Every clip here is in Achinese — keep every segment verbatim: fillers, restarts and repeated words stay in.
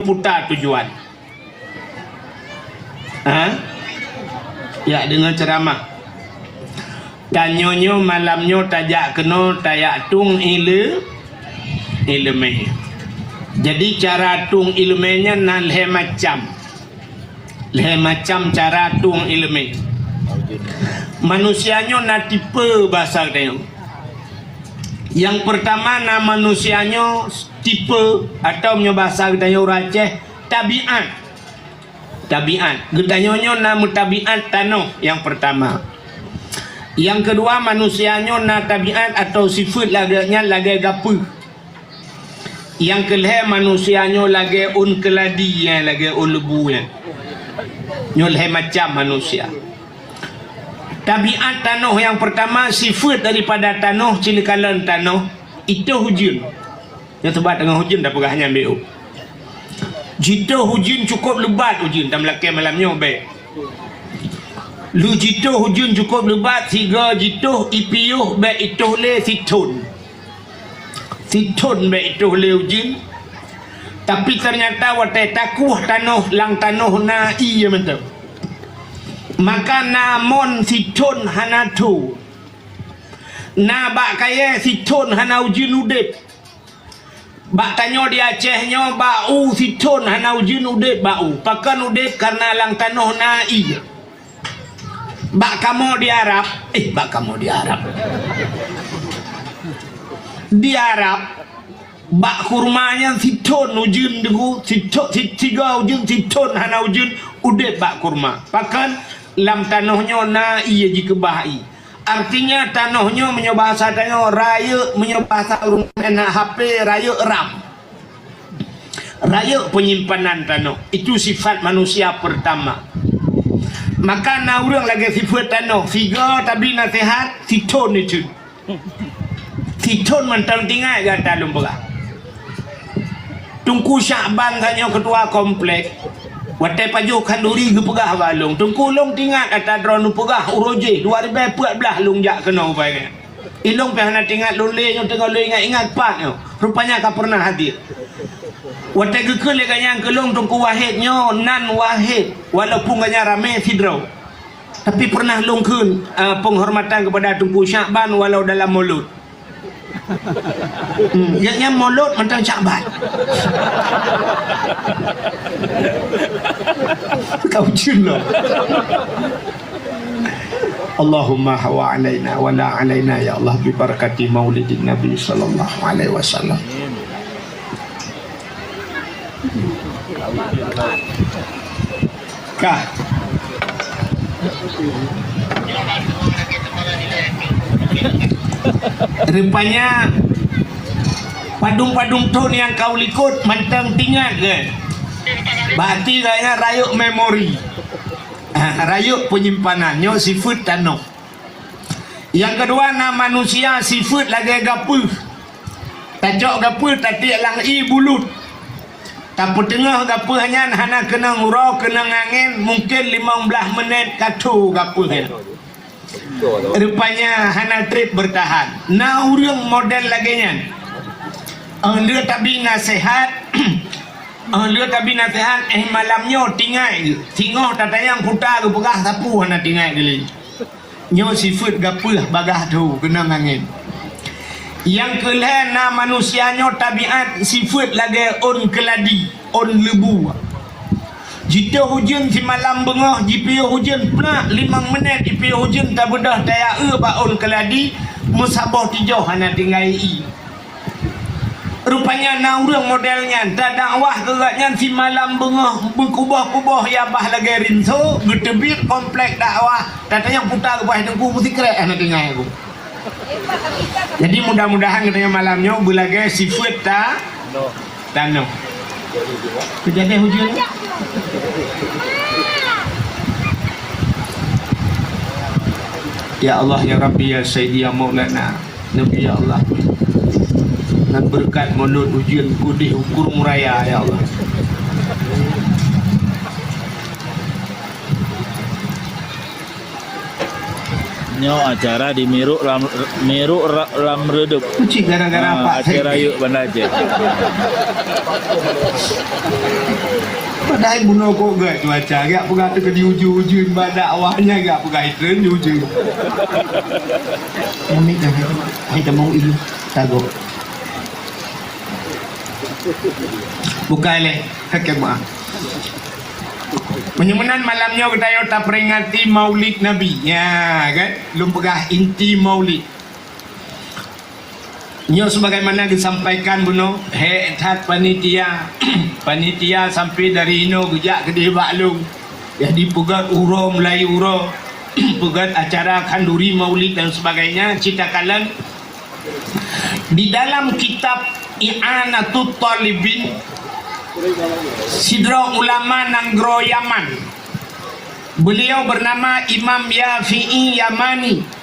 puta tujuan. Ha? Jak deungoe ceuramah. Tanyoe nyoe malam nyoe tajak keunoe tajak tueng ile-, ileumèe. Jadi cara tueng ileumèe nyan na lhèe macam. Lhèe macam cara tueng ileumèe. Manusia nyoe na tipe basa geutanyoe. Nyang peurtama na manusia nyoe tipe, atau meunyoe basa geutanyoe ureueng Aceh, tabiat. Tabiat. Geutanyoe nyoe na meutabiat tanoh nyang peurtama. Nyang keudua, manusia nyoe na tabiat atau sifeuet lagèe nyan lagèe gapeuh. Nyang keulhèe, manusia nyoe lagèe ôn keuladi nyan, lagèe ôn leubu nyan. Nyoe lhèe macam manusia. Tabiat tanoh nyang peurtama, sifeuet daripada tanoh, ciri kalon tanoh, itoh ujeuen. Nyoe sabab teungoh ujeuen tapeugah nyan beu. Jitoh ujeuen cukôp leubat ujeuen, tameulakèe malam nyoe bèk. Lheuh jitoh ujeuen cukôp leubat, sigoe jitoh, ipiôh bèk itoh lé sithon. Sithon bèk itoh lé ujeuen. Tapi teunyata watèe takueh tanoh, lam tanoh na ié mantong. Maka na mon sithon hana tho. Na bak kayèe sithon hana ujeuen udép. Bak tanyoe di Aceh nyoe, bak u sithon hana ujeuen udép bak u. Pakon udép? Kareuna lam tanoh na ié. Bak kamoe di Arab, eh, bak kamoe di Arab. Di Arab, bak kurma nyan sithon ujeuen deungoe, sitho-, si-, sigoe ujeuen, sithon hana ujeuen, udép bak kurma. Pakon? Lam tanoh nyoe na ié jikeubah ié. Artinya, tanoh nyoe meunyoe bahasa tanyoe rayeuk, meunyoe bahasa ureueng laén hana hapé, rayeuk RAM. Rayeuk peunyimpanan tanoh. Itu sifat manusia peurtama. Maka na ureueng lagèe sifeuet tanoh, sigoe tabi naseuhat, sithon ujeuen. Sithon mantong teuingat gata lôn peugah. Teungku Syakban geuh nyoe keutua komplek. Watèe pajoh khanduri geupeugah bak lôn, "Teungku, lôn teuingat ata droeneuh peugah uroe jéh dua ribèe peuet blah lôn jak keunoe ubak nyan. Ilôn pih hana teuingat lôn lé nyoe, teungoh lôn ingat-ingat pat nyoe. Rupanya ka peureunah hadir." Watèe geukheun lé gobnyan keu lôn, "Teungku Wahid nyoe nan Wahid, walaupun gobnyan ramé sidroe." Tapi pernah lôn kheun, eh, penghormatan kepada Teungku Syakban walau dalam mulut. Hmm, ya, ya, mulut mantong Syakban. Kau cun lah. Allahumma hawa alaina wa la alaina ya Allah bi barakati maulidin Nabi sallallahu alaihi wasallam. Kah. Rupanya padum-padum thon nyang ka u likot mantong teuingat keu. Berarti gobnyan rayeuk memori. Ah, rayeuk penyimpanan nyoe sifeuet tanoh. Nyang keudua na manusia sifeuet lagèe gapeuh. Tacok gapeuh tatiek lam ie bulut. Tapeuteungoh gapeuh nyan hana keunong uroe, keunong angén, mungken limong blaih minét ka tho gapeuh nyan. Rupanya hana trép beurtahan. Na ureueng model lagèe nyan. Óh lheueh tabi naseuhat, óh lheueh tabi naseuhat, eh, malam nyoe teuingat geuh. Singoh tatanyong puta geupeugah sapeue hana teuingat geuh lé. Nyoe sifeuet gapeuh bagaih tho keunong angén. Nyang keulhèe na manusia nyoe tabiat sifeuet lagèe ôn keuladi, ôn leubu. Jitoh ujeuen simalam beungoh, jipiôh ujeuen plak limong minét, jipiôh ujeuen tabeudôh tayaue bak ôn keuladi, meusaboh tijoh hana tinggai ie. Rupanya na ureueng model nyan, tadakwah keu gobnyan simalam beungoh, meukuboh-kuboh ya bah lagèe rinso, geuteubiet komplek dakwah, tatanyong puta geupeugah teungku meusikrek hana tinggai aku. Jadi mudah-mudahan geutanyoe malam nyoe beulagèe sifeuet ta-, tanoh. Keujadeh ujeuen. Ya Allah, ya Rabbi, ya Sayyidi, ya Maulana. Nabi, ya Allah. Ngon beureukat mulod ujeuen keudeh u Krueng Raya, ya Allah. Nyoe acara di Miruk lam, Miruk ra-, lam Reudeup. Kucing gara-gara Ah, Pak Aceh Sengkeh. Rayeuk Banda Aceh. Padahai bunoe kok gèt cuaca, gèt peugah teuh di ujeuen-ujeuen bak dakwah nyan, gèt peugah itreun di ujeuen. Kami dah hai tamong ilu tago. Bukai lé, kakek maaf. Meunyoe meunan malam nyoe geutanyoe taperingati Maulid Nabi. Ya, kan? Lôn peugah inti Maulid. Nyoe sebagaimana geusampaikan bunoe, hék that panitia. Panitia sampai dari inoe geujak keudeh bak lôn. Jadi peugöt uroe, mulai uroe, peugöt acara khanduri Maulid dan sebagainya, cit takalon Di dalam kitab I'anatut Talibin, sidroe ulama nanggroe Yaman, beliau bernama Imam Yafi'i Yamani.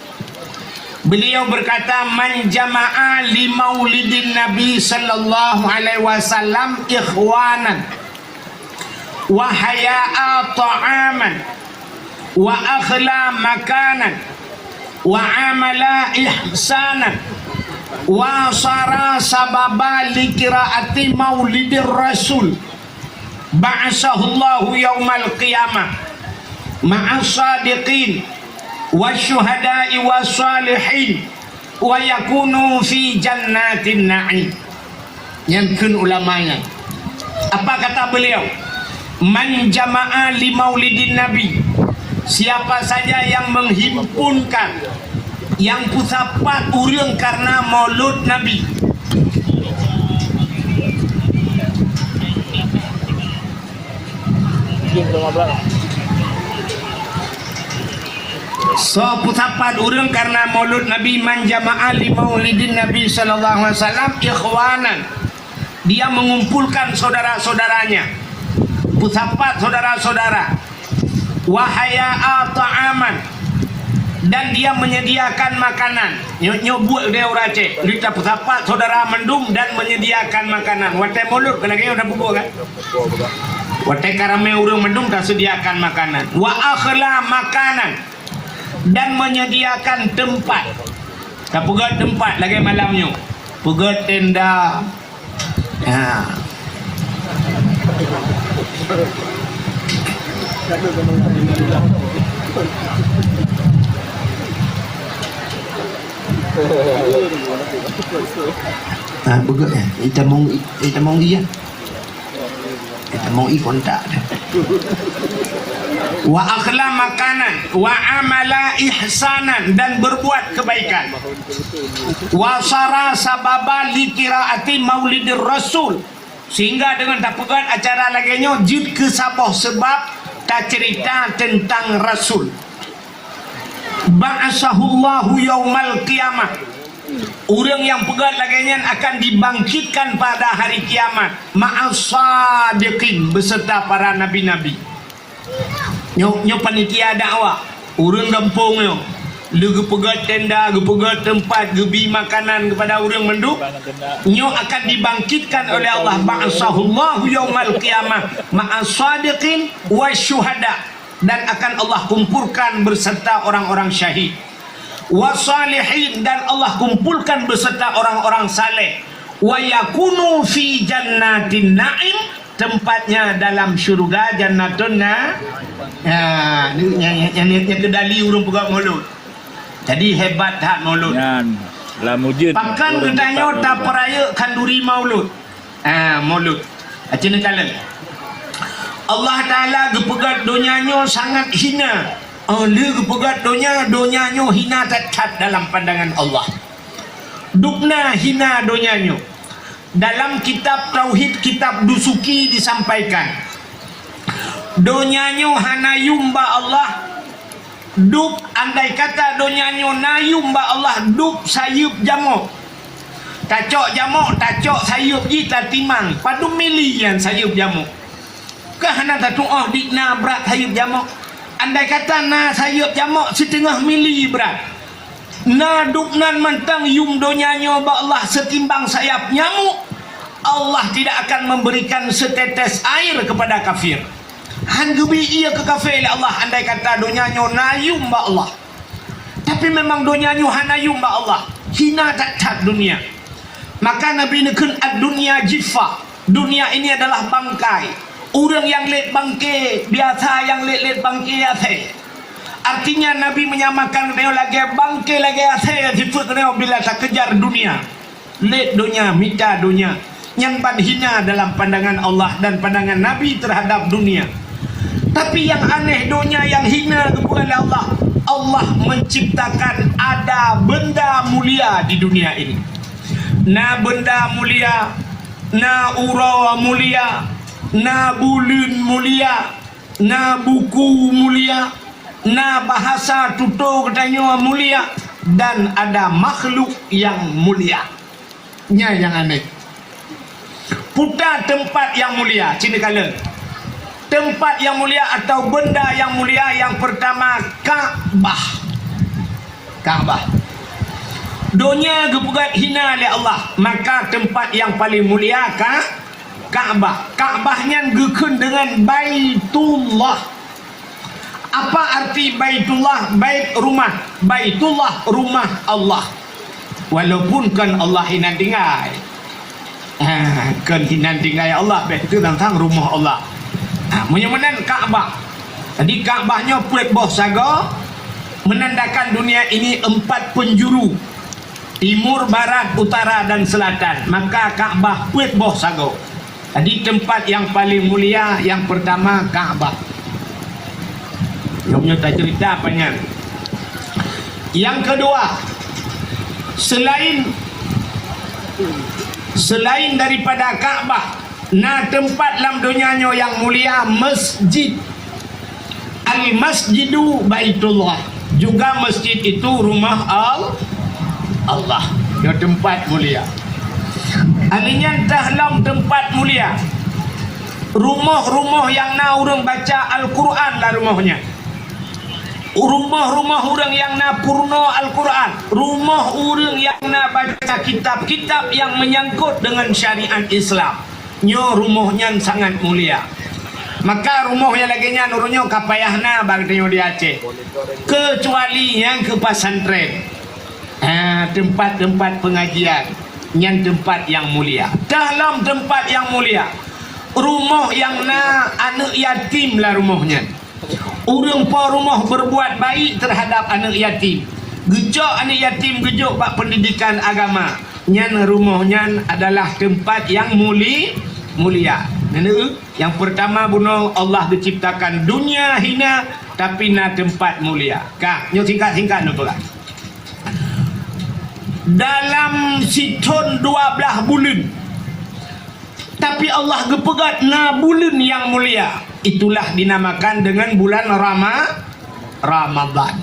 Beliau berkata, "Man jama'a li maulidin Nabi sallallahu alaihi wasallam ikhwanan." Wa haya'a ta'aman, wa akhla makanan, wa amala ihsanan, wa sara sababa li qiraati maulidir rasul, ba'asahullahu yaumal qiyamah ma'as sadiqin, wa syuhada'i wa salihin, wa yakunu fi jannatin na'im. Nyan kheun ulama nyan. Apa kata beliau? "Man jama'a li maulidin Nabi." Siapa saja yang menghimpunkan, yang peusapat ureuëng karena maulud Nabi. Soe peusapat ureuëng karena maulud Nabi, "Man jama'a li maulidin Nabi sallallahu alaihi wasallam ikhwanan." Dia mengumpulkan saudara-saudaranya. Peusapat saudara-saudara. Wa haya'a ta'aman. Dan dia menyediakan makanan. Nyoe, nyoe buet deh ureuëng Aceh. Dia peusapat saudara mandum dan menyediakan makanan. Watèe maulud, kan lagèe nyoe dah bubuet kan? Watèe ka ramè ureuëng mandum taseudiakan makanan. Wa akhla makanan, dan menyediakan tempat. Tapeugöt tempat lagèe malam nyoe. Peugöt tenda. Ha. Ha, beugöt, eh. Itamong, itamong iya. Itamong i kontak. Wa akhla makanan, wa amala ihsanan, dan berbuat kebaikan. Wa sara sababa li qiraati maulidir rasul. Sehingga dengan tapeugöt acara lagèe nyoe jeuet keu saboh seubab taceurita teuntang Rasul. Ba'asahullahu yaumal qiyamah. Ureuëng nyang peugöt lagèe nyan akan dibangkitkan pada hari kiamat, ma'as sadiqin, beserta para nabi-nabi. Nyoe, nyoe panitia dakwah, ureuëng gampông nyoe. Lheueh geupeugöt tenda, geupeugöt teumpat, geubri makanan keupada ureuëng mandum. Nyoe akan dibangkitkan oleh Allah, ba'asahullahu yaumal qiyamah ma'as sadiqin wasyuhada, dan akan Allah kumpulkan beserta orang-orang syahid. Wasalihin, dan Allah kumpulkan beserta orang-orang saleh. Wa yakunu fi jannatin na'im, tempatnya dalam syurga Jannatun Na-, ya, ni, ni, ni, ni, ni keu dali ureuëng peugöt maulud. Jadi, hebat that maulud. Nyan, lam ujeuen Pakon ureuëng geutanyoe geutanyoe tapeurayeuk khanduri maulud. Ah, maulud. Aci neukalon. Allah Taala geupeugöt donya nyoe sangat hina. Oh, lheueh geupeugöt donya, donya nyoe hina that-that dalam pandangan Allah. Dubna hina donya nyoe. Dalam kitab Tauhid, kitab Dusuki disampaikan, donya nyoe hana yum bak Allah. Dub, andai kata donya nyoe na yum bak Allah, dub sayeuep jamok. Tacok jamok, tacok sayeuep jih, tatimang. Padum mili nyan sayeuep jamok? Ka hana tatuoh dikna brat sayeuep jamok. Andai kata na sayeuep jamok siteungoh mili brat, na dub nan mantong yum donya nyoe bak Allah seutimbang sayap nyamuk, Allah tidak akan memberikan setetes air kepada kafir. Han geubri ié keu kafé lé Allah andai kata donya nyoe na yum bak Allah. Tapi memang donya nyoe hana yuem bak Allah. Hina that-that dunia. Maka Nabi neukheun, "Ad-dunya jiffah." Dunia ini adalah bangkai. Ureuëng nyang lét bangke biasa, nyang lét-lét bangke asée. Artinya Nabi menyamakan geutanyoe lagée bangke, lagée asée nyang sifeuet geutanyoe bila takejar dunia. Lét donya, mita donya, nyan ban hina dalam pandangan Allah dan pandangan Nabi terhadap dunia. Tapi nyang aneh, donya nyang hina geupeugah lé Allah, Allah menciptakan ada benda mulia di dunia ini. Na benda mulia, na uroe mulia, na buleuen mulia, na buku mulia, na bahasa tutoe geutanyoe mulia, dan ada makhluk nyang mulia. Nyan nyang aneh. Peue teumpat nyang mulia, ci neukalon. Teumpat nyang mulia atau benda nyang mulia nyang pertama, Ka'bah. Ka'bah. Donya geupeugét hina lé Allah, maka teumpat nyang paleng mulia ka Ka'bah. Ka'bah nyan geukheun deungon Baitullah. Apa arti Baitullah? Bait rumah. Baitullah, rumah Allah. Walaupun kon Allah inan tinggai. Ha, kon inan tinggai Allah, beh itu tentang rumah Allah. Ha, meunyoe meunan Ka'bah. Jadi Ka'bah nyoe peuet boh sagoe menandakan dunia ini empat penjuru. Timur, barat, utara, dan selatan, maka Ka'bah peuet boh sagoe. Jadi teumpat nyang paleng mulia nyang pertama Ka'bah. Nyang nyoe tacerita apa nyan? Nyang kedua, selain selain daripada Ka'bah, na teumpat lam donya nyoe nyang mulia, masjid. Al-Masjidu Baitullah. Juga masjid itu rumah Al-, Allah. Nyoe teumpat mulia. Alèh nyan teuh lom teumpat mulia. Rumoh-rumoh nyang na ureuëng baca Al-Qur'an lam rumoh nyan. Rumoh-rumoh ureuëng nyang na peurunoe Al-Qur'an. Rumoh ureuëng nyang na baca kitab-kitab nyang meunyangkot deungon syariat Islam. Nyoe rumoh nyan sangat mulia. Maka rumoh nyang lagèe nyan uroe nyoe ka payah na bak geutanyoe di Aceh. Keucuali nyang keu pesantren. Ha, teumpat-teumpat peungajian. Nyan teumpat nyang mulia. Teuh lom teumpat nyang mulia. Rumoh nyang na aneuëk yatim lam rumoh nyan. Ureuëng po rumoh berbuat baik terhadap aneuëk yatim, geucok aneuëk yatim geujok bak pendidikan agama, nyan rumoh nyan adalah teumpat nyang muli-, mulia. Nyan, nyang pertama bunoe Allah geuciptakan dunia hina, tapi na teumpat mulia. Ka, nyoe singkat-singkat neupeugah. Dalam sithon dua blaih buleuen, tapi Allah geupeugét na buleuen nyang mulia, itulah dinamakan dengan bulan Rama-, Ramadan.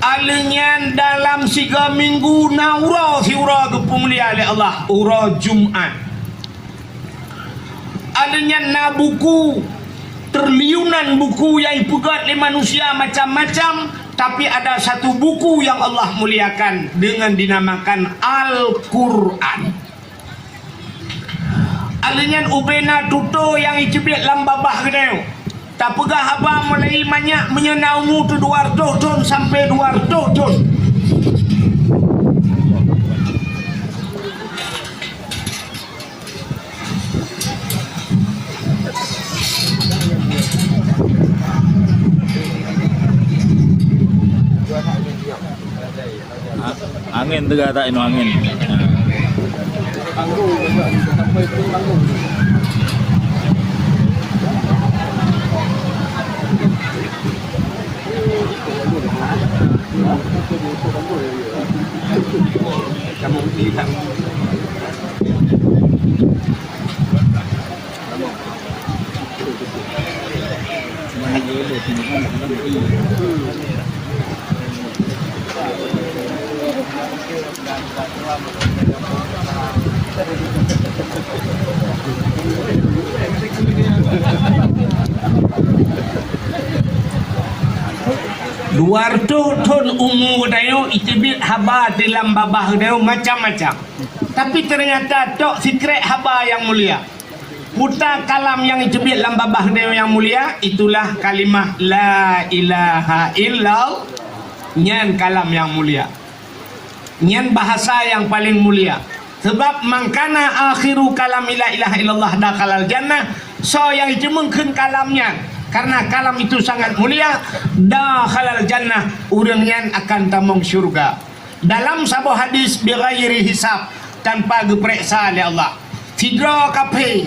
Alèh nyan dalam siga minggu na uroe siuroe geupeumulia lé Allah, uroe Jumat. Alèh nyan na buku, triliunan buku nyang ipeugét lé manusia macam-macam, tapi ada satu buku yang Allah muliakan dengan dinamakan Al-Quran. Alèh nyan ubena tutoe nyang iteubiet lam babah geutanyoe. Tapeugah haba mulai manyak meunyoe na umu teuh dua reutôh thon sampai dua reutôh thon. A-, angén teuga tak inoe angén. Ha. Dua reutôh thon umu geutanyoe, iteubiet haba di lam babah geutanyoe macam-macam. Tapi ternyata tok sikrek haba nyang mulia. Puta kalam nyang iteubiet lam babah geutanyoe nyang mulia, itulah kalimah la ilaha illallah. Nyan kalam nyang mulia. Nyan bahasa nyang paleng mulia. Sabab, "Man kana akhiru kalamihi la ilaha illallah dakhalal jannah." Soe nyang jiteumeung kheun kalam nyan, karena kalam itu sangat mulia, dakhalal jannah, ureuëng nyan akan tamong syeuruga. Dalam saboh hadis, "Bighairi hisab", tanpa geupareksa lé Allah. Sidroe kafé,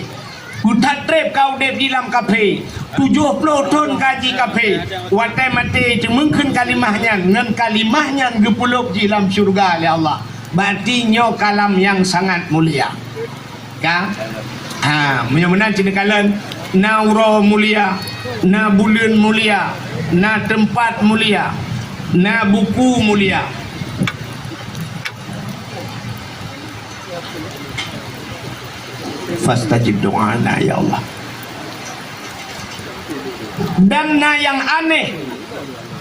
geuthat treb ka udeb di lam kafé, tujoh ploh thon ka ji kafé, watée maté jiteumeung kheun kalimah nyan, ngon kalimah nyan geupeulop ji lam syeuruga lé Allah. Berarti nyoe kalam nyang sangat mulia. Ka? Ha, meunyoe meunan cit neukalon, na uroe mulia, na buleuen mulia, na teumpat mulia, na buku mulia. Fastajib du'ana, ya Allah. Dan na nyang aneh,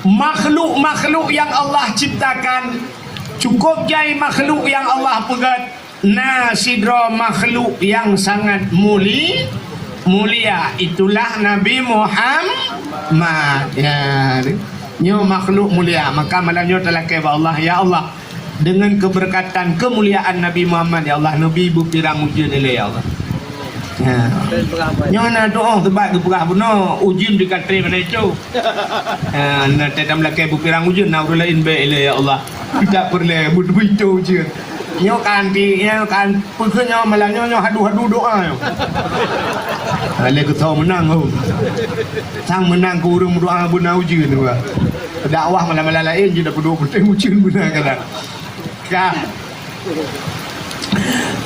makhluk-makhluk nyang Allah ciptakan, cukup jai makhluk nyang Allah peugét, na sidroe makhluk nyang sangat muli-, mulia, itulah Nabi Muhammad. Ya, nyoe makhluk mulia, maka malam nyoe talakée bak Allah, "Ya Allah, deungon keubeureukataan keumuliaan Nabi Muhammad, ya Allah, neubi beupirang ujeuen ilée, ya Allah." Ha. Nyoe na doa teubat geupeugah bunoe, ujeuen di kantri mana itu. Ha, na teutam lakée beupirang ujeuen, na ureuëng laén bék ilée, ya Allah. Tidak peureulée beutôi ujeuen. Nyoe kan di, nyoe kan peukeuh nyoe malam nyoe, nyoe hadu-hadu doa nyoe. Lé keutau meunang, oh. Sang meunang keu ureuëng meudoa beuna ujeuen, wah. Dakwah malam-malam laén je dah peuduek putih ujeuen beuna kadang. Ka.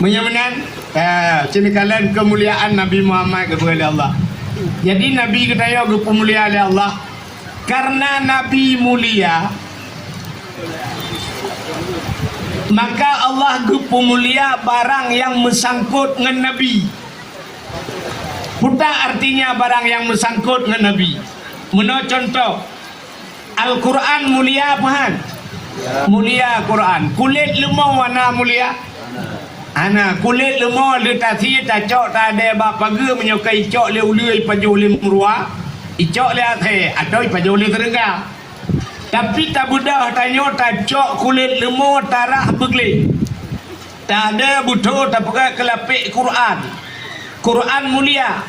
Meunyoe meunan, eh, cit neukalon keumuliaan Nabi Muhammad geupeugah lé Allah. Jadi Nabi geutanyoe geupeumulia lé Allah. Karena Nabi mulia, maka Allah geupeumulia barang nyang meusangkot ngon Nabi. Peue artinya barang nyang meusangkot ngon Nabi? Meunoe cuntoh, Al-Quran mulia, pahan? Mulia Quran. Kulét leumo na mulia? Hana. Kulét leumo lé tasie tacok tadée bak pageue, meunyoe ka icok lé uleue ipajoh lé meuruwa, icok lé asée, atawa ipajoh lé seureuga. Tapi tabeudôh tanyoe tacok kulét leumo tarah beugleh. Tadée beutôi tapeugét keu lapék Quran. Quran mulia.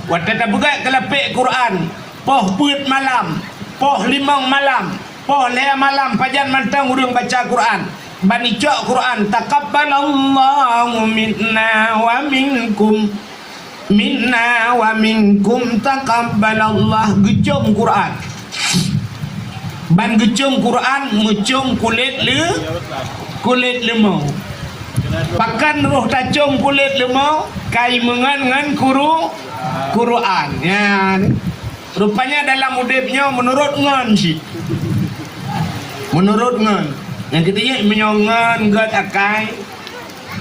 Watée tapeugét keu lapék Quran, poh peuet malam, poh limong malam, poh lhée malam, pajan mantong ureuëng baca Quran. Ban icok Quran, "Taqabbalallahu minna wa minkum." Minna wa minkum taqabbalallah, geucom Quran. Ban geucom Quran, meucom kulét le-, kulét leumo. Pakon roh tacom kulét leumo, kai meungon ngon kuru-, Quran. Nyan. Rupanya dalam udeb nyoe meunurot ngon cit. Meunurot ngon. Nyang keutiga meunyoe ngon gét akai,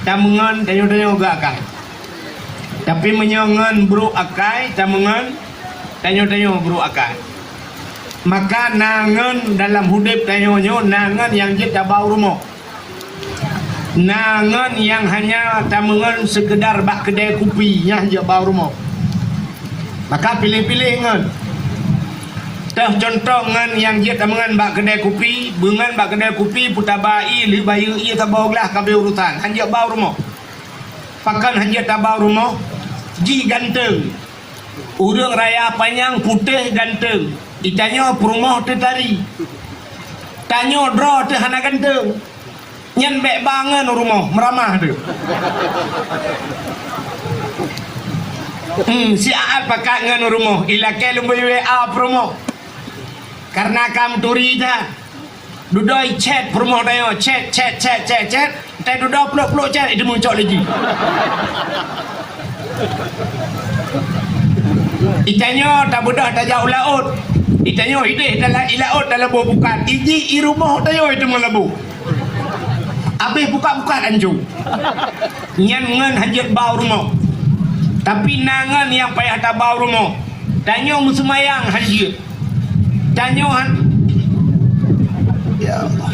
tameungon tanyoe-tanyoe gét akai. Tapi meunyoe ngon brok akai, tameungon tanyoe-tanyoe brok akai. Maka na ngon dalam udeb tanyoe nyoe, na ngon nyang jeuet tabau rumoh. Na ngon nyang hanya tameungon seukeudar bak keudée kupi, nyan jeuet bau rumoh. Maka piléh-piléh ngon. Teuh cuntoh ngon nyang jeuet tameungon bak keudée kupi, beungon bak keudée kupi peutaba ié, lheueh bayeue ié saboh glah ka abéh urosan, han jeuet bau rumoh. Pakon han jeuet tabau rumoh? Jih ganteng. Ureuëng raya panyang putéh ganteng. Itanyoe peurumoh teutari. Tanyoe droe teuh hana ganteng. Nyan bék ba ngon u rumoh, meuramah teuh. Hmm, siat pakat ngon u rumoh, ilakée lôn bri W A peurumoh. Karena ka meuturi that. Dudoe chat peurumoh tanyoe, chat, chat, chat, chat, chat. Entah dudoe plôk-plôk chat, itu meucok laju. Itanyoe tabeudôh tajak u laôt. Itanyoe ideh dalam i laôt dalam boh bukat. Iji i rumoh tanyoe itu meulaboh. Abéh bukat-bukat ancô. Nyan ngon han jeuet bau rumoh. Tapi na ngon nyang payah tabau rumoh. Tanyoe meuseumayang han jeuet. Tanyoe han, ya Allah.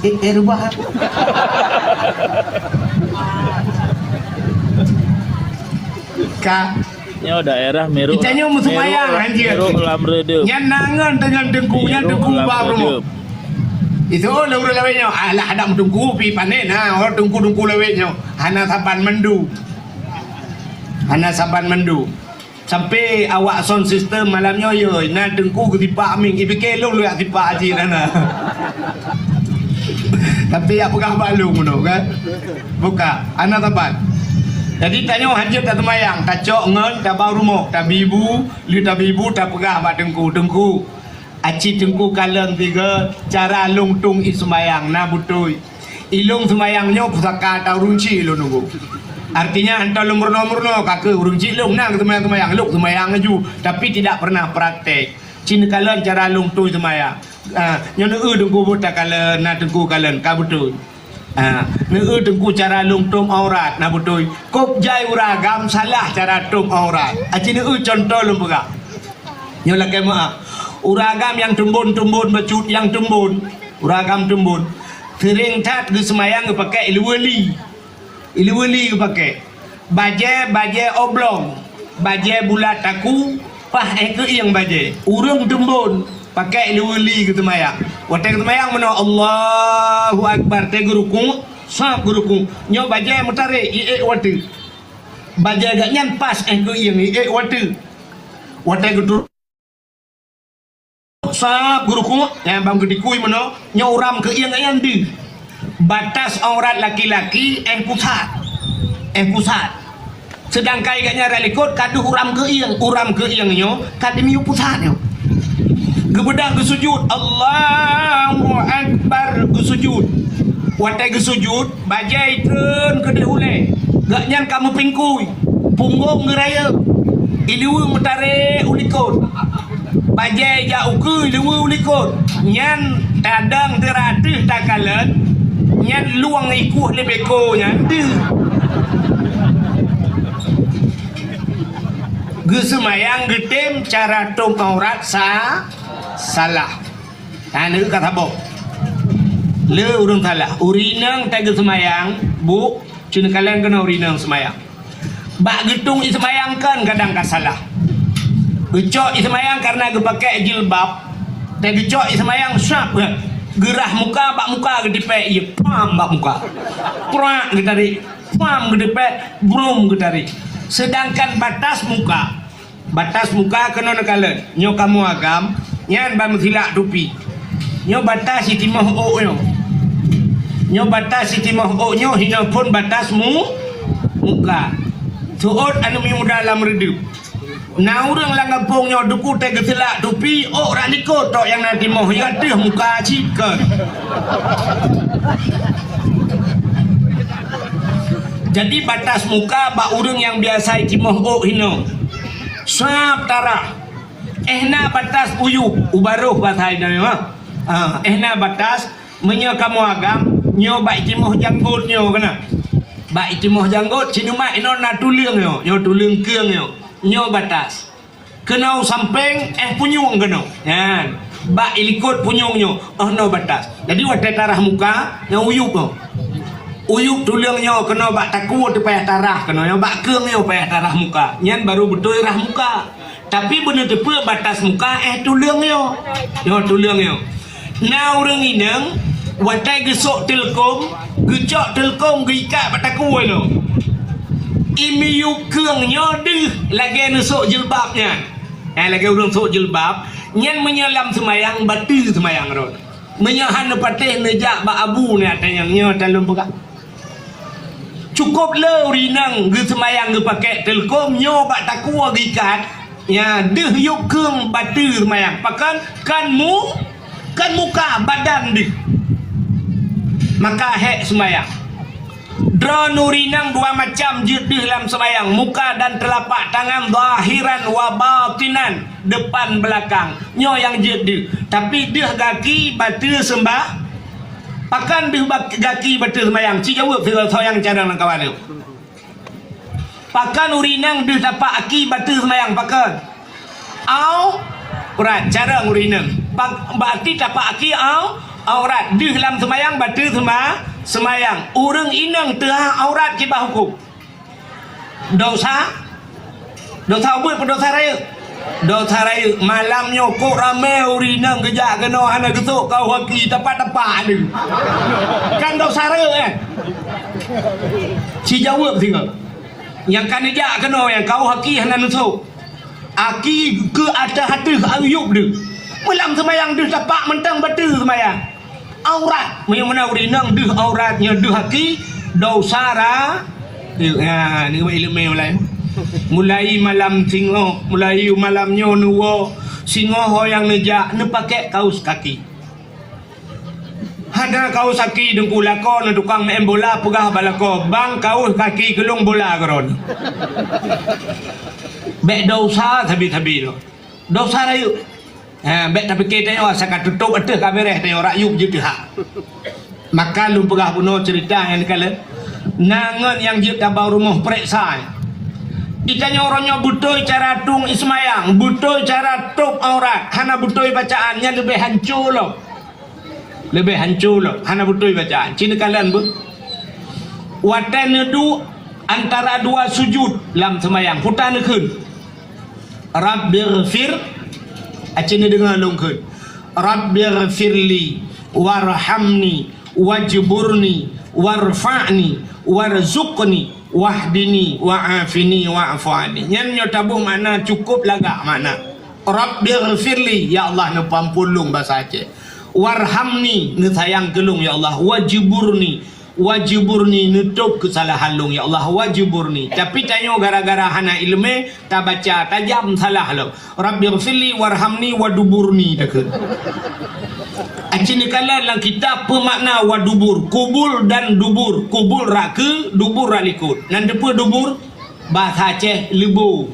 Eh, eh, rubah. Ka. Nyoe daerah Miruk. Kita nyoe meusumayang, Miruk, anjir. Miruk lam reudeup. Nyan na ngon teungon teungku, nyan Miruk teungku lam ba rumoh. Reudeup. Itu lôn ureueng lawét nyoe, alah, ada teungku pi panen ha, oh, teungku-teungku lawét nyoe. Hana saban mandu. Hana saban mandu. Sampai awak sound system malam nyoe, yo, na teungku geusipak aming, ipike lôn lôn sipak aji nana. Tapi yak peugah bak lôn meunoe kan. Buka, hana saban. Jadi tanyoe hanjeuet taseumayang, tacok ngon tabang rumoh, tabi bu, lheueh tabi bu tapeugah bak teungku, "Teungku, aci teungku kalon tiga cara lôn tueng i seumayang na beutôi. I lôn seumayang nyoe pusaka ata ureueng chik lôn nunggu." Artinya hantom lôn meurunoe-meurunoe, ka keuh ureueng chik lôn na seumayang-seumayang, lôn seumayang laju, tapi tidak pernah praktek. Ci neukalon cara lôn tueng seumayang. Ah, nyoe neueu teungku buet takalon, na teungku kalon, ka beutôi. Ah, neueu teungku cara lôn tueng aurat, na beutôi. Kop jai ureueng agam salah cara tueng aurat. Aci neueu contoh lôn peugah. Nyoe lakée meuah. Ureueng agam nyang teumbon-teumbon bacut, nyang teumbon. Ureueng agam teumbon. Seuring that geuseumayang geupakée ileue li. Ileue li geupakée. Bajée, bajée oblong. Bajée bulat taku, paih éh keuieng bajée. Ureueng teumbon pakée ileue li geuseumayang. Watée geuseumayang meunoe, Allahu Akbar, teuh geurukuk, sab geurukuk. Nyoe bajée meutarek, iék watée. Bajée geuh nyan paih éh keuieng, iék watée. Watée geuturot sab geurukuk, nyang ban geudikui meunoe, nyoe uram keuieng nyan deuh. Batas aurat laki-laki éh pusat. Éh pusat. Seudangkan gobnyan rot likot ka deuh uram keuieng, uram keuieng nyoe ka dimiyueb pusat nyoe. Geubeudôh geusujut, Allahu Akbar, geusujut. Watée geusujut, bajée treun keudeh ulée. Gobnyan ka meupingkui, punggong geurayeuk. Ileue meutarek u likot. Bajée jak ukeue ileue u likot. Nyan tadong teurah teuh takalon, nyan lueng ikueh leubeh ko nyan deuh. Geuseumayang geutem cara tueng aurat sa-, salah. Hana ka saboh. Le ureueng salah. Ureueng inong tageuseumayang, bu, cun kalon keunoe ureueng inong seumayang. Bak geutueng i seumayang kan kadang ka salah. Geucok i seumayang kareuna geupakée jilbab. Teuh geucok i seumayang sab, geurah muka bak muka geutipék, ié pam bak muka. Prak geutarék, pam geutipék, brum geutarék. Seudangkan batas muka, batas muka keunoe neukalon. Nyoe kamoe agam, nyan ban meusilak tupi. Nyoe batas sitimoh ôk nyoe. Nyoe batas sitimoh ôk nyoe hinoe phon batas mu-, muka. Seuôt aneuk muda lam reudeup. Na ureueng lam gampông nyoe duku teuh geusilak tupi, ôk rot likot tok nyang na timoh, ya teuh muka cit kon. Jadi batas muka bak ureueng nyang biasa timoh ôk hinoe. Sab tarah. Éh na batas uyueb, u baroh bahasa inong nyoe. Ah, éh na batas, meunyoe kamoe agam, nyoe bak itimoh janggot nyoe keunoe. Bak itimoh janggot, sineuk mat inoe na tuleueng nyoe, nyoe tuleueng keueng nyoe. Nyoe batas. Keunoe u sampéng, éh punyueng keunoe. Nyan. Bak ilikot punyueng nyoe, oh noe batas. Jadi watée tarah muka, nyoe uyueb nyoe. Uyueb tuleueng nyoe keunoe bak takue teuh payah tarah keunoe, nyoe bak keueng nyoe payah tarah muka. Nyan baru beutôi rah muka. Tapi beuneuteupeu batas muka éh tuleueng nyoe. Nyoe tuleueng nyoe. Na ureueng inong watée geusok teulkom, geucok teulkom geuikat bak takue nyoe. Imiyueb keueng nyoe deuh lagée neusok jilbab nyan. Eh, lagée ureueng sok jilbab, nyan meunyoe lam seumayang, bateue seumayang droe. Meunyoe hana patéh neujak bak abu nyan, tanyong nyoe talôn peugah. Cukôp le ureueng inong geuseumayang geupakée teulkom nyoe bak takue geuikat, ya, deuh yueb keueng bateue seumayang. Pakon? Kan mu-, kan muka badan deuh. Maka hék seumayang. Droeneuh ureueng inong dua macam jeuet deuh lam seumayang, muka dan teulapak tangan, zahiran wa batinan, depan belakang. Nyoe nyang jeuet deuh. Tapi deuh gaki bateue seumbah-, Pakon deuh bak-, gaki bateue seumayang? Ci jaweueb sigoe soe nyang carông lam kawan nyoe. Pakon ureueng inong deuh tapak aki bateue seumayang? Pakon? Au-, rat, carông ureueng inong. Pak, berarti tapak aki au-, aurat. Deuh lam seumayang bateue seuma-, seumayang. Ureueng inong teuhah aurat kiban hukôm. Dosa? Desya ubit peue desya rayeuk? Desya rayeuk. Malam nyoe kok ramé ureueng inong geujak keunoe hana geusok kaos kaki, tapak-tapak lé. Kan desya rayeuk, eh? Sijaweueb singoh. Nyang ka neujak keunoe nyang kaos kaki hana neusok. Kaki keu ateueh-ateueh ayub deuh. Meulam seumayang deuh tapak mantong bateue seumayang. Aurat, meunyoe meunan ureueng inong deuh aurat nyoe deuh kaki, desya ra-, ya, ni ileumé mulai. Mulai malam singoh, mulai malam nyoe neuwoe, singoh ho nyang neujak, neupakèk kaos kaki. Hana kaos kaki teungku lakoe, neutukang meu'en bola peugah bak lakoe, "Bang, kaos kaki keu lôn bola keudroe." Bèk desya sabe-sabe nyoe. Desya rayeuk. Ha, bèk tapike tanyoe asai ka tutôp ateueh ka beureh tanyoe rayeuk jeuet teuhah. Maka lôn peugah bunoe ceurita nyang dikalon. Na ngon nyang jeuet tabang rumoh peuriksa. Di tanyoe uroe nyoe beutôi cara tueng seumayang, beutôi cara tôp aurat, hana beutôi bacaan, nyan leubeh hanco lom. Leubeh hanco lom, hana beutôi bacaan. Ci neukalon beuh. Watèe neuduek antara dua sujud lam seumayang, peue ta neukheun? Rabbighfir, aci neudeungoe lôn kheun. Rabbighfirli warhamni wajburni warfa'ni warzuqni wahdini wa'afini wa'fu anni. Nyan nyoe taboh makna cukôp lagak makna. Rabbighfirli, ya Allah, neupeuampôn lôn basa Aceh. Warhamni, neusayang keu lôn, ya Allah. Wajburni, wajburni, neutôp keusalahan lôn, ya Allah. Wajburni. Tapi tanyoe gara-gara hana ileumé, tabaca tajam salah lom. Rabbighfirli warhamni waduburni takheun. Aci neukalon lam kitab peue makna wadubur, kubul dan dubur. Kubul rot keu, dubur rot likot. Nan teupeue dubur? Basa Aceh leubo.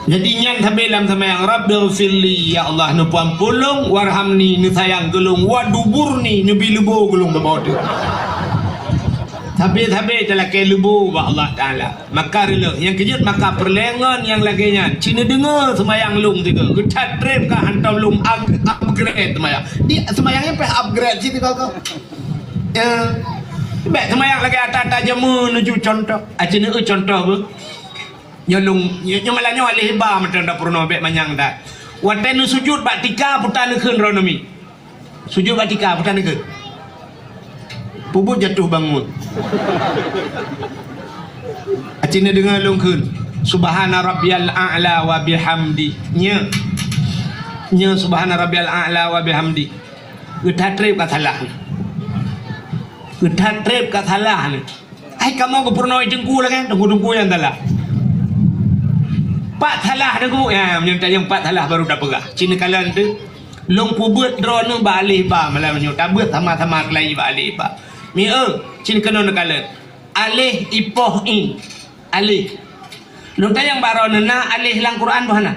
Jadi nyan sabe lam seumayang, "Rabbighfirli, ya Allah, neupeuampôn lôn, warhamni, neusayang keu lôn, waduburni, neubi leubo keu lôn bak bawa teuk." Sabe-sabe talakèe leubo bak Allah Taala. Maka reuloh, nyang keujeuet maka peureulèe ngon nyang lagèe nyan. Ci neudeungoe seumayang lôn sigoe. Geuthat trép ka hantom lôn up-, upgrade seumayang. Di seumayang nyan payah upgrade cit sigoe. Ya. Bèk seumayang lagèe ata-ata jameun nuju contoh. Aci neueu contoh beuh. Nyoe lôn, nyoe, nyoe malah nyoe aléh ba mantong tapeurunoe bèk manyang that. Watèe neusujut bak tika peue ta neukheun droeneuh mi. Sujud bak tika, peue ta neukheun? Peubuet jatuh bangun. Aci neudeungoe lôn kheun, "Subhana rabbiyal a'la wa bihamdi." Nyo. Nyo subhana rabbiyal a'la wa bihamdi. Geuthat trép ka salah. Geuthat trép ka salah ni. Ai kamoe geupeurunoe teungku lagèe, teungku-teungku nyang salah. Pat salah teungku, ya, meunyoe tajak pat salah baru tapeugah. Ci neukalon teuh. Lôn peubuet droeneuh bak aléh ba malam nyoe. Tabeuet sama-sama keulayi bak aléh ba. Mi eu, ci neukalon neukalon. Aléh ipoh in. Aléh. Lôn tanyong bak droeneuh na aléh lam Quran boh hana?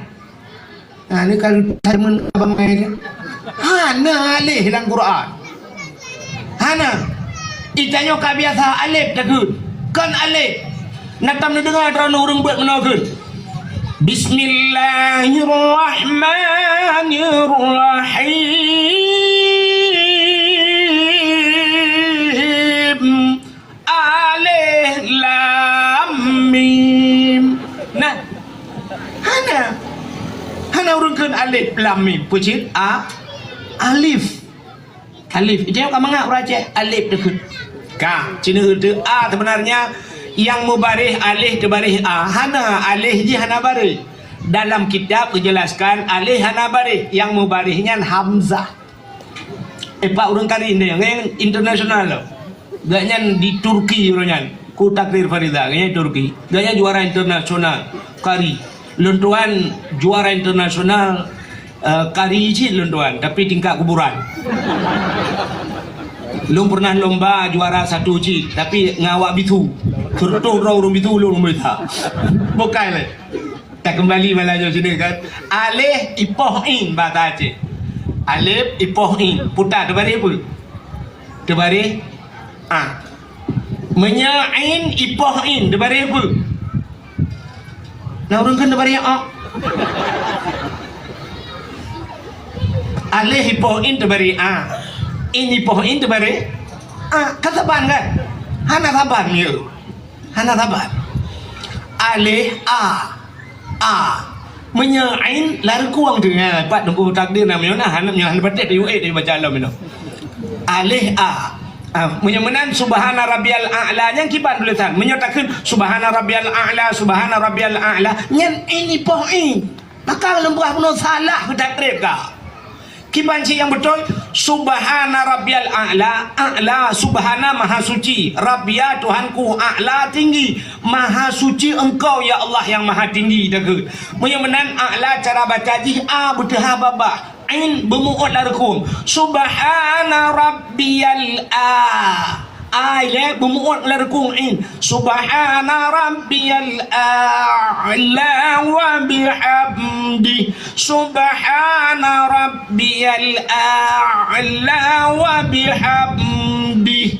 Ha, ni kan teumon abang main. Hana aléh lam Quran. Hana. Itanyoe ka biasa alif takheun. Kon alif. Na tom neudeungoe droeneuh ureueng beuet meunoe kheun. Bismillahirrahmanirrahim. Alif lam mim. Nah. Hana. Hana ureueng kheun alif lam mim. Peue cit? A. Alif. Alif. Itanyoe ka mangat ureueng Aceh alif takheun. Ka, ci neueu teuh a sebenarnya nyang meubaréh alif teubaréh a. Hana, alif jih hana baréh. Dalam kitab geujelaskan alif hana baréh, nyang meubaréh nyan hamzah. Eh, pak ureueng kari nyan, nyan internasional lom. Gobnyan di Turki ureueng nyan. Ku takrir Fariza, gobnyan Turki. Gobnyan juara internasional kari. Lôn tuan juara internasional, eh, kari cit lôn tuan, tapi tingkat kuburan. Lôn pernah lomba juara satu cit, tapi ngon awak bisu. Seureutôh droe ureueng bisu lôn lomba. Bukai lé. Takeumbali bak laju sinoe kan. Alif ipoh in bahasa Aceh. Alif ipoh in. Peue ta teubaréh peue? Teubaréh a. Meunyoe in ipoh in teubaréh peue? Na ureueng kheun teubaréh a. Alif ipoh in teubaréh a. In ipoh in teubaréh a. Ka saban kan? Hana saban, ya. Hana saban. Aleh a. A. Meunyoe ain, lam reukong tu. Ha, pat teungku takdir na meunyoe na, hana, meunyoe hana patéh, tayue, tayue baca lom inoe. Aleh a. Ah, meunyoe meunan, subhana rabbiyal a'la, nyan kiban tulésan. Meunyoe takheun, subhana rabbiyal a'la, subhana rabbiyal a'la, nyan ain ipoh ain. Maka leumbah bunoe salah geutakréb ka. Kiban cit nyang beutôi, subhana rabbiyal a'la, a'la, subhana maha suci, rabbiya Tuhanku, a'la tinggi, maha suci Engkau ya Allah yang maha tinggi takheun. Meunyoe meunan a'la cara baca jih a beuteuha babah. Ain beumuot lam reukong. Subhana rabbiyal a. A ilée beumuot lam reukong ain. Subhana rabbiyal a'la wa bihamdi. Subhana rabbiyal a'la wa bihamdi.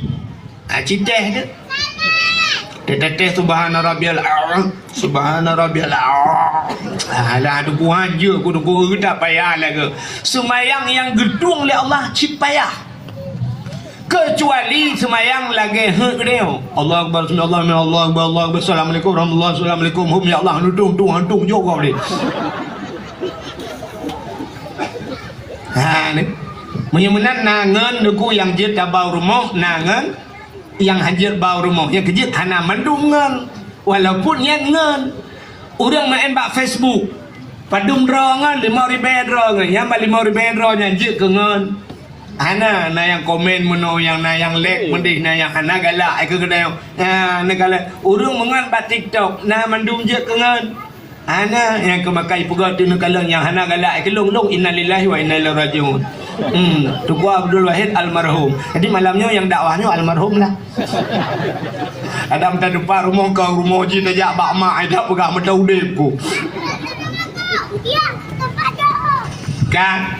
Ah, cit teh tu. Teh-teh subhana rabbiyal a'la, subhana rabbiyal a'la. Alah, teungku haja ku teungku, tak payah lagée. Seumayang nyang geutueng lé Allah cit payah. Keucuali seumayang lagée heuet geutanyoe. Allahu Akbar, sami Allahu liman, Allahu Akbar, Allahu Akbar, assalamualaikum warahmatullahi, assalamualaikum, hum, ya Allah, nudong, dong, dong, jawab deh. Ha, ni. Meunyoe meunan na ngon teungku nyang jeuet tabau rumoh, na ngon nyang hana jeuet bau rumoh. Nyang keujeuet hana mandum ngon, walaupun nyan ngon. Ureuëng maén bak Facebook, padum droe ngon, limong ribée droe ngon. Nyang bak limong ribée droe nyan jeuet keu ngon. Hana, na nyang komen meunoe, nyang na nyang like meudeh, na nyang hana galak, ai keu geutanyoe. Ha, na galak. Ureuëng meungon bak TikTok, na mandum jeuet keu ngon. Hana, nyang keumakai peugah teuh neukalon nyang hana galak, ai keu lôn, lôn, innalillahi wa inna ilaihi raji'un. Hmm, Teungku Abdul Wahid almarhum. Jadi malam nyoe nyang dakwah nyoe almarhum lah. Adam tatupa rumoh kau, rumoh jih tajak bak mak, ai dak peugah meuda udeb ku. Kan?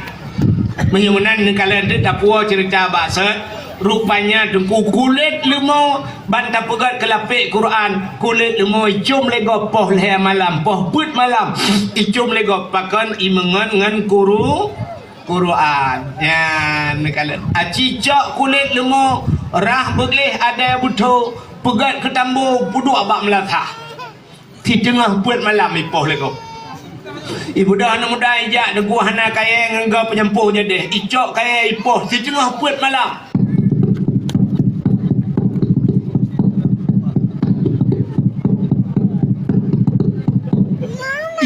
Meunyoe meunan neukalon teuh tapuwoe ceurita bak sot, rupanya teungku kulét leumo ban tapeugét keu lapék Quran, kulét leumo icom lé gob poh lhée malam, poh peuet malam, icom lé gob pakon imeungon ngon kuru-, Quran. Nyan neukalon. Aci cok kulét leumo rhah beugleh adée beutho, peugét keu tambo peuduek bak meulasah. Siteungoh peuet malam ipoh lé gob. Ibuda aneuk muda ijak teungku hana kayée ngon gob peunyampôh jadeh. Icok kayée ipoh siteungoh peuet malam.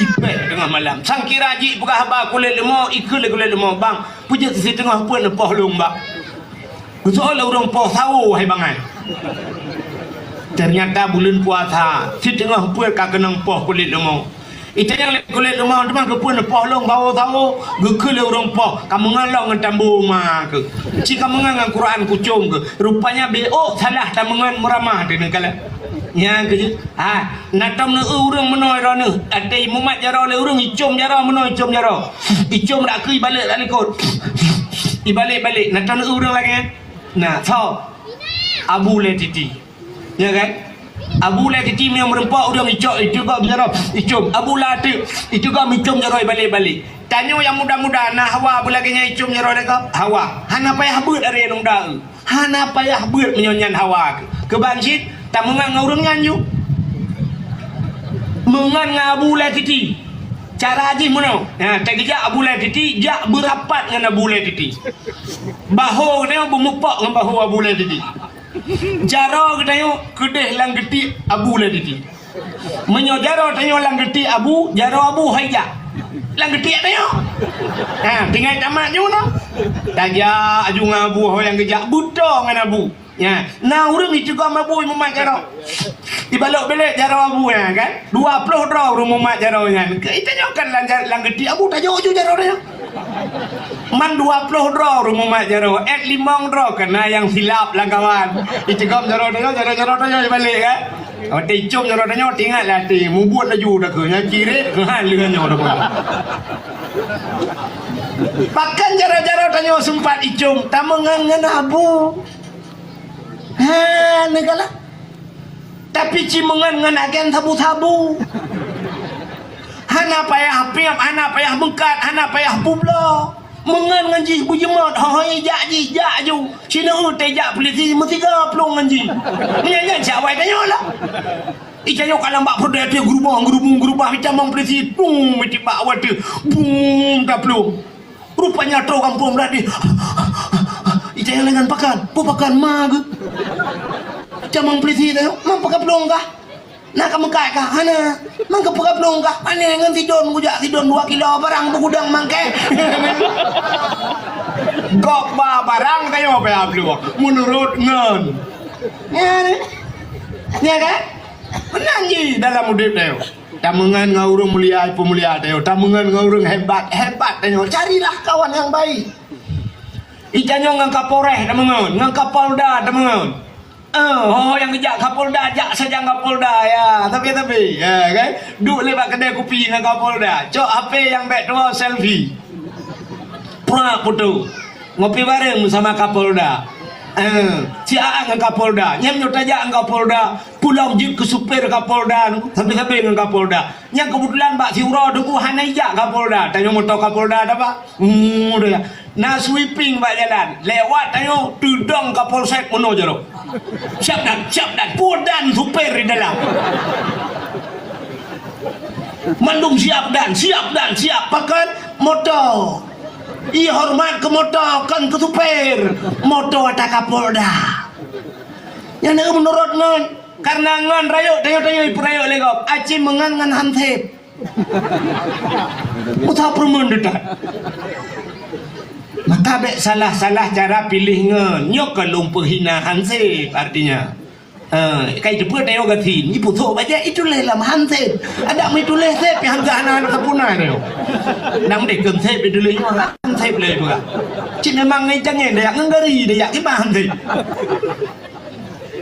Ipéh teungoh malam. Sangkira jih peugah haba kulét leumo, ikheun lé kulét leumo, "Bang, peue jeuet siteungoh peuet neupoh lôn, Bang?" Geusoe lé ureuëng poh sawo hai bangai. Teunyata buleuen puasa, siteungoh peuet ka keunong poh kulét leumo. Itanyong lé kulét leumo, "Teuma keupeue neupoh lôn sawo-sawo?" Geukheun lé ureuëng poh, "Ka meungon lom ngon tambo ma keuh. Ci ka meungon ngon Quran kucom keuh." Rupanya bék salah tameungon meuramah teuh neukalon. Nyan keuh jeuet. Ha, na tom neueu ureuëng meunoe droeneuh. Até imumat jaroe lé ureuëng, icom jaroe meunoe, icom jaroe. Icom dak keu ibalek dak likot. Ibalek-balek. Na tom neueu ureuëng lagée nyan. Na, soe? Abu Lé Titi. Ya kan? Abu Lé Titi meunyoe meureumpok ureuëng icok, icok jaroe, icom. Abu Lé Titi, icok icom jaroe ibalek-balek. Tanyoe nyang muda-muda, na hawa beulagée nyan icom jaroe lé gob? Hawa. Hana payah beuet aré nong da. Hana payah beuet meunyoe nyan hawa. Keuban cit, tameungon ngon ureuëng nyan ju. Meungon ngon Abu Lé Titi. Cara jih meunoe. Ha, tageujak Abu Lé Titi, jak beurapat ngon Abu Lé Titi. Bahu geutanyoe beumupok ngon bahu Abu Lé Titi. Jaroe geutanyoe keudeh lam geutiek Abu Lé Titi. Meunyoe jaroe tanyoe lam geutiek Abu, jaroe Abu hai jak. Lam geutiek tanyoe. Ha, tinggai tamat ju noh. Tajak aju ngon Abu ho nyang geujak, beutoe ngon Abu. Ya, na ureuëng icigom Abu imumat jaroe. Ibalek-balek jaroe Abu nyan kan. Dua ploh droe ureuëng mumat jaroe nyan. Keu itanyoe kan lam ja-, lam geutiek Abu tajok ju jaroe nyan. Man dua ploh droe ureuëng mumat jaroe, et limong droe keunan nyang silap lam kawan. Icigom jaroe tanyoe, jaroe-jaroe tanyoe ibalek kan. Watée icom jaroe tanyoe, teuingat lé até, mubuet laju dah keu nyan ciret keu han leueh nyoe dah. Pakon jaroe-jaroe tanyoe seumpat icom, tameungon ngon Abu. Ha, neukalon. Tapi ci meungon ngon agen sabu-sabu. Hana payah piep, hana payah meukat, hana payah peubloe. Meungon ngon jih beujeumot, ho-ho jak jih, jak ju. Sineuk teuh jak polisi meusigoe plueng ngon jih. Meunyan nyan cawai tanyoe lah. Itanyoe ka lam bak peureudèe teuh geurubong, geurubong, geurubah, itamong peulisi, bum, itibak watèe, bum, taplueng. Rupanya troh gampông brat di. Itanyoe lagèe pakan, peue pakan ma geuh. Itamong peulisi teuh, ma pakan plueng kah? Na ka meukat kah? Hana. Ma ka pakan plueng kah? Pane ngon sidon kujak sidon dua kilo barang beugudang mangkèe. Gob ba barang tanyoe payah plueng. Meunurot ngon. Ya, ni. Ya kan? Meunan jih dalam udép tanyoe. Tameungon ngon ureueng mulia, peumulia tanyoe. Tameungon ngon ureueng hebat, hebat tanyoe. Carilah kawan yang baik. Itanyoe ngon Kapolres tameungon, ngon Kapolda tameungon. Eh, ho nyang geujak Kapolda, jak sajan Kapolda, ya, tapi-tapi, ya kan? Duek lé bak keudè kupi ngon Kapolda. Cok H P nyang bèk tuwoe selfie. Prak foto. Ngopi bareng beusama Kapolda. Eh, si Aa ngon Kapolda. Nyan nyoe tajak ngon Kapolda, pulang jeuet keu supir Kapolda, sabe-sabe ngon Kapolda. Nyan keubeutulan bak siuroe teungku hana ijak Kapolda. Tanyoe moto Kapolda dah, Pak. Hmm, dah. Na sweeping bak jalan. Lewat tanyoe, teudong Kapolsek meunoe jaroe. Siap dan, siap dan. Peue dan supir di dalam. Mandum siap dan, siap dan, siap. Pakon moto. Ih horeumat keu moto, kon keu supir. Moto ata Kapolda. Nyan meunurot ngon, karena ngon rayeuk, tanyoe-tanyoe ipeurayeuk lé gob. Aci meungon ngon hansip. Utak peureumeun teutab. Maka bèk salah-salah cara piléh ngon. Nyoe ka lôn peuhina hansip, artinya. Ha, kai teupeu tanyoe gasien, ipusok bajèe, ituléh lam hansip. Adak meuituléh sép, pih hansip hana, hana sapeue na nyoe. Nang deh keu sép ituléh nyoe, hansip lé peugah. Cit memang ngon itangen, deh yak ngon gari, deh yak kiban hansip.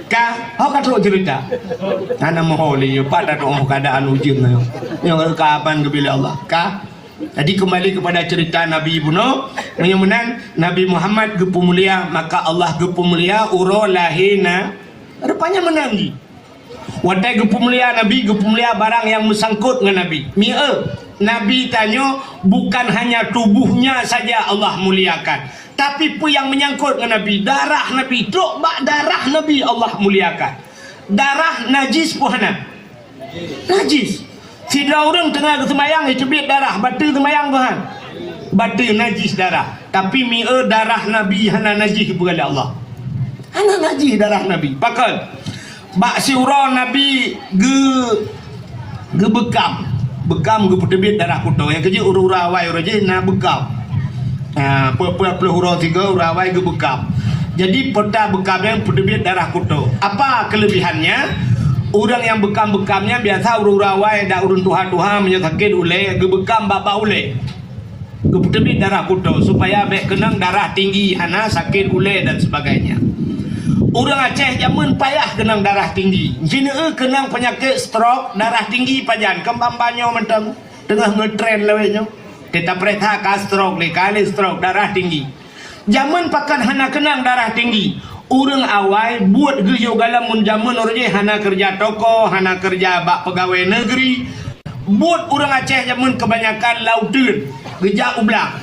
Ka, ho ka trok ceurita. Hana meuho lé nyoe, pat tadoe keadaan ujeuen nyoe. Nyoe kaban geubri lé Allah. Ka. Jadi kembali kepada cerita Nabi bunoe, meunyoe meunan Nabi Muhammad geupeumulia, maka Allah geupeumulia uroe lahé na. Rupanya meunan jih. Watèe geupeumulia Nabi, geupeumulia barang nyang meusangkot ngon Nabi. Mieu, Nabi tanyoe bukan hanya tubuhnya saja Allah muliakan, tapi peue nyang meunyangkot ngon Nabi, darah Nabi, trok bak darah Nabi Allah muliakan. Darah najis peue hana? Najis. Sidroe ureueng teungoh geuseumayang, iteubiet darah, bateue seumayang peue han? Bateue najis darah. Tapi mieu darah Nabi hana najis geupeugah lé Allah. Hana najis darah Nabi. Pakon? Bak siuroe Nabi geu-, geubeukam. Beukam geupeuteubiet darah kuto. Nyang keujeuet ureueng-ureueng awai uroe jih na beukam. Ha, peuet-peuet ploh uroe sigoe ureueng awai geubeukam. Jadi, peuta beukam nyan peuteubiet darah kuto. Apa kelebihannya? Ureueng nyang beukam-beukam nyan biasa ureueng-ureueng awai dan ureueng tuha-tuha meunyoe sakét ulèe geubeukam bak-bak ulèe. Geupeuteubiet darah kuto supaya bèk keunong darah tinggi, hana sakét ulèe dan sebagainya. Ureueng Aceh jameun payah keunong darah tinggi. Jihneuh keunong peunyakét stroke, darah tinggi pajan, keumbang banyoe mantong teungoh ngeutren lawét nyoe. Teuta peuriksa ka stroke lé, ka lé stroke, darah tinggi. Jameun pakon hana keunong darah tinggi. Ureueng awai buet geuyue galak mun jameun uroe jih hana keureuja toko, hana keureuja bak peugawée negeri. Buet ureueng Aceh jameun keubanyakan lam uteuen, geujak u blang.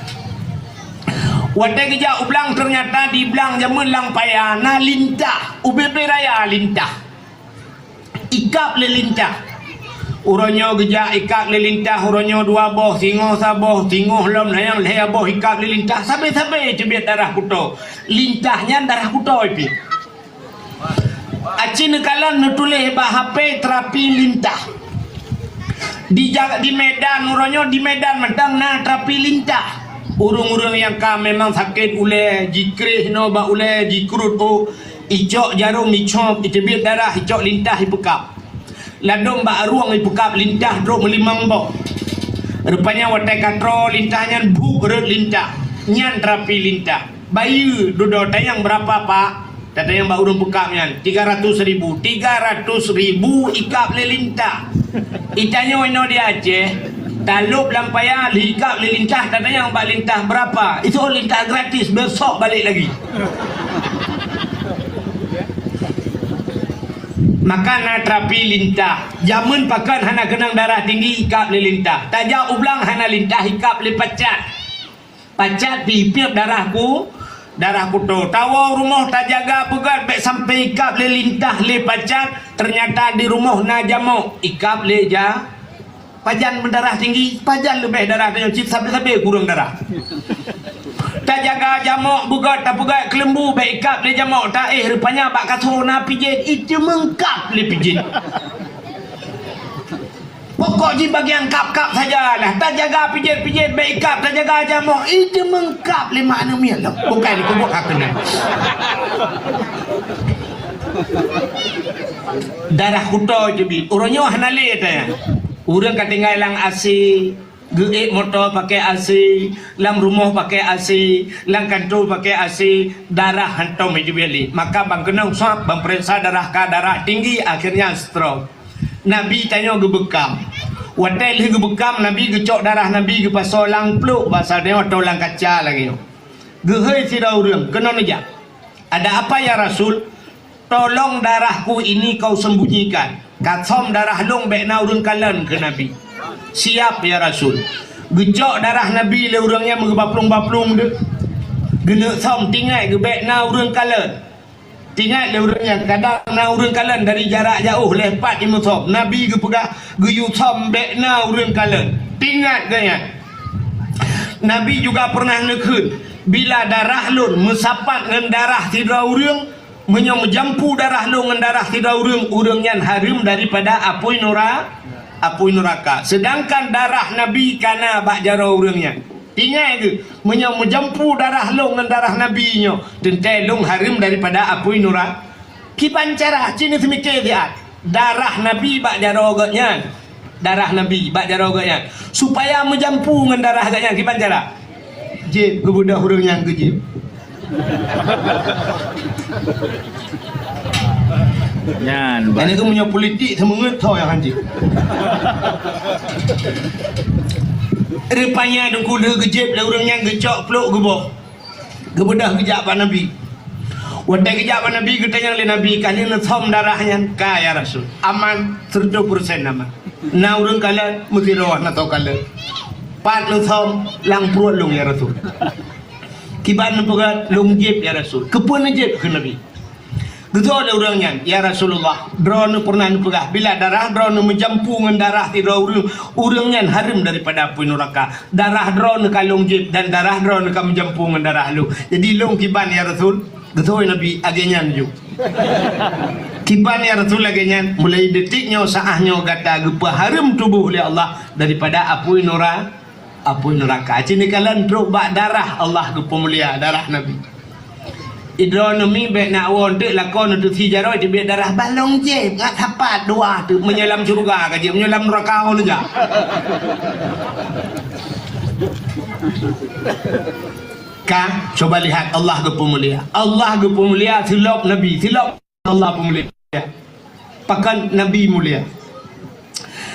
Watée geujak u blang, teunyata di blang jameun lam paya na lintah, ubé-bé raya lintah. Ikab lé lintah. Uroe nyoe geujak ikab lé lintah, uroe nyoe dua boh, singoh saboh, singoh lom nyang lhée boh ikab lé lintah, sabe-sabe teubiet darah kuto. Lintah nyan darah kuto pih. Aci neukalon neutuléh bak H P terapi lintah. Di ja-, di Medan uroe nyoe, di Medan mantong na terapi lintah. Ureuëng-ureuëng nyang ka memang sakét ulée, jikréh inoe bak ulée, jikrut ôk, icok jarôm, icop, iteubiet darah, icok lintah, ipeukab. Ladôm bak arueng ipeukab lintah trok meulimong boh. Rupanya watée ka troe lintah nyan, buk rhot lintah. Nyan terapi lintah. Bayeue dudoe tanyong beurapa, Pak? Tatanyong bak ureuëng peukab nyan, tiga ratus ribu. Tiga ratus ribu ikab lé lintah. Itanyoe inoe di Aceh, talôb lam paya lheuh ikab lé lintah, tatanyong bak lintah beurapa? Itu lintah gratis, beusok balek lagi. Maka na terapi lintah. Jameun pakon hana keunong darah tinggi, ikab lé lintah. Tajak u blang hana lintah, ikab lé pacat. Pacat pih ipiep darah ku-, Darah kuto, tawoe rumoh tajaga beugét bék sampoe ikab lé lintah lé pajan, teunyata di rumoh na jamok, ikab lé ja-, pajan meudarah tinggi, pajan leubeh darah tanyoe cit sabe-sabe kureueng darah. Tajaga jamok beugét, tapeugét keuleumbu bék ikab lé jamok, taéh rupanya bak kasoe na pijen, iteumeung kab lé pijen. Pokok jih bagian kab-kab sajalah. Tajaga pijen-pijen bék ikab, tajaga jamok, iteumeung kab lé mak aneuk miet lom. Bukan dikeubok hak keunan. Darah kuto jeuet. Uroe nyoe hana lé tanya. Ureueng ka tinggai lam A C, geuék moto pakai A C, lam rumoh pakai A C, lam kantô pakai A C, darah hantom jeuet lé. Maka ban keunong swab, ban peuriksa darah ka darah tinggi, akhirnya stroke. Nabi tanyoe geubeukam. Watée lheueh geubeukam, Nabi geucok darah Nabi geupasoe lam plôk, basa tanyoe atau lam kaca lagée nyoe. Geuhôi sidroe ureueng, keunoe neujak. "Ada apa, ya Rasul?" "Tolong darahku ini kau sembunyikan. Kasom darah lôn bék na ureueng kalon," kheun Nabi. "Siap, ya Rasul." Geucok darah Nabi lé ureueng nyan meugeubaplong-baplong deuh. Geuneuk som, tingai geuh bék na ureueng kalon. Tingat lé ureueng nyan, kadang na ureueng kalon dari jarak jaoh lé pat jimeusom. Nabi geupeugah, geuyue som bék na ureueng kalon. Tingat geuh nyan. Nabi juga pernah neukheun, "Bila darah lôn meusapat ngon darah sidroe ureueng, meunyoe meujampu darah lôn ngon darah sidroe ureueng, ureueng nyan hareuem daripada apui nura-, apui nuraka." Sedangkan darah Nabi ka na bak jaroe ureueng nyan. Ingat geuh, meunyoe meujampu darah lôn ngon darah Nabi nyoe, teuntée lôn hareuem daripada apui nura-, kiban cara, cit neuseumiké siat. Darah Nabi bak jaroe geuh nyan. Darah Nabi bak jaroe geuh nyan. Supaya meujampu ngon darah geuh nyan, kiban cara? Jieb, geubeudôh ureueng nyan geujieb. Nyan, Pak. Ini tu meunyoe politik, semeungeut tho nyang hanjeuet. Rupanya Teungku lheueh geujieb lé ureueng nyan geucok plôk geuboh. Geubeudôh geujak bak Nabi. Watée geujak bak Nabi, geutanyong lé Nabi, "Ka lheueh neusom darah nyan?" "Ka, ya Rasul." "Aman, seratus persen aman. Na ureueng kalon, meusidroe na tho kalon. Pat neusom, lam pruet lôn, ya Rasul." Kiban neupeugah, "Lôn jieb, ya Rasul." "Keupeue neujieb?" kheun Nabi. Geutanyong lé ureueng nyan, "Ya Rasulullah, droeneuh pernah neupeugah, bila darah droeneuh meujampu ngon darah sidroe ureueng, ureueng nyan hareuem daripada apui nuraka. Darah droeneuh ka lôn jieb dan darah droeneuh ka meujampu ngon darah lôn. Jadi lôn kiban, ya Rasul?" Geutanyong Nabi, "Lagée nyan ju." "Kiban, ya Rasul, lagée nyan?" "Mulai detik nyoe, saát nyoe gata geupeuhareuem tuboh lé Allah daripada apui nura-, apui nuraka." Cit neukalon trok bak darah Allah geupeumulia, darah Nabi. Idroeneuh mi bék na woe teuk lakoe neuteusi jaroe teubiet darah, "Bah lôn jieb, ngat sapat dua teuk, meunyoe lam syeuruga ka jieb, meunyoe lam nuraka woe neujak." Ka, coba lihat Allah geupeumulia. Allah geupeumulia silop Nabi, silop Allah peumulia. Pakon Nabi mulia.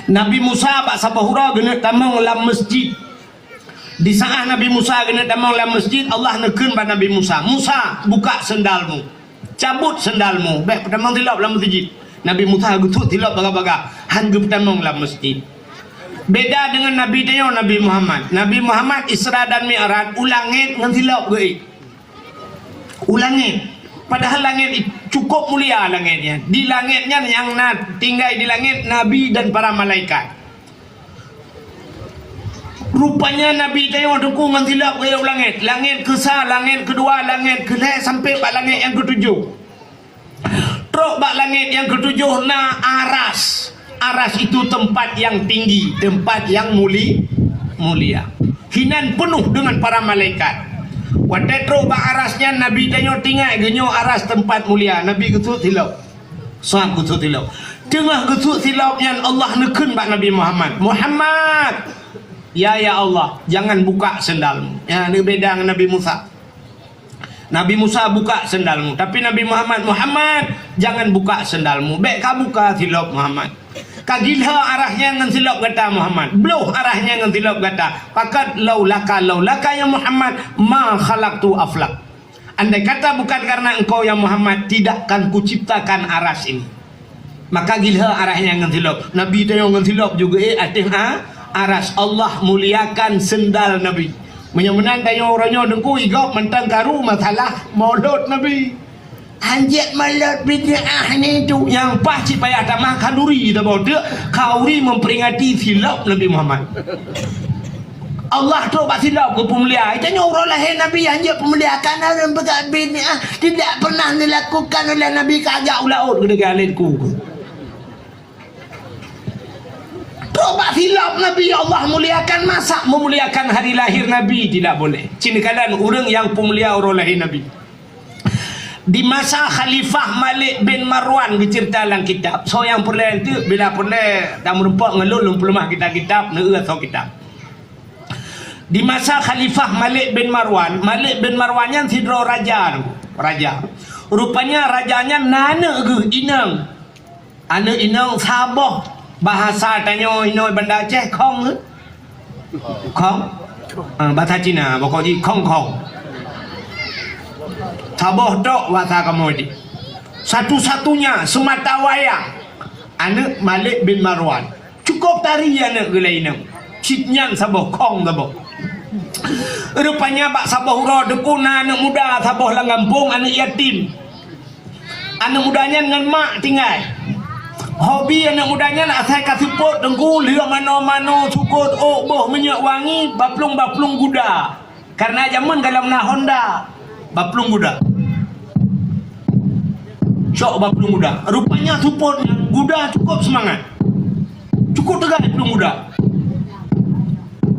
Nabi Musa bak saboh uroe geuneuk tamong lam masjid. Di saát Nabi Musa geuneuk tamong lam masjid, Allah neukheun bak Nabi Musa, "Musa, buka sendalmu. Cabut sendalmu, bék peutamong silop lam masjid." Nabi Musa geusut silop bagah-bagah, han geupeutamong lam masjid. Beda deungon Nabi tanyoe, Nabi Muhammad. Nabi Muhammad Isra dan Mi'raj u langét ngon silop geuék. U langét. Padahal langét i-, cukup mulia langét nyan. Di langét nyan nyang na tinggai di langét Nabi dan para malaikat. Rupanya Nabi tanyoe Teungku ngon silop geuék u langét. Langét keusa, langét keudua, langét keulhée, sampoe bak langét nyang keutujoh. Trok bak langét nyang keutujoh na aras. Aras itu tempat yang tinggi, tempat yang muli-, mulia. Hinan peunoh deungon para malaikat. Watée trok bak aras nyan, Nabi tanyoe tingai geunyoe aras teumpat mulia. Nabi geusut silop. Sab geusut silop. Teungoh geusut silop nyan, Allah neukheun bak Nabi Muhammad, "Muhammad!" "Ya, ya Allah, jangan buka sendalmu." Ya, ni beda ngon Nabi Musa. Nabi Musa buka sendalmu, tapi Nabi Muhammad, "Muhammad, jangan buka sendalmu. Bék ka buka silop Muhammad. Ka gila arah nyan ngon silop gata Muhammad. Bloh arah nyan ngon silop gata. Pakon laulaka, laulaka ya Muhammad, ma khalaqtu aflak. Andai kata bukan karena engkau ya Muhammad, tidak akan kuciptakan aras ini." Maka gila arah nyan ngon silop. Nabi tanyoe ngon silop juga, eh, ateueh, ah, aras. Allah muliakan sendal Nabi. Meunyoe meunan tanyoe uroe nyoe Teungku, i gob mantong karu masalah molot Nabi. Hanjeuet molot bid'ah nyan tu. Nyang paih cit payah tamah khanduri saboh teuk, khanduri memperingati silop Nabi Muhammad. Allah trok bak silop geupeumulia. Tanyoe uroe lahé Nabi hanjeuet peumulia, karena ureuëng peugah bid'ah tidak pernah dilakukan oleh Nabi, ka jak u laôt geudeungoe lé Teungku. Trok bak silop Nabi Allah muliakan, masa meumuliakan hari lahir Nabi tidak boleh. Cit neukalon ureuëng nyang peumulia uroe lahé Nabi. Di masa Khalifah Malik bin Marwan geuceurita lam kitab. Soe nyang peureulée eunteuk, bila peureulée tameurumpok ngon lôn, lôn peuleumah kitab-kitab, neueu soe kitab. Di masa Khalifah Malik bin Marwan, Malik bin Marwan nyan sidroe raja, raja. Rupanya raja nyan na aneuëk geuh inong. Aneuëk inong saboh, bahasa tanyoe inoe Banda Aceh khong. Khong? Ah, bahasa Cina, pokok jih khong-khong. Saboh tok bahasa kamoe jih. Satu-satunya semata wayang aneuëk Malik bin Marwan. Cukup tari aneuëk geuh lé inong. Cit nyan saboh khong saboh. Rupanya bak saboh uroe Teungku na aneuëk muda saboh lam gampông, aneuëk yatim. Aneuëk muda nyan ngon mak tinggai. Hobi aneuëk muda nyan asai ka seupôt Teungku, lheueh mano-mano, sukôt ôk, boh minyeuk wangi, baplueng-baplueng guda. Karena jameun gohlom na Honda, baplueng guda. Cok baplueng guda. Rupanya seupôt nyan guda cukup seumangat. Cukup teuga plueng guda.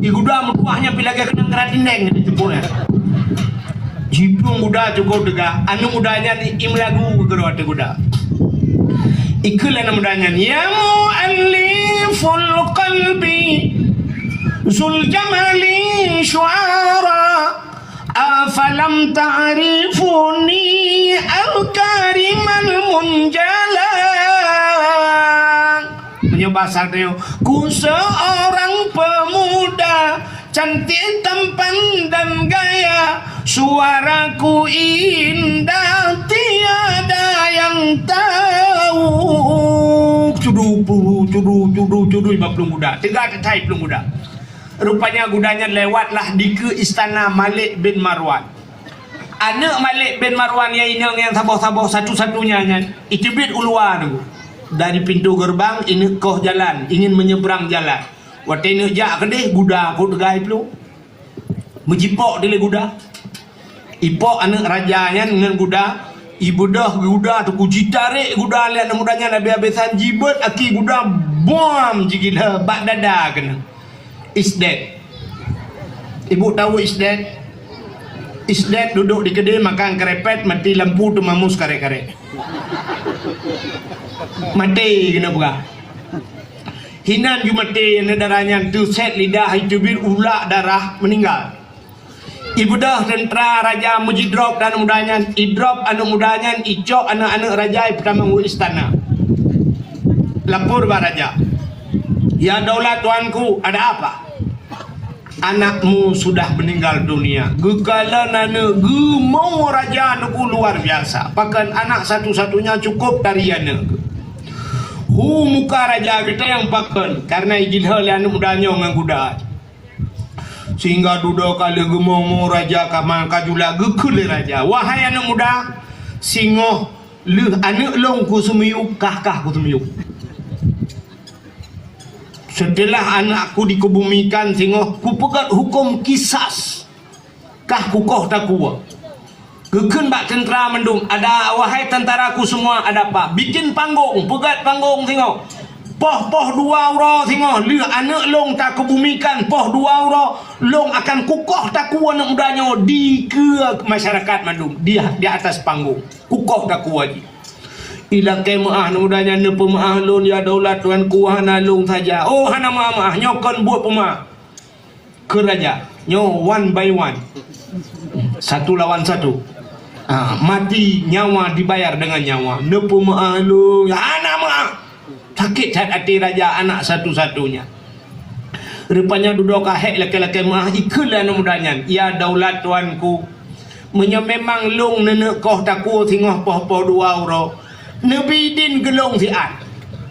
Di guda meutuah nyan pih lagée keunong keurat tindeng di teupue. Jiplueng guda cukup teuga, aneuëk muda nyan i meulagu keu keudroe ateueh guda. Ikheun lé aneuëk muda nyan, "Ya mu'alliful qalbi, zul jamali syu'ara, afalam ta'rifuni al-karimal munjala." Meunyoe basa tanyoe, "Ku seorang pemuda, cantik tampan dan gaya, suaraku indah tiada yang tahu." Cudu, puhu, cudu, cudu, cudu, lima puluh guda. Teuga teuthai plueng guda. Rupanya guda nyan lewatlah dikeue istana Malik bin Marwan. Aneuëk Malik bin Marwan nyang inong nyang saboh-saboh satu-satunya nyan, iteubiet u luwa tu. Dari pintoe geureubang, ineuk koh jalan, ingin meunyebrang jalan. Watée ineuk jak keudeh, guda kok teuga iplueng. Meujipok dilée guda. Ipok aneuëk raja nyan ngon guda, ibeudôh guda teungku, jitarek guda lé aneuëk muda nyan habéh-habésan, jibeuet aki guda, buam, jigila bak dada keunoe. Is dead. Ibu tahu is dead? Is dead duduk di keudè makan kerepet, mati lampu teumamus karek-karek. Mati keunoe peugah. Hinan ju mati aneuëk dara nyan, teuset lidah, iteubiet ulak darah, meuninggai. Ibeudôh teuntra raja meujidrop aneuëk muda nyan, idrop aneuëk muda nyan, icok aneuëk-aneuëk raja, ipeutamong u istana. Lapor bak raja, "Ya daulat tuanku, ada apa?" "Anakmu sudah meninggal dunia." Geukalon aneuëk, geumoe raja aneuëk luar biasa. Pakon anak satu-satunya cukup tari aneuëk. Hu muka raja geutanyong pakon, karena ijilhô lé aneuëk muda nyoe ngon guda. Sehingga dudoe ka lheueh geumoe-moe raja ka ma-, ka jula geukheun lé raja, "Wahai aneuëk muda, singoh lheueh aneuëk lôn kuseumiyueb, kah-kah kuseumiyueb. Seuteulah anakku dikebumikan singoh, kupeugét huköm kisas, kah kukoh takue." Geukheun bak teuntra mandum, "Ada, wahai tentaraku semua, ada apa? Bikin panggung, peugét panggung singoh. Poh-poh dua uroe singoh, lheueh aneuëk lôn takeubumikan, poh dua uroe, lôn akan kukoh takue aneuëk muda nyoe dikeue masyarakat mandum di, di atas panggung. Kukoh takue jih." Ilakée meuáh aneuëk muda nyan, "Neupeumeuáh lôn, ya daulat tuanku, hana lôn saja." "Oh, hana meuáh-meuáh, nyoe kon buet peumeuáh." Kheun raja, nyoe one by one. Satu lawan satu. Ha, mati, nyawa dibayar dengan nyawa. Neupeumeuáh lôn, hana meuáh. Sakét that até raja, anak satu-satunya. Rupanya dudoe ka hék lakée-lakée meuáh, ikheun lé aneuëk muda nyan, "Ya daulat tuanku, meunyoe memang lôn neuneuk koh takue singoh poh-poh dua uroe, neubi idin keu lôn siat.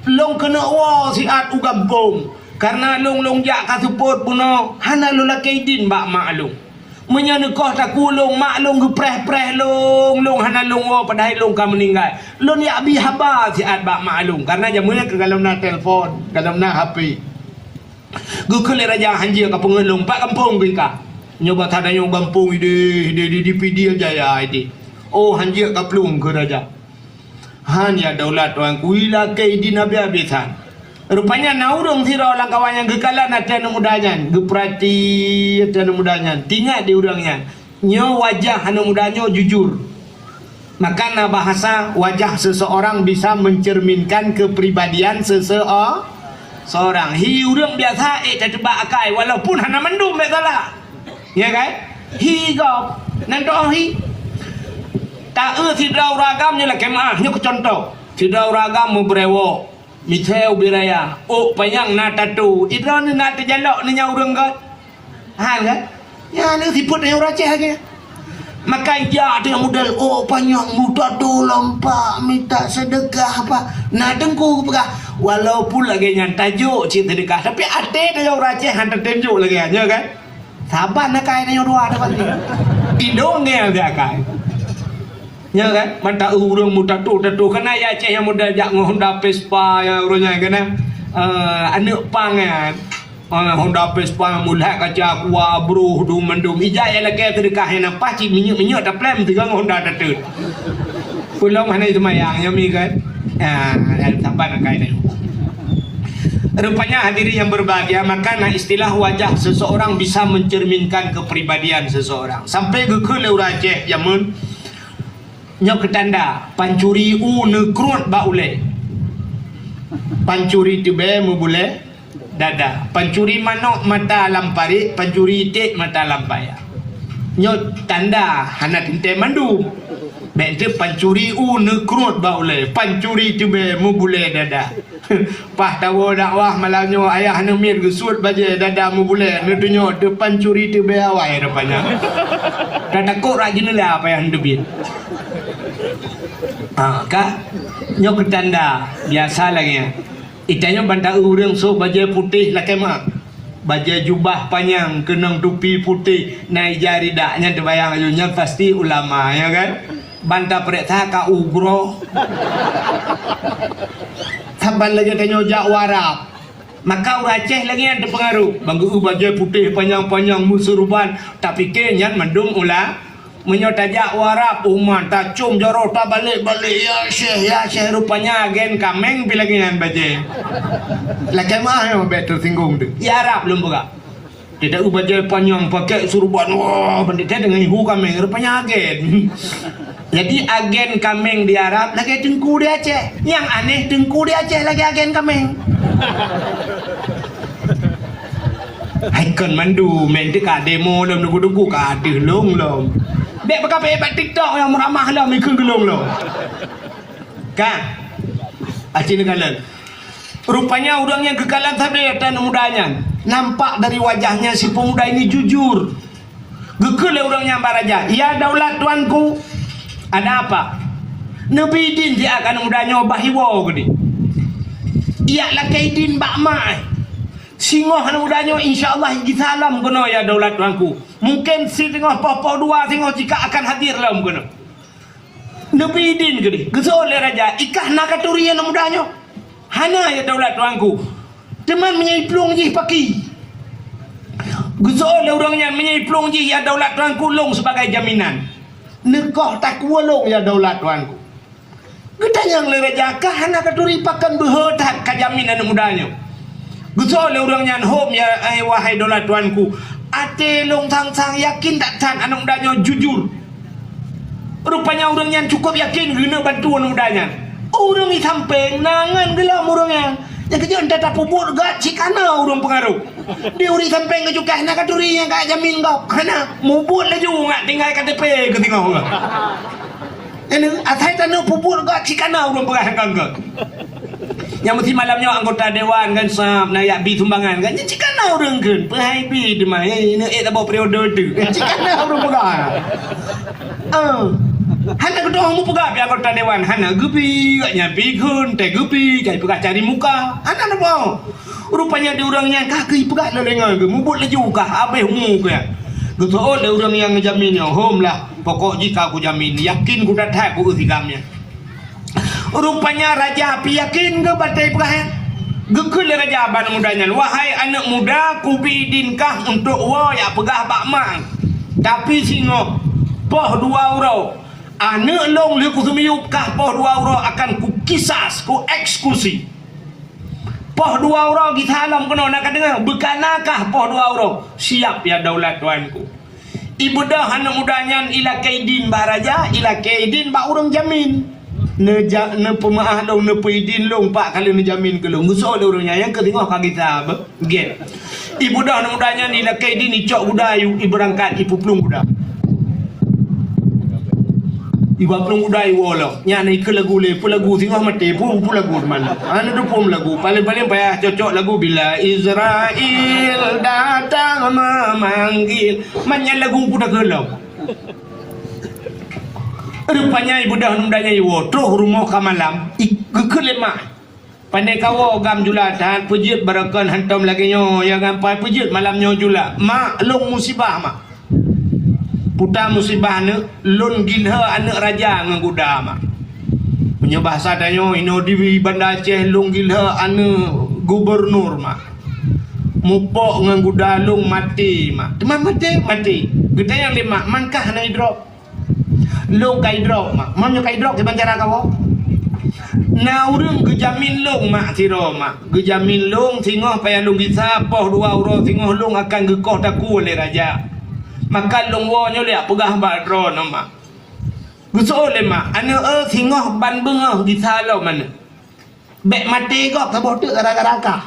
Lôn keuneuk woe siat u gampông. Karena lôn, lôn jak ka seupôt bunoe, hana lôn lakée idin bak mak lôn." Meunyoe neukoh takue lôn, mak lôn geupreh-preh lôn, lôn hana lôn woe padahai lôn ka meuninggai. Lôn jak bi haba siat bak mak lôn, karena jameun nyan ka golom na telepon, golom na H P. Geukheun lé raja, "Hanjeuet kapeungeuet lôn, pat gampông keuh ka?" "Nyoe bak tanyoe gampông idéh, idéh di, di Pidie Jaya idéh." "Oh, hanjeuet kaplueng," kheun raja. "Han, ya daulat tuanku, ilakée idin habéh-habéh han." Rupanya na ureuëng sidroe lam kawan nyang geukalon até aneuk muda nyan, geupeurati até aneuk muda nyan, teuingat di ureuëng nyan. Nyoe wajah aneuk muda nyoe jujur. Maka na bahasa, wajah seseorang bisa mencerminkan kepribadian seseo-, seorang. Hi ureuëng biasa ék tateuba akai, walaupun hana mandum bék salah. Ya kan? Hi gob, nan toh hi. Taeu sidroe ureuëng agam nyoe lakée meuah, nyoe keu contoh. Sidroe ureuëng agam meubrewok, miseu ubit raya, ôk panyang na tatu. Idroe na teujalok nyan ureuëng göt. Han kan? Nyan sifeuet nyang ureuëng Aceh lagée. Maka ija teuh model ôk panyang, mutatu lom pak, minta seudeukah pak. Na teungku geupeugah, walaupun lagée nyan tajok cit seudeukah, tapi até teuh ureuëng Aceh han tatem jok lagée nyan, ya kan? Saban akai tanyoe dua dapat ni. Idong ngieng di akai. Nya kan? Mantap ureuëng mutatu-tatu. Kana ya Aceh nyang model jak ngon Honda Vespa nyang ureuëng nyan kana. Eh, aneuk pang nyan. Eh, Honda Vespa mulat kaca kuah, broh, dum mandum. Ija ya lakée seudeukah nyang nampak cit minyeuk-minyeuk taplem sigoe ngon Honda tateut. Peulom hana seumayang, nyoe mi kan? Ah, saban akai tanyoe. Rupanya hadirin yang berbahagia, maka na istilah wajah seseorang bisa mencerminkan kepribadian seseorang. Sampai geukheun lé ureuëng Aceh jameun nyoe keu tanda, pancuri u neukruet bak ulée. Pancuri teubée meubulée dada. Pancuri manok mata lam parit, pancuri iték mata lam paya. Nyoe tanda hana teuntée mandum. Bék teuh pancuri u neukruet bak ulée, pancuri teubée meubulée dada. Paih tawoe dakwah malam nyoe ayah neumiet geusuet bajée dada meubulée, neutunyok teuh pancuri teubée awai rupanya. Tatakot rak jeuneula payah neuteubiet. Ha, ka? Nyoe keu tanda, biasa lagée nyan. Itanyoe ban taeu ureuëng sôk bajée putéh lakée meuah. Bajée jubah panyang keunong tupi putéh, na ija ridak nyan teubayang laju nyan pasti ulama, ya kan? Ban tapeuriksa ka ugroe. Saban lagée tanyoe jak u Arab. Maka ureuëng Aceh lagée nyan teupeungaruh. Ban geu-eu bajée putéh panyang-panyang meuseureuban, tapike nyan mandum ula-, meunyoe tajak u Arab, uma tacôm jaroe tabalek-balek, "Ya Syekh, ya Syekh," rupanya agen kaméng pi lagée nyan bajée. Lakée meuah nyoe bék teusinggong teuh. Ya Arab lôn peugah. Teuta u bajée panyang, pakék seureuban, wah, bandét teuh deungon hu kaméng, rupanya agen. Jadi agen kaméng di Arab lagée teungku di Aceh. Nyang aneh teungku di Aceh lagée agen kaméng. Hai kon mandum, meunteuka demo lom, dugu-dugu ka deuh lom lom. Bék beukapé bak TikTok nyang meuramah lom, ikheun geulong lom. Ka? Aci neukalon. Rupanya ureuëng nyang geukalon sabe até aneuk muda nyan. Nampak dari wajahnya si pemuda ini jujur. Geukheun lé ureuëng nyan bak raja, "Ya daulat tuanku, ada apa?" Neubi idin siat aneuk muda nyoe bah iwoe keudeh. Ijak lakée idin bak mak. Singoh aneuk muda nyoe insya Allah jisalam keunoe ya daulat tuanku. Mungkin singoh poh-poh dua singoh jika akan hadir lom keunoe. Neubi idin keudeh. Geuseuôt lé raja, "Ikah na katuri aneuk muda nyoe?" "Hana, ya daulat tuanku. Teuma meunyoe iplueng jih paki?" Geuseuôt lé ureuëng nyan, "Meunyoe iplueng jih, ya daulat tuanku, lôn sibagai jaminan." "Neukoh takue lôn, ya daulat tuanku." Geutanyong lé raja, "Kah hana katuri, pakon beuhe that kajamin aneuk muda nyoe?" Geuseuôt lé ureuëng nyan, "Hom, ya, eh, wahai daulat tuanku, até lôn sang-sang yakin that-that aneuk muda nyoe jujur." Rupanya ureuëng nyan cukup yakin geuneuk bantu aneuk muda nyan. Ureuëng di sampéng na ngon geulom ureuëng nyan. Nyang keujeuet entah tapeubuet gak cit kana ureuëng peungaroh. Di ureuëng sampéng geucukah na katuri nyang ka jamin gob. Hana, mubuet laju ngat tinggai K T P keu singoh. Nyan asai taneuk peubuet gak cit kana ureuëng peugah ngon gob. Nyang meusi malam nyoe anggota dewan kan sab na yak bi sumbangan kan. Nyan cit kana ureuëng kheun, peuhai bi teuma, eh, ini eh tabok periode tu. Cit kana ureuëng peugah. Ah. Hana keudroe mupeugah pih anggota dewan, hana geubi, gak nyan pi kheun, teuh geubi, kai peugah cari muka. Hana napa. Rupanya di ureuëng nyan ka geupeugah lé lengan geuh, mubuet laju ka habéh umu geuh. Geuseuôt lé ureuëng nyang ngeujamin nyoe, "Hom lah, pokok jih ka kujamin, yakin kudat that ku eu sigam nyan." Rupanya raja pih yakin geuh batée peugah nyan. Geukheun lé raja bak aneuëk muda nyan, "Wahai aneuëk muda, kubi idin kah untuk woe jak peugah bak mak. Tapi singoh, poh dua uroe, aneuëk lôn lheueh kuseumiyueb kah poh dua uroe akan kukisas, kueksekusi." Poh dua uroe gisa lom keunoe na ka deungoe, beukana kah poh dua uroe? Siap ya daulat tuanku. Ibeudôh aneuëk muda nyan ilakée idin bak raja, ilakée idin bak ureuëng jamin. Neuja-, neupeumeuáh lôn, neupeuidin lôn, pak kali neujamin keu lôn. Geuseuôt lé ureuëng nyan, nyang keu singoh ka gisa beuh. Gét. Ibeudôh aneuëk muda nyan ilakée idin, icok guda, ibeurangkat, ipeuplueng guda. Iba plueng guda iwoe lom. Nyan ikheun lagu lé, peue lagu singoh maté, peue, peue lagu teuma. Hana teupeu lagu, paléng-paléng payah cocok lagu Bila Israel Datang Memanggil. Man nyan lagu peue takheun lom. Rupanya ibeudôh aneuëk muda nyan iwoe, troh rumoh ka malam, i-, geukheun lé mak. Pandai kawoe gam jula that, peujeuet barokon hantom lagée nyoe, ya gam pai peujeuet malam nyoe jula. Mak, lôn musibah, mak. Puta musibah aneuëk, lôn gilhée aneuëk raja ngon guda, mak. Meunyoe bahasa tanyoe, inoe di Banda Aceh, lôn gilhée aneuëk gubernur, mak. Mupok ngon guda lôn maté, mak. Teuma maté, maté. Geutanyong lé mak, "Man kah na idrop?" "Lôn ka idrop, mak." "Man nyoe ka idrop, kiban cara kawoe?" "Na ureuëng geujamin lôn, mak, sidroe, mak. Geujamin lôn singoh payah lôn gisa, poh dua uroe singoh lôn akan geukoh takue lé raja. Maka lôn woe nyoe lé peugah bak droeneuh, mak." Geuseuôt lé mak, "Aneuëk, eh, singoh ban beungoh gisa lom, aneuëk." Bék maté gob saboh teuk gara-gara kah.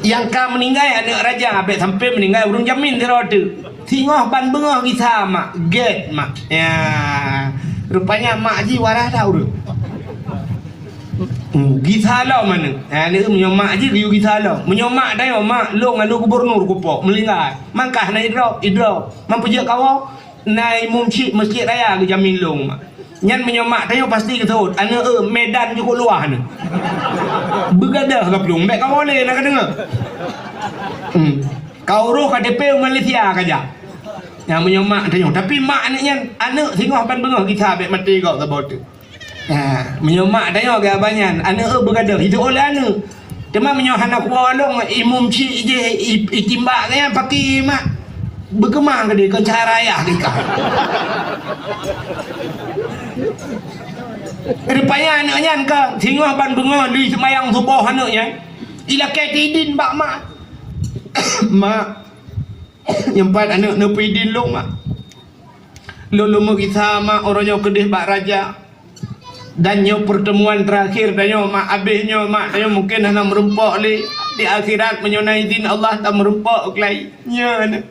Nyang ka meuninggai aneuëk raja, bék sampoe meuninggai ureuëng jamin sidroe teuk. Singoh ban beungoh gisa, mak. Gét, mak. Ya. Rupanya mak jih waras that ureuëng. Hmm, gisa lom aneuëk. Ya, lé meunyoe mak jih geuyue gisa lom. Meunyoe mak tanyoe, "Mak, lôn aneuëk gubernur kupok, meuninggai. Man kah na idrop?" "Idrop." "Man peujeuet kawoe?" "Na imum syik masjid raya geujamin lôn, mak." Nyan meunyoe mak tanyoe pasti geuseuôt, "Aneuëk, eh, Medan jukuk luwah aneuëk. Beugadôh ka plueng, bék kawoe lé na ka deungoe." Hmm. Ka urôh K T P Malaysia ka jak. Nyan meunyoe mak tanyoe, tapi mak aneuëk nyan, "Aneuëk, singoh ban beungoh gisa, bék maté gob saboh teuk." Ha, meunyoe mak tanyoe keu abah nyan, "Aneuëk, eh, beugadôh, jiteuôt lé aneuëk." Teuma meunyoe hana kuwoe lôn, imum syik jih i-, itimbak keu nyan, paki mak. Beukeumang keudeh, kon cara ayah keu ikah. Rupanya aneuëk nyan ka singoh ban beungoh lheueh seumayang suboh aneuëk nyan, ilakée idin bak mak. "Mak, nyoe pat aneuëk neupeuidin lôn, mak. Lôn lôn meugisa, mak, uroe nyoe keudeh bak raja. Dan nyoe pertemuan terakhir tanyoe, mak. Abéh nyoe, mak, tanyoe mungken hana meureumpok lé. Di akhirat, meunyoe na idin Allah, tameurumpok keulai. Nyoe, aneuëk.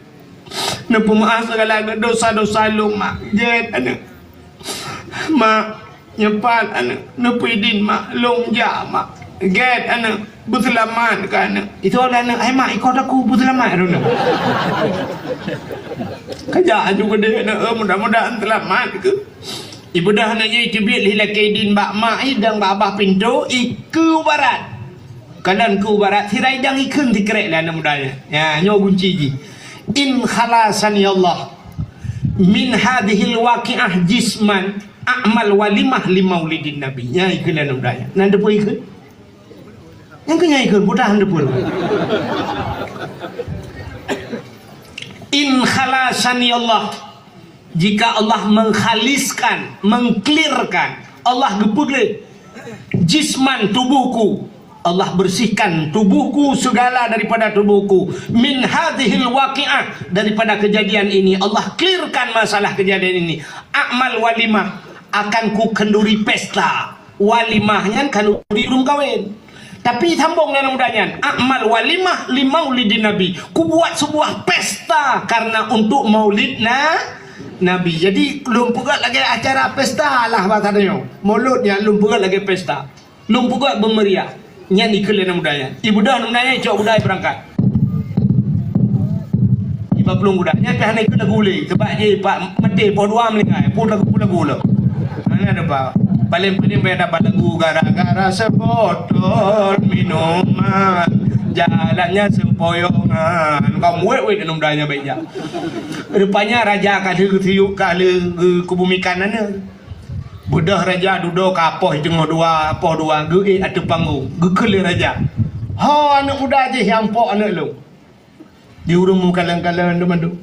Neupeumeuáh sigala dosa-dosa lôn, mak." "Gét, aneuëk." "Mak, nyoe pat, aneuëk. Neupeuidin, mak. Lôn jak, mak." "Gét, aneuëk. Beuseulamat keu aneuëk." Itu lé aneuëk, "Hai mak, ikot aku beuseulamat," droeneueh. Ka jak aju keudeh aneuëk, "Eh, mudah-mudahan seulamat keuh." Ibeudôh aneuëk nyan iteubiet lé ilakée idin bak mak i dan bak babah pintoe, ikeue u barat. Kalon ikeue u barat, sira idang ikheun sikrek lé aneuëk muda nyan. Ya, nyoe gunci jih. "In khalasani Allah min hadhil waqi'ah jisman a'mal walimah li maulidin Nabi." Nyan ikheun lé aneuëk muda nyan. Nan teupeu ikheun? Nyang keu nyan ikheun, peue tahan teupeu. "In khalasani Allah," jika Allah mengkhaliskan, mengklirkan, Allah geupeugléh, "jisman, tubuhku," Allah bersihkan tubuhku, segala daripada tubuhku, "min hadhil waqi'ah," daripada kejadian ini, Allah clearkan masalah kejadian ini, "a'mal walimah," akan kukhenduri pesta. Walimah nyan khanduri ureuëng kawen. Tapi sambong dalam muda nyan, "A'mal walimah li maulidin Nabi." Kubuat sebuah pesta karena untuk maulid na-, Nabi. Jadi, lôn peugét lagée acara pesta lah bahasa tanyoe. Mulod nyan lôn peugét lagée pesta. Lôn peugét beumeriah. Nyan ikheun lé aneuëk muda nyan. Ibeudôh aneuëk muda nyan, icok guda ibeurangkat. Iba plueng guda. Nyan pih hana ikheun lagu lé. Sabab jih bak maté poh dua meuninggai. Peue lagu, peue lagu lom. Hana daba. Paléng-paléng bèk daba lagu gara-gara sebotol minuman. jalannya sempoyongan. Ka muet-muet aneuk muda nyan bak jak. Rupanya raja ka lheueh geusiyup, ka lheueh geukeubumi kan aneuk. Beudôh raja dudoe ka poh teungoh dua, poh dua, geuék ateueh panggong. Geukheun lé raja, "Ho aneuk muda jih nyang pok aneuk lôn." Di ureuëng meukalon-kalon dum mandum.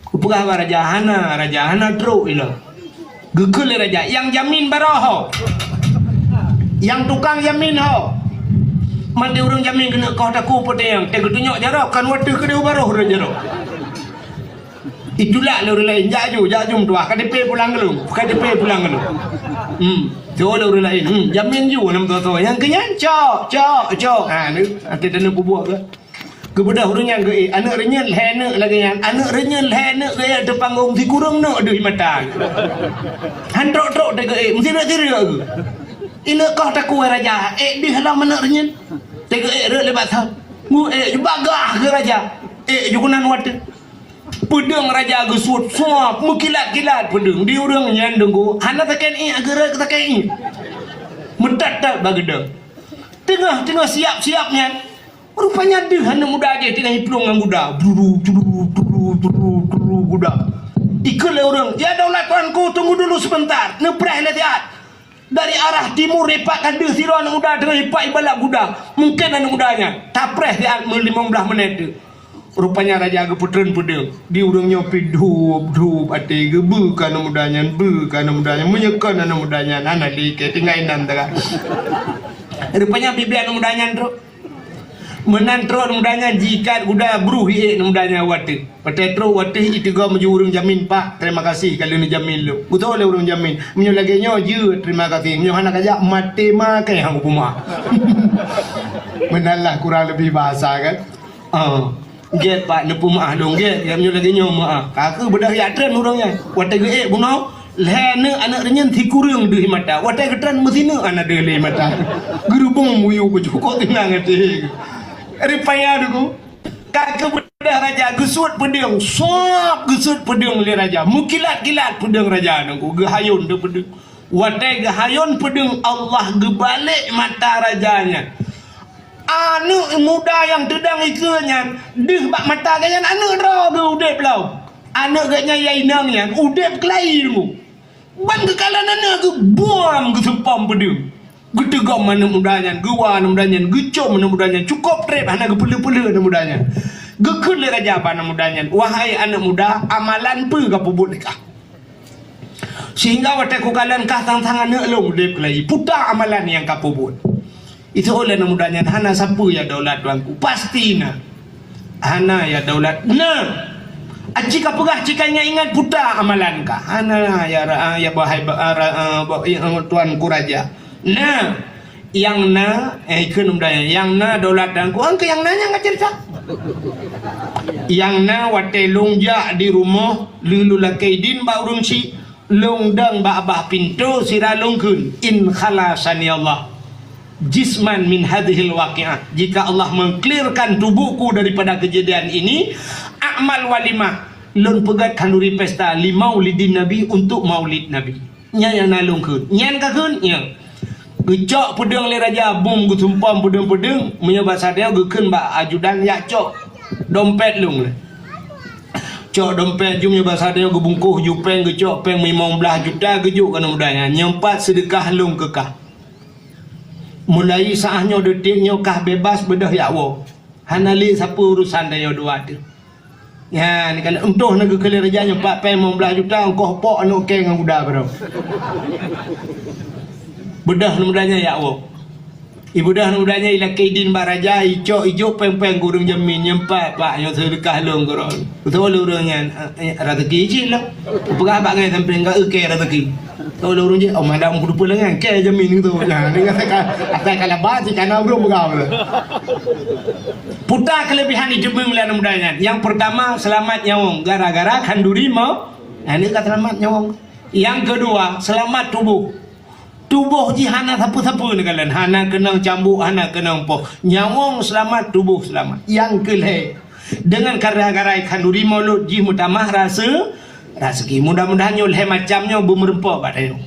Kupeugah bak raja, "Hana, raja, hana trok ilôn." Geukheun lé raja, "Nyang jamin baroe ho? Nyang tukang jamin ho?" Man di ureuëng jamin keuneuk koh takue peue teuh nyang, teuh geutunyok jaroe, kan watèe keudeh baroe rot jaroe. Itulak lé ureuëng laén, "Jak ju, jak ju meutuah, ka teupeu pulang keu lôn, ka teupeu pulang keu lôn." Hmm. Jaweueb lé ureuëng laén, "Hmm, jamin ju, nam toh-toh. Nyang keu nyan, cok, cok, cok." Ha, ni, até teuneuk peubuet ke? Geubeudôh ureuëng nyan geuék, aneuk reunyeun lhèe neuk lagèe nyan, aneuk reunyeun lhèe neuk geuék ateueh panggong, sikureueng neuk deuh mata. Han trok-trok teuh geuék, meusireuk-sireuk geuh. Ineuk koh takue raja, ék deuh lom aneuk reunyeun. Teuh geuék rot lé bak thon. Ngu ék ju bagah geuh raja. Ék ju keunan watèe. Peudeueng raja geusuet, suap, meukilat-kilat peudeueng. Di ureuëng nyan deungö, hana sakét ié, geureuek sakét ié. Meutat-tat bak geudong. Teungoh-teungoh siap-siap nyan, rupanya deuh aneuk muda jih teungoh jiplueng ngon guda. Bruru, bruru, bruru, bruru, bruru guda. Ikheun lé ureuëng, "Ya daulat tuanku, tunggu dulu sebentar, neupreh lé siat." Dari arah timur ipak ka deuh sidroe aneuk muda teungoh ipak ibalap guda. Mungken aneuk muda nyan tapreh siat meulimong blaih menit teuh. Rupanya raja geupeutreun peudeueng. Di ureuëng nyoe pih dhup-dhup até geuh, beu keu aneuk muda nyan, beu keu aneuk muda nyan. Meunyoe kon aneuk muda nyan, hana lé kèe tinggai nan teuka. Rupanya bibit aneuk muda nyan trok. Meunan trok aneuk muda nyan jiikat guda, bruh iék aneuk muda nyan watèe. Watèe trok watèe iteugom ju ureuëng jamin, "Pak, terima kasih ka lheueh neujamin lôn." Geutôh lé ureuëng jamin, "Meunyoe lagèe nyoe jeuet terima kasih, meunyoe hana kajak maté makèe han kupeumeu'ah." Meunan lah kurang leubeh bahasa kan. Ah, gét Pak, neupeumeu'ah lôn gét, ya meunyoe lagèe nyoe meu'ah. Ka kheueh beudôh jak treun ureuëng nyan. Watèe geuék bunoe, lhèe neuk aneuk reunyeun sikureueng deuh mata. Watèe geutreun meusineuk hana deuh lé mata. Geurubong muyueb beucukôh teunang até. Rupanya deungö. Ka kheueh beudôh raja geusuet peudeueng, suap geusuet peudeueng lé raja. Meukilat-kilat peudeueng raja deungö, geuhayôn deuh peudeueng. Watèe geuhayôn peudeueng, Allah geubalek mata raja nyan. Aneuk muda nyang teudong ikeue nyan deuh bak mata geuh nyan aneuk droe geuh udeb lom. Aneuk geuh nyan nyang inong nyan udeb keulayi deungö. Ban geukalon aneuk geuh buam geuseumpom peudeueng. Geuteugom aneuk muda nyan, geuwa aneuk muda nyan, geucôm aneuk muda nyan, cukôp trép hana geupeuleueh-peuleueh aneuk muda nyan. Geukheun lé raja bak aneuk muda nyan, "Wahai aneuk muda, amalan peue kapeubuet lé kah?" Sehingga watèe kukalon kah sang-sang aneuk lôn udeb keulayi, peue ta amalan nyang kapeubuet? Iseuôt lé aneuk muda nyan, "Hana sapeue ya daulat tuanku, pasti na." "Hana ya daulat, na." "Aci kapeugah cit ka ingat-ingat peue ta amalan kah?" "Hana ya ra-, ya bahai ba-, ra-, ba-, ya, tuanku raja." "Na." "Nyang na, eh, kheun aneuk muda nyan, nyang na daulat tuanku, angkeu nyang na nyang kacerita." "Nyang na watèe lôn jak di rumoh lé lôn lakèe idin bak ureuëng chik, lôn dong bak babah pintoe sira lôn kheun, 'In khalasani Allah jisman min hadzihil waqi'ah.' Jika Allah mengklirkan tubuhku daripada kejadian ini, a'mal walimah, lôn peugöt khanduri pesta li maulidin Nabi, untuk maulid Nabi." Nyan nyang na lôn kheun. Nyan ka kheun, nyan. Geucok peudeueng lé raja, bum geuseumpom peudeueng-peudeueng, meunyoe basa tanyoe geukheun bak ajudan, "Jak cok dompet lôn lé." Cok dompet jih, meunyoe basa tanyoe geubungkôh ju péng, geucok péng limong blaih juta, geujok keu aneuk muda nyan, "Nyoe pat seudeukah lôn keu kah. Mulai saat nyoe, detik nyoe kah bebas beudôh jak woe. Hana lé sapeue urosan tanyoe dua teuh." Nyan, kalau untôh na geukheun lé raja nyoe pat péng limong blaih juta, ongkoh pok aneuk kèe ngon guda baroe. Beudôh aneuk muda nyan jak woe. Ibeudôh aneuk muda nyan ilakèe idin bak raja, icok ijok péng-péng keu ureueng jamin, nyoe pat, Pak, nyoe seudeukah lôn keu droe. Beutôi lé ureueng nyan, eh, eh, raseuki cit lom. Peugah bak ngai sampéng ka eukèe raseuki. Tau lé ureueng jih, oh, madam kuteupeu lé ngai, kèe jamin gitu. Nah, ni asai ka, asai ka laba cit kana ureueng peugah. Peue ta keulebihan jiteubieng lé aneuk muda nyan. Nyang peurtama, seulamat nyawöng gara-gara khanduri mau. Nah, ni ka seulamat nyawöng. Nyang keudua, seulamat tuboh. Tuboh jih hana sapeue-sapeue neukalon, hana keunong cambuk, hana keunong poh. Nyawöng seulamat, tuboh seulamat. Nyang keulhèe, deungon gara-gara khanduri maulud jih meutamah rase-, raseuki. Mudah-mudahan nyoe lhèe macam nyoe beumeureumpok bak tanyoe.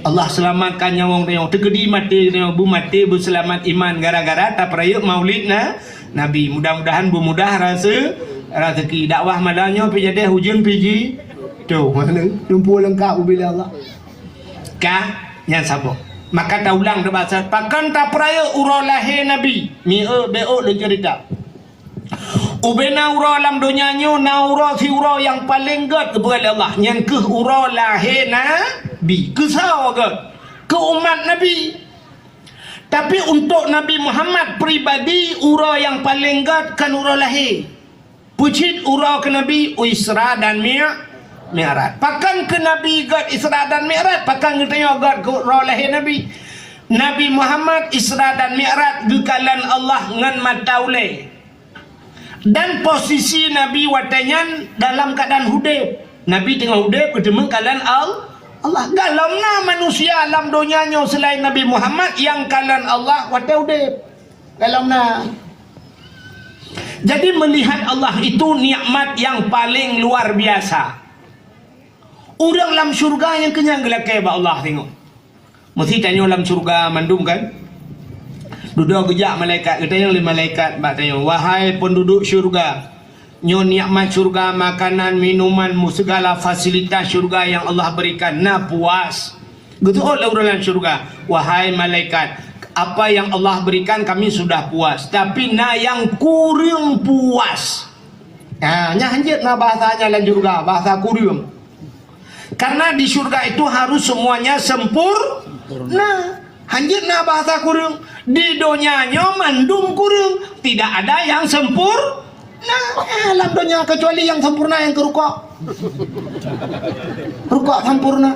Allah seulamatkan nyawöng tanyoe, teukeudi maté tanyoe beumaté beuseulamat iman gara-gara tapeurayeuk maulid na-, Nabi. Mudah-mudahan beumudah rase-, raseuki. Dakwah malam nyoe pih jadeh ujeuen pih ji. Tuh, mana? Tumpuk lengkap ubila Allah. Ka, nyan saboh. Maka taulang teuh bahasa, pakon tapeurayeuk uroe lahé Nabi? Mieu beuk lôn ceurita. Ubena uroe lam donya nyoe na uroe siuroe nyang paleng gét geupeugah lé Allah, nyan kheueh uroe lahé Nabi. Keu soe gét? Keu umat Nabi. Tapi untuk Nabi Muhammad pribadi, uroe nyang paleng gét kon uroe lahé. Peucit uroe keu Nabi Isra dan Mi-, Mi'raj. Pakon keu Nabi gét Isra dan Mi'raj? Pakon geutanyoe gét keu uroe lahé Nabi? Nabi Muhammad Isra dan Mi'raj geukalon Allah ngon mata ulée. Dan posisi Nabi watée nyan dalam keuadaan udeb. Nabi teungoh udeb, geuteumé kalon Al-, Allah. Galom na manusia lam donya nyoe seulain Nabi Muhammad nyang kalon Allah watée udeb. Galom na. Jadi, melihat Allah itu nikmat yang paling luar biasa. Ureuëng lam syurga nyang keunyan geulakée bak Allah teungoh. Meusti tanyoe lam syurga mandum kan? Dudoe geujak malaikat, geutanyong lé malaikat bak tanyoe, "Wahai peunduduek syurga, nyoe nikmat syurga, makanan, minuman, mu-, segala fasilitas syurga yang Allah berikan, na puas?" Geuteuôt lé ureuëng lam syurga, "Wahai malaikat, apa yang Allah berikan kami sudah puas, tapi na nyang kureueng puas." Ha, nyan hanjeuet na bahasa nyan lam syurga, bahasa kureueng. Karena di syurga itu harus semuanya sempurna. Hanjeuet na bahasa kureueng. Di donya nyoe mandum kureueng, tidak ada yang sempurna. Eh, lam donya kecuali yang sempurna yang keurukok. Rukok sempurna.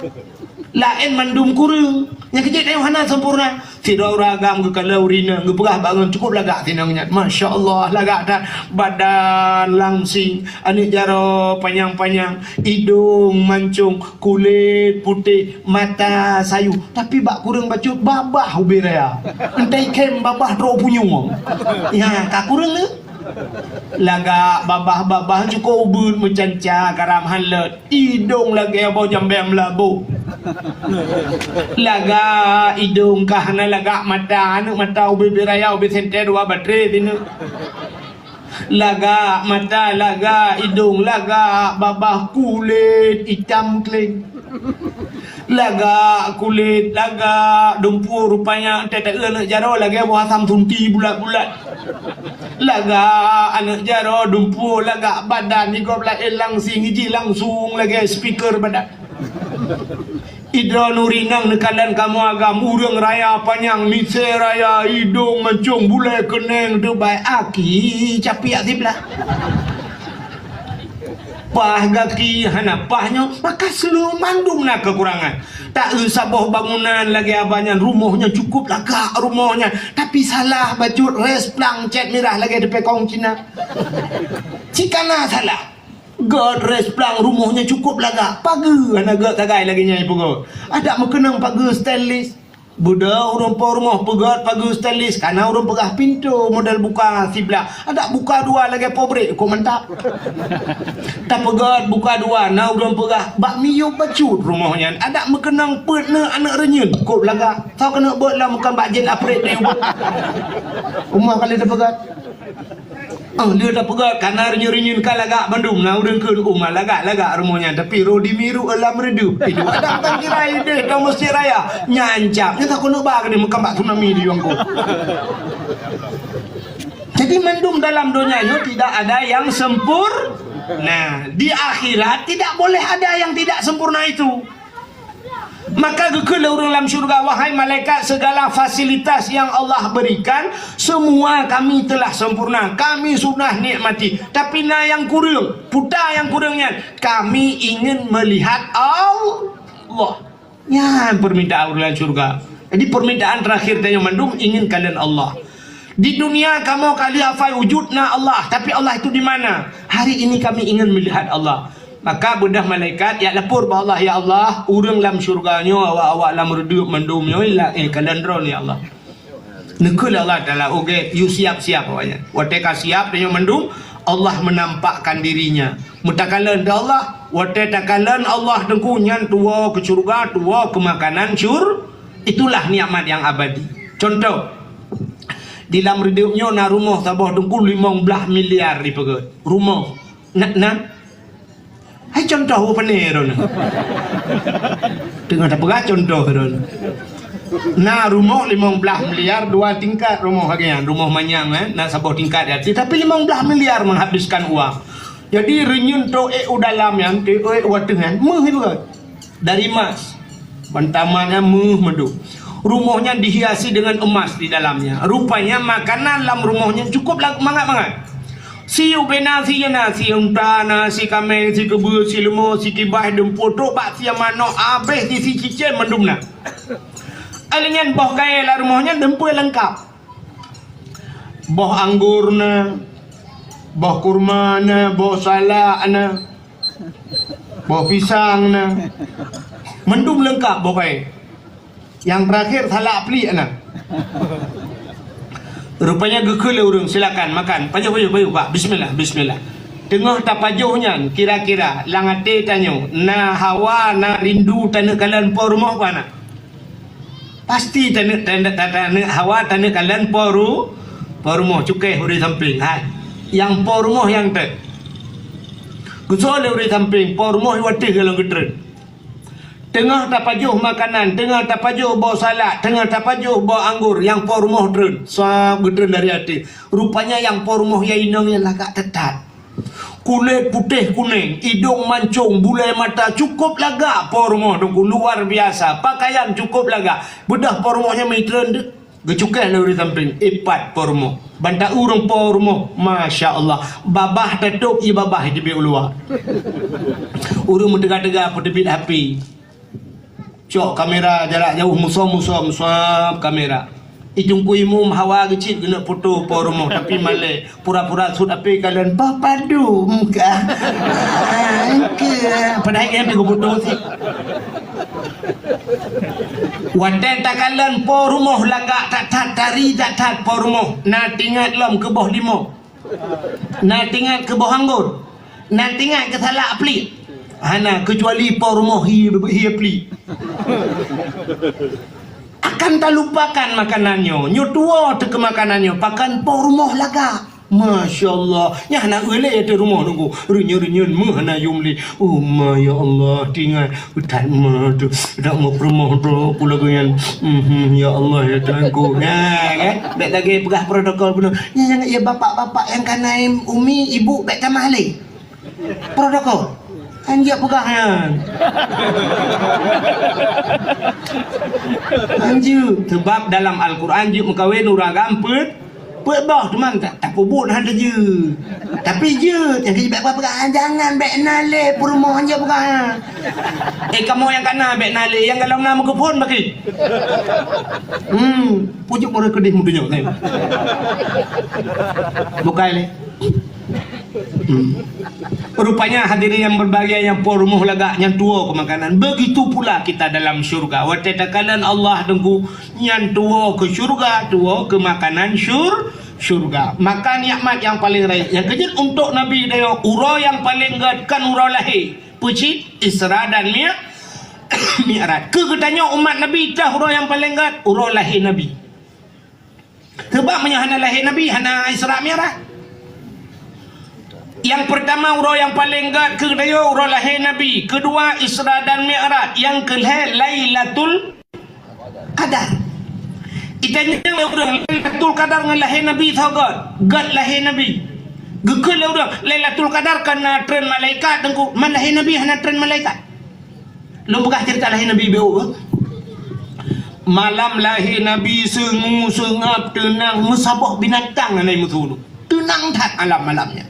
Laén mandum kureueng. Nyang keujeuet tanyoe hana sempurna. Sidroe ureuëng agam geukalon ureuëng inong, geupeugah bak ureuëng, "Cukup lagak si inong nyan. Masya Allah, lagak that. Badan langsing, aneuëk jaroe panyang-panyang, idong mancong, kulét putéh, mata sayue." Tapi bak kureueng bacut babah ubé raya. Entah ikhém babah trok punyueng. Ya, ka kureueng le. Lagak babah-babah cukôp ubeut meucanca garam han leuet. Idong lagée boh jambée meulaboh. Lagak idong ka hana lagak mata, aneuëk mata ubé-bé raya, ubé sentée dua batré sineuk. Lagak mata, lagak idong, lagak babah kulét itam kléng. Lagak kulét, lagak dumpeue rupanya, teuteue aneuëk jaroe lagée boh asam sunti bulat-bulat. Lagak aneuëk jaroe dumpeue, lagak badan, di gob laén langsing, jih langsung lagée speaker badan. Idroe nuri nang neukalon kamoe agam, ureuëng raya panyang, misée raya, idong mancong, bulée keuneng, teubai aki capiak siblah. Paih gaki hana paih nyoe, maka seuleuh mandum na keukurangan. Tak eu saboh bangunan lagée abah nyan, rumoh nyan cukup lagak rumoh nyan, tapi salah bacut rès plang cét mirah lagée teupée kong Cina. Cit kana salah. Gét rès plang rumoh nyan cukup lagak, pageue hana gét sagai lagée nyan ipeugot. Adak meukeunong pageue stainless. Beudôh ureuëng po rumoh peugét pageue stainless, kana ureuëng peugah pintoe model buka siblah. Adak buka dua lagée pabrék, kok mantap. Tapeugét buka dua, na ureuëng peugah bak miyueb bacut rumoh nyan. Adak meukeunong peuet neu aneuëk reunyeun, kok lagak. Soe keuneuk beuet lom kon bak jén aprét teuh. Rumoh ka lheueh tapeugét. Oh, lheueh tapeugét, kana reunyeun-reunyeun ka lagak bandum, na ureuëng kheun, "Oh, ma lagak-lagak rumoh nyan, tapi roh di miru lam reudeup." Itu ada tangkirai deh, dong meuseujid raya. Nyan cap, nyan takon ba keuneuk meukan bak tsunami di Yongko. Jadi, mandum dalam donya nyoe tidak ada yang sempurna. Di akhirat tidak boleh ada yang tidak sempurna itu. Maka geukheun lé ureuëng lam syurga, "Wahai malaikat, segala fasilitas yang Allah berikan, semua kami telah sempurna. Kami sudah nikmati. Tapi na nyang kureueng, peue nyang kureueng nyan? Kami ingin melihat Allah." Nyan permintaan ureuëng lam syurga. Jadi permintaan terakhir tanyoe mandum ingin kalon Allah. Di dunia kamoe ka lheueh hafai wujud na Allah, tapi Allah itu di mana? Hari ini kami ingin melihat Allah. Maka beudôh malaikat jak lapor bak Allah, "Ya Allah, ureuëng lam syurga nyoe awak-awak lam reudeup mandum nyoe, eh, kalon droeneuh ya Allah." Neukheun lé Allah Taala, "Oke, yue siap-siap awaknyan." Watée ka siap tanyoe mandum, Allah menampakkan dirinya. Meutakalon teuh Allah, watée takalon Allah teungku nyan tuwoe keu syurga, tuwoe keu makanan syur-, itulah nikmat yang abadi. Contoh, Di lam reudeup nyoe na rumoh saboh teungku limong blaih miliar dipeugöt. Rumoh. Na, na. Hai contoh u pane droeneuh. Teungoh tapeugah contoh droeneuh. Na rumoh limong blaih miliar dua tingkat rumoh lagèe nyan. Rumoh manyang, eh, na saboh tingkat di ateueh, tapi limong blaih miliar menghabiskan uang. Jadi reunyeun trok ék u dalam nyan, trok ék u ateueh nyan, meuh ipeugöt. Dari emas. Ban taman nyan meuh mandum. Rumoh nyan dihiasi dengan emas di dalamnya. Rupanya makanan lam rumoh nyan cukup la-, mangat-mangat. Si ubé na, si na, si unta na, si kamé, si keubeue, si leumo, si kibaih, dumpeue, trok bak si manok, abéh si, si cicém mandum na. Lheueh nyan boh kayèe lam rumoh nyan dumpeue leungkap. Boh anggô na, boh kurma na, boh salak na, boh pisang na. Mandum leungkap boh kayèe. Nyang teurakhir salak pliek na. Rupanya geukheun lé ureueng, "Silakan makan. Pajoh, pajoh, pajoh, Pak. Bismillah, bismillah." Teungoh tapajoh nyan, kira-kira lam até tanyoe, na hawa, na rindu taneuk kalon po rumoh, bah na? Pasti taneuk, taneuk, taneuk hawa, taneuk kalon po ru-, po rumoh, cukéh u sampéng. Hai, nyang po rumoh nyang trön. Geusoe lé u sampéng, po rumoh watèe golom geutrön. Teungoh tapajoh makanan, teungoh tapajoh boh salak, teungoh tapajoh boh anggô, nyang po rumoh trön. Sab geutrön dari ateueh. Rupanya nyang po rumoh nyang inong nyan lagak that-that. Kulét putéh kunéng, idong mancông, bulèe mata, cukup lagak po rumoh teungku, luar biasa. Pakaian cukup lagak. Beudôh po rumoh nyan meutrön, geucukéh lé ureueng sampéng, ipat po rumoh. Ban ta-eu ureueng po rumoh, masya Allah. Babah tatôp, ie babah iteubiet u luwa. Ureueng meuteuga-teuga peuteubiet H P. Cok kamera jarak jauh, musom-musom, suab kamera. I Teungku Imum hawa geucit geuneuk foto po rumoh, tapi malèe. Pura-pura sut apé kalon, "Bah padum kah?" Padahai nyan pih geufoto sit. Watèe takalon po rumoh lagak that-that, tari that-that po rumoh, na teuingat lom keu boh limo. Na teuingat keu boh anggô. Na teuingat keu salak pliek. Hana, keucuali po rumoh hi, hi pliek. Akan talupakan makanan nyoe. Nyoe tuwo teuh keu makanan nyoe. Pakon po rumoh lagak. Masya Allah. Nyan hana eu lé ateueh rumoh teungku. Reunyeun-reunyeun meuh hana yum lé. Oh ma, ya Allah, teuingat. Utat ma tu, dak mau peurumoh tu, aku lagèe nyan. Mhm, ya Allah, ya Tuhanku. Nah, kan? Bèk lagèe peugah protokol bunoe. Nyan, nyan, ya bapak-bapak nyang ka na umi, ibu, bèk tamah lé. Protokol. Anjeuk peugah nyan. Anjeuk. Sebab dalam Al-Quran jeuet meukawen ureueng agam peuet Peuet boh teuma ta-, tapeubuet hana jeuet. Tapi jeuet, nyang keu jih bèk peugah, "Ah, jangan, bèk na lé peurumoh," jeuet peugah. Eh, kamoe nyang ka na bèk na lé, nyang golom na meukeupon bagi. Hmm, pujuk murid keudeh meudunyok, kan? Bukai lé. Hmm. Rupanya hadirin yang berbahagia, nyang po rumoh lagak, nyang tuwo keu makanan. Begitu pula kita dalam syurga. Watèe takalon Allah teungku, nyan tuwo keu syurga, tuwo keu makanan syur-, syurga. Maka nikmat nyang paleng rayeuk. Nyang keujeuet untuk Nabi tanyoe, uroe nyang paleng gèt kon uroe lahé. Peue cit? Isra dan Mi-, Mi'raj. Keu geutanyoe umat Nabi, teuh uroe nyang paleng gèt, uroe lahé Nabi. Sebab meunyoe hana lahé Nabi, hana Isra Mi'raj. Nyang peurtama uroe nyang paleng gèt keu geutanyoe uroe lahé Nabi, keudua Isra dan Mi'raj, nyang keulhèe Lailatul Qadar. Itanyong lé ureueng, Lailatul Qadar ngon lahé Nabi soe gèt? Gèt lahé Nabi. Geukheun lé ureueng, Lailatul Qadar ka na treun malaikat teungku, man lahé Nabi hana treun malaikat. Lôn peugah ceurita lahé Nabi beu. Malam lahé Nabi seungue seungab teunang, meusaboh binatang hana meusu. Teunang that alam malam nyan.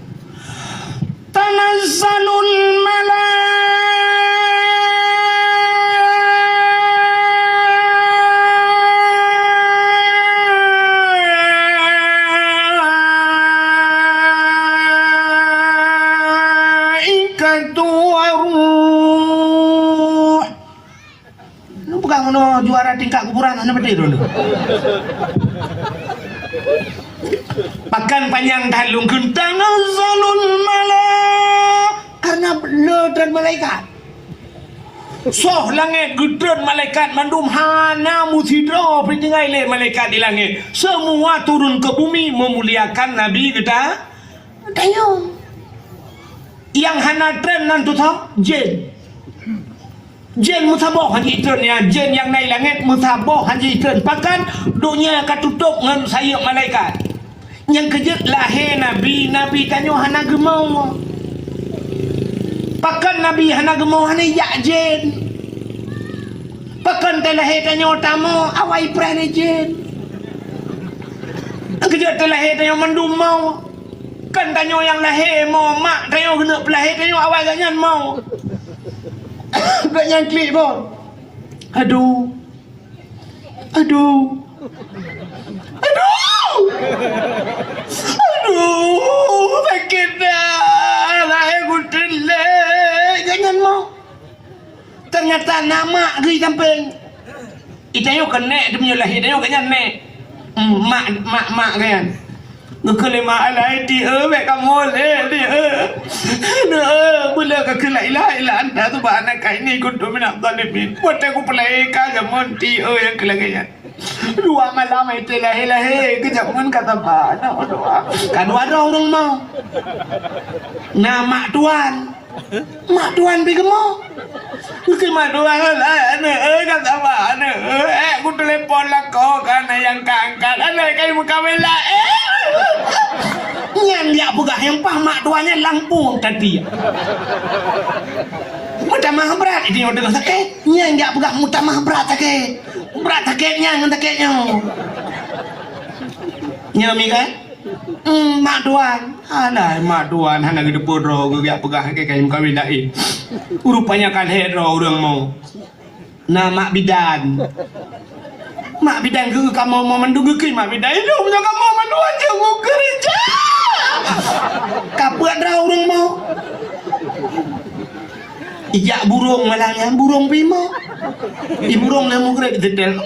Tanazzalul malaikatu waruh. Lu peugah meunoe juara tingkat kuburan hana beutôi droeneuh. Pakon panyang that lôn kheun tanazzalul mala, karena le treun malaikat. Soh langét geutreun malaikat mandum, hana meusidroe pih tinggai lé malaikat di langét. Seumua turun keu bumi meumuliakan Nabi geuta-, geutanyoe. Nyang hana treun nan tutoe, jén. Jén meusaboh han jitreun, ya, jén nyang na i langét meusaboh han jitreun. Pakon? Donya ka tutôp ngon sayeuep malaikat. Nyang keujeuet lahé Nabi, Nabi tanyoe hana geumoe. Pakon Nabi hana geumoe? Hana jak jén. Pakon teulahé tanyoe tamoe, awai preh lé jén. Nyang keujeuet teulahé tanyoe mandum moe. Kan tanyoe nyang lahé moe, mak tanyoe keuneuk peulahé tanyoe awai gobnyan moe. Gobnyan klik boh. Aduh. Aduh. Aduh. Aduh, sakét dah. Lahé geuteulek. Gobnyan moe. Teunyata na mak geuh i sampéng. I tanyoe keuneuk teumeunyoe lahé, tanyoe gobnyan nek. Hmm, mak, mak, mak gobnyan. Geukheun lé mak, "Alah, Ti, eu, bèk kamoe lé, Ti, eu. Aduh, eu, beuleuh ka kheun la ilaha illa anta subhanaka inni kuntu minadh dhalimin. Watèe kupeulahé ka jameun, Ti, eu, nyang keu lagèe nyan. Dua malam hai teu lahé-lahé, keu jameun ka saba, na doa." Ka dua droe ureueng moe. Na mak tuan. Mak tuan pih geumoe. Geukheun mak tuan, "Alah, aneuk, eu, ka saba, aneuk, eu, eh, kutelepon lakoe, ka na nyang ka angkat, aneuk, ka meukawen laén." Nyan jak peugah nyang paih mak tuan nyan lampôh tadi. Meutamah brat, itu nyang deungon sakét. Nyan jak peugah meutamah brat sakét. Brat sakét nyan ngon sakét nyoe. Nyoe mi kan? Hmm, mak tuan. Alah, mak tuan hana geuteupeue droe geujak peugah keu kayém kawin laén. Rupanya ka lhèe droe ureueng moe. Na mak bidan. Mak bidan geu kamoe moe mandum geukheun mak bidan. Ilôn meunyoe kamoe mandum aja geukeureuja. Ka peuet droe ureueng moe. Ijak burông malam nyan, burông pih moe. I burông lé mugrét disetel.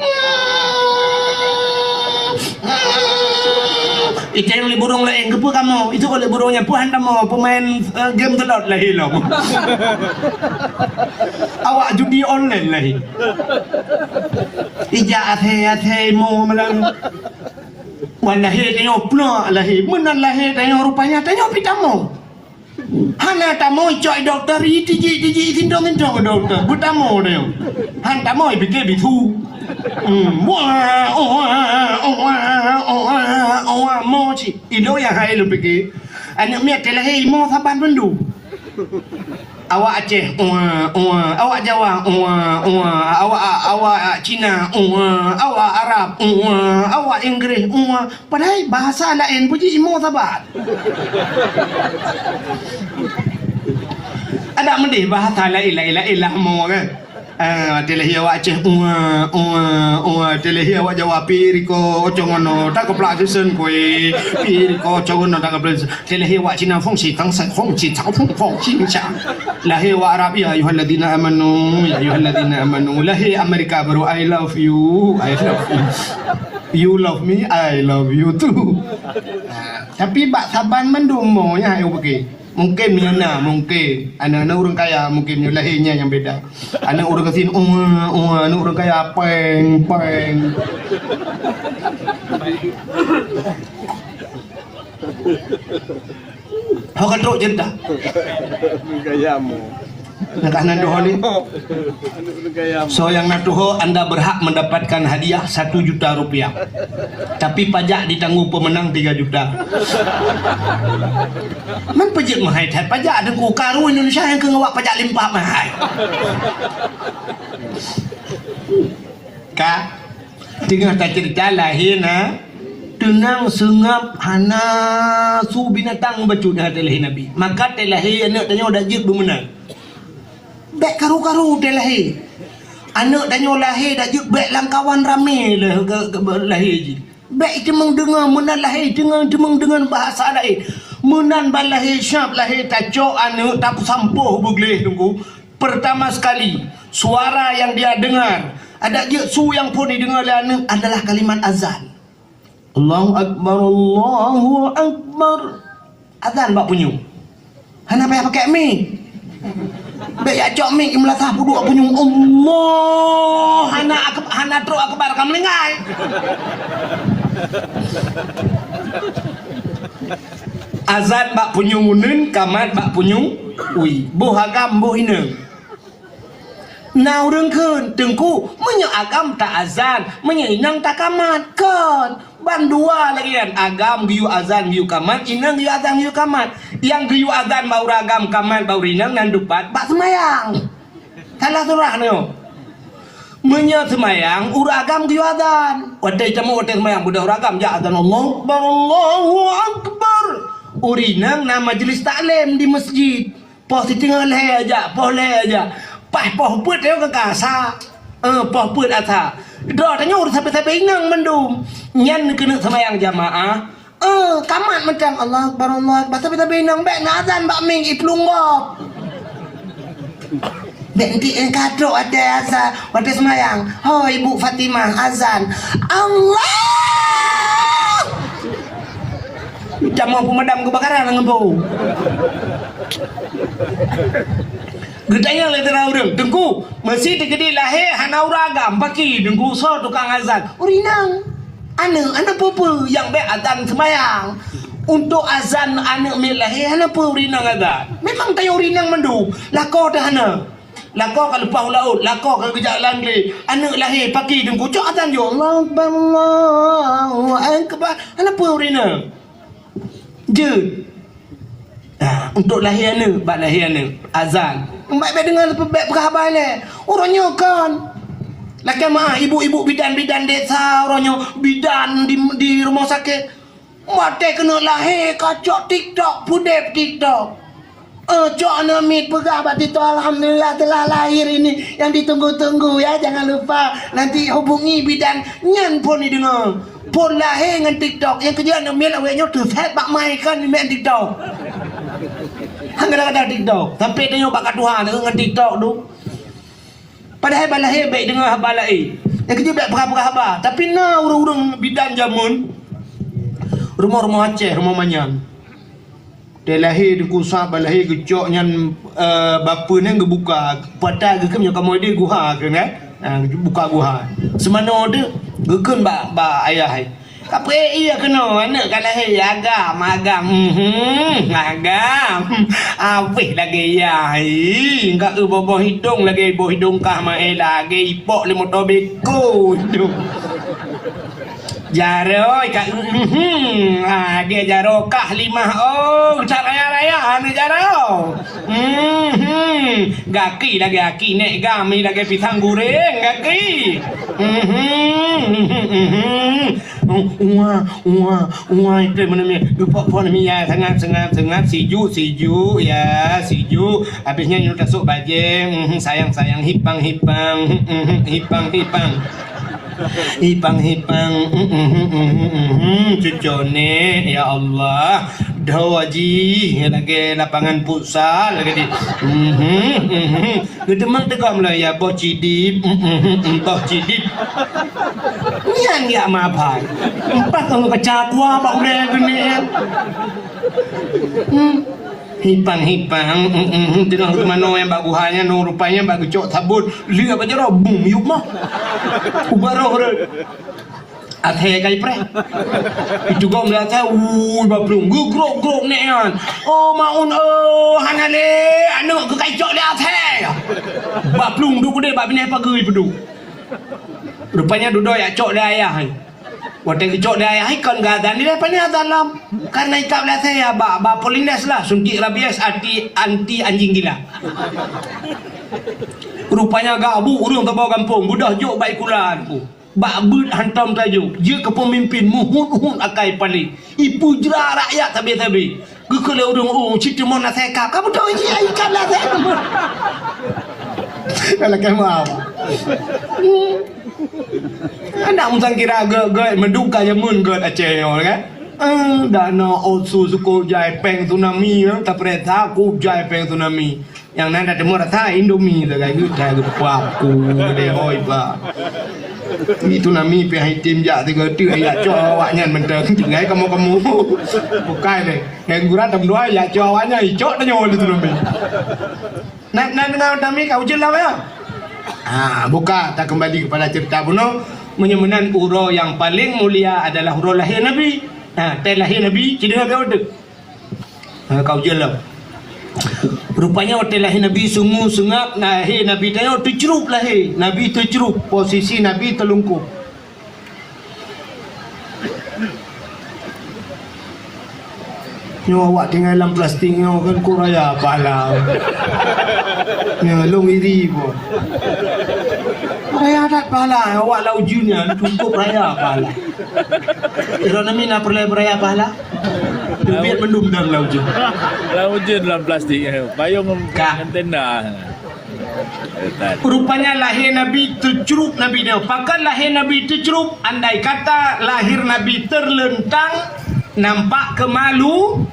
Iteng lé burông laén, keupeue kamoe? Itu oleh burông nyan peuhan kamoe peumain, eh, game slot lahé lom. Awak judi online lahé. Ijak asai-asai moe malam. Wan lahé tanyoe pula lahé. Meunan lahé tanyoe rupanya tanyoe pih tamoe. Hana tamoe cok dokto, itijik-tijik, itintong-tintong dokto. Beutamoe nyoe. Han tamoe pike bisu. Hmm, wah, oh, wah, oh, wah, oh, wah, oh, wah, mo cit. Ilôn nyang hai lôn pike. Aneuk miet teulahé imoe saban bandum. Awak Aceh, wah, wah, awak Jawa, wah, wah, awak, awak Cina, wah, awak Arab, wah, awak Inggris, wah. Padahai bahasa laén pun jih imoe saban. Adak meudeh bahasa laén, laén, laén lah mo kan. Ah, teulahé awak Aceh, ua, ua, ua, teulahé awak Jawa, pi riko ocong ono, tak keplak sisen kue, pi riko ocong ono, tak keplak sisen. Teulahé awak Cina, fong si tang sai, fong si tang, fong, fong si tang. Lahé awak Arab, ya ayyuhalladzina amanu, ya ayyuhalladzina amanu. Lahé Amerika baru, I love you, I love you. You love me, I love you too. Ah, tapi bak saban mandum mo nyan, ayo pakai. Mungkin meunyoe na, mungkin. Aneuk-aneuk ureueng kaya mungkin meunyoe lahé nyan nyang beda. Aneuk ureueng gasien, ua, ua, aneuk ureueng kaya, peng, peng. Ho ka trok cerita. Gaya mo. Nah, ka na doh ni. Soe nyang na tuho, anda berhak mendapatkan hadiah satu juta rupiah. Tapi pajak ditanggung pemenang tiga juta. Man pajak mahai that pajak, Teungku, karu Indonesia nyang keu ngawak pajak limpah mahai. Ka, teungoh tacerita lahé na, teunang seungab hana su binatang bacut nyang teulahé Nabi. Maka teulahé aneuk tanyoe dak jeuet beumeunan. Bèk karu-karu teulahé. Aneuk tanyoe lahé dak jeuet bèk lam kawan ramé lé-, ge-, ge-, lahé jih. Bèk iteumeung deungoe meunan lahé, deungoe, teumeung deungon bahasa laén. Meunan ban lahé, siap lahé, tacok aneuk, tapeusampôh beugleh Teungku. Pertama sekali, suara yang dia dengar, adak jeuet su nyang phon ideungoe lé aneuk adalah kalimat azan. Allahu Akbar, Allahu Akbar. Azan bak punyueng. Hana payah pakai mi. Bèk jak cok mic meulasah peuduek punyueng. Allah, hana ak-, hana trok akbar ka meuninggai. Azan bak punyueng uneuen, kamat bak punyueng wie. Boh agam, boh inong. Na ureueng kheun, "Teungku, meunyoe agam ta-azan, meunyoe inong takamat?" Kon. Ban dua lagèe nyan, agam geuyue azan geuyue kamat, inong geuyue azan geuyue kamat. Nyang geuyue azan bak ureueng agam, kamat bak ureueng inong, nan dupat bak seumayang. Salah surah nyoe. Meunyoe seumayang, ureueng agam geuyue azan. Watèe tamong watèe seumayang, beudôh ureueng agam jak azan, "Allahu Akbar, Allahu Akbar." Ureueng inong na majlis taklim di masjid. Poh siteungoh lhèe jak, poh lhèe jak. Paih poh peuet nyoe ka asa. Eh, poh peuet asa. Droe tanyoe ureueng sabe-sabe inong mandum. Nyan keuneuk seumayang jamaah. Eh, kamat mantong, "Allahu Akbar, Allahu Akbar." Sabe-sabe inong bèk na azan bak mic, iplueng gob. Bèk enteuk nyang ka trok watèe asa, watèe seumayang. "Ho, Ibu Fatimah, azan." Allah! Tamong peumadam keubakaran ngon po. Geutanyong lé sidroe ureueng, "Teungku, meusé teukeudi lahé hana ureueng agam, pakri Teungku, soe tukang azan?" Ureueng inong. Aneuk, hana peue-peue, nyang bèk azan seumayang. Untuk azan aneuk miet lahé, hana peue ureueng inong azan. Memang tanyoe ureueng inong mandum, lakoe teuh hana. Lakoe ka leupah u laôt, lakoe ka geujak lam glé. Aneuk lahé, pakri Teungku, cok azan jok, "Allahu Akbar, Allahu Akbar." Hana peue ureueng inong. Jeuet. Ha, untuk lahé aneuk, bak lahé aneuk, azan. Bèk, bèk deungö, bèk peugah haba ilèe. Uroe nyoe kon. Lakèe meu'ah ibu-ibu bidan-bidan desa, uroe nyoe bidan di, di rumoh sakét. Watèe keuneuk lahé ka cok TikTok, peudép TikTok. Eh, cok aneuk miet peugah bak TikTok, "Alhamdulillah telah lahir ini yang ditunggu-tunggu ya, jangan lupa nanti hubungi bidan." Nyan phôn jideungö. Phôn lahé ngon TikTok, nyang keujeuet aneuk miet awak nyoe teusét bak mai kan meu'en TikTok. Han kadang-kadang TikTok, sampoe tanyoe bak ka tuha ngon TikTok tu. Padahai bak lahé bèk deungö haba laén. Nyang keujeuet bèk peugah-peugah haba. Tapi na ureueng-ureueng bidan jameun, rumoh-rumoh Aceh, rumoh manyan. Watèe lahé Teungku Sa, bak lahé geucok nyan, eh, bapeue nyan geubuka, pata geukheun nyoe kamoe di guha kheun kan? Ha, buka guha. Seumanoe teuh geukheun bak, bak ayah hai. Ka peuék ié keunoe, aneuk ka lahé, agam, agam, mhm, agam. Abéh lagèe yah, ih, ka eu boh-boh idong lagèe boh idong kah maé lagèe ipok lé moto beko idong. Jaroe ka, mhm, ah, dia jaroe kah limah, oh, cat raya-raya aneuk jaroe. Mhm, gaki lagèe aki nèk gami lagèe pisang goreng gaki. Mhm, mhm, mhm. Wah, wah, wah, itu mana ni? Dupak pon mi ya, sangat, sangat, sangat sijuk, sijuk ya, sijuk. Habisnya nyoe tasok bajeng, mhm, sayang, sayang, hipang, hipang, mhm, hipang, hipang. Hipang-hipang, mm, mm, mm, mm, mm, mm, cucone, ya Allah. Dhoe jih lagèe lapangan futsal lagèe di. Mhm, mhm. Geuteumang teugom lom ya boh cidip, mm, mm, mm, mm, boh cidip. Nyan ya mapai. Empat kong kaca kuah bak ulèe geunie. Hmm. Hipang-hipang, mm, mm, mm, teungoh teumanoe nyang bak guha nyan, nyoe rupanya bak geucok sabon, liek bak jaroe, bum, yup mah. Ubat roh rot. Athèe kai preh. Itu gom lé athèe, ui, bak plueng, geugrok-grok nèk nyan. Oh, Maun, oh, hana lé, aneuk keu kai cok lé athèe. Bak plueng duek keudeh bak binéh pageue ipeuduek. Rupanya dudoe jak cok lé ayah. Watèe geucok lé ayah ikon geuazan, dilèe pane azan lom. Karena itab lé asèe ya, bak, bak Polines lah, suntik rabies, anti, anti anjing gila. Rupanya gak bu ureueng saboh gampông, beudôh jok bak ikula tu. Bak beuet hantom tajok, jeuet keu peumimpin, meuhut-hut akai paléh. Ipeujra rakyat sabe-sabe. Geukheun lé ureueng, "Oh, cit teumon asèe kab." Ka beutôi jih, ai kab lam asèe teumon. Kalau kamu apa? Adak musang kira gèt-gèt, meuduka jameun gèt Aceh nyoe kan. Eh, dak na osu sukok jai pèng tsunami, eh, tapeuriksa kok jai pèng tsunami. Nyang nan dak teumon rasa Indomie sagai geutai geupaku deh hoi ba. Itu nami pih hai tim jak tiga tu, jak cok awak nyan mantong. Tinggai kamu-kamu. Bukan deh. Yang gura tam dua, jak cok awak nyan, cok tanyoe di tu nami. Nak, nak dengar nami kau je lah, ya? Ha, buka, tak kembali kepada cerita bunoe. Meunyoe meunan uroe nyang paleng mulia adalah uroe lahé Nabi. Ha, teuh lahé Nabi, ci deungoe keu udeuek. Ha, kau je lah. Rupanya watèe lahé Nabi sungu seungab, lahé Nabi tanyoe teucrup lahé. Nabi teucrup, posisi Nabi teulungkop. Nyoe awak tinggai lam plastik nyoe kan kok raya pahala. Nyoe lôn iri pun. Raya that pahala, awak lam ujeuen nyan cukup raya pahala. Droeneuh na peureulèe beuraya pahala? Teubiet mandum dang lam ujeuen. Lam ujeuen lam plastik, eh, payong ngon tenda. Rupanya lahé Nabi teucrup Nabi nyoe. Pakon lahé Nabi teucrup? Andai kata lahé Nabi teuleuntang, nampak kemalu,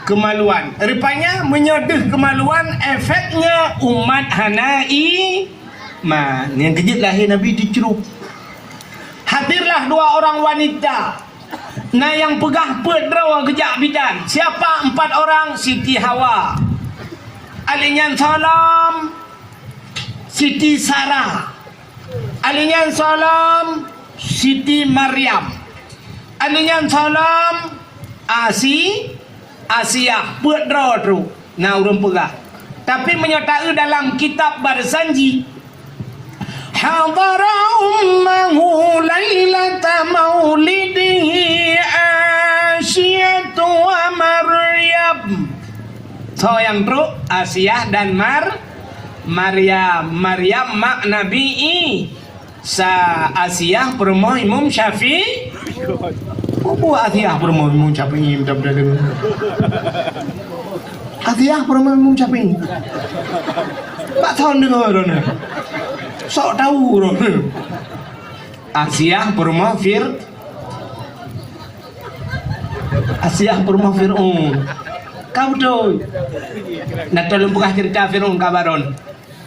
kemaluan. Rupanya meunyoe deuh kemaluan, efeknya umat hana i- Man, nyang keujeuet lahé Nabi teucrup. Hadirlah dua orang wanita. Na nyang peugah peuet droe geujak bidan. Siapa empat orang? Siti Hawa. Alèh nyan salam Siti Sarah. Alèh nyan salam Siti Maryam. Alèh nyan salam Asi-, Asiah. Peuet droe trok. Na ureueng peugah. Tapi meunyoe taeu dalam kitab Barzanji, hadara ummahu lailata maulidihi Asyatu wa Maryam. Soe nyang trok? Asiah dan Mar-, Maryam. Maryam mak Nabi I- Sa Asiah peurumoh Imam Syafi'i. Peue buet Asiah peurumoh Imam Syafi'i, mudah-mudahan. Asiah peurumoh Imam Syafi'i. Bak thon deungoe droeneuh. Sok tau droeneuh. Asiah peurumoh Fir-, Asiah peurumoh Fir'aun. Ka beutôi. Na tolong peugah cerita Fir'aun ka baron.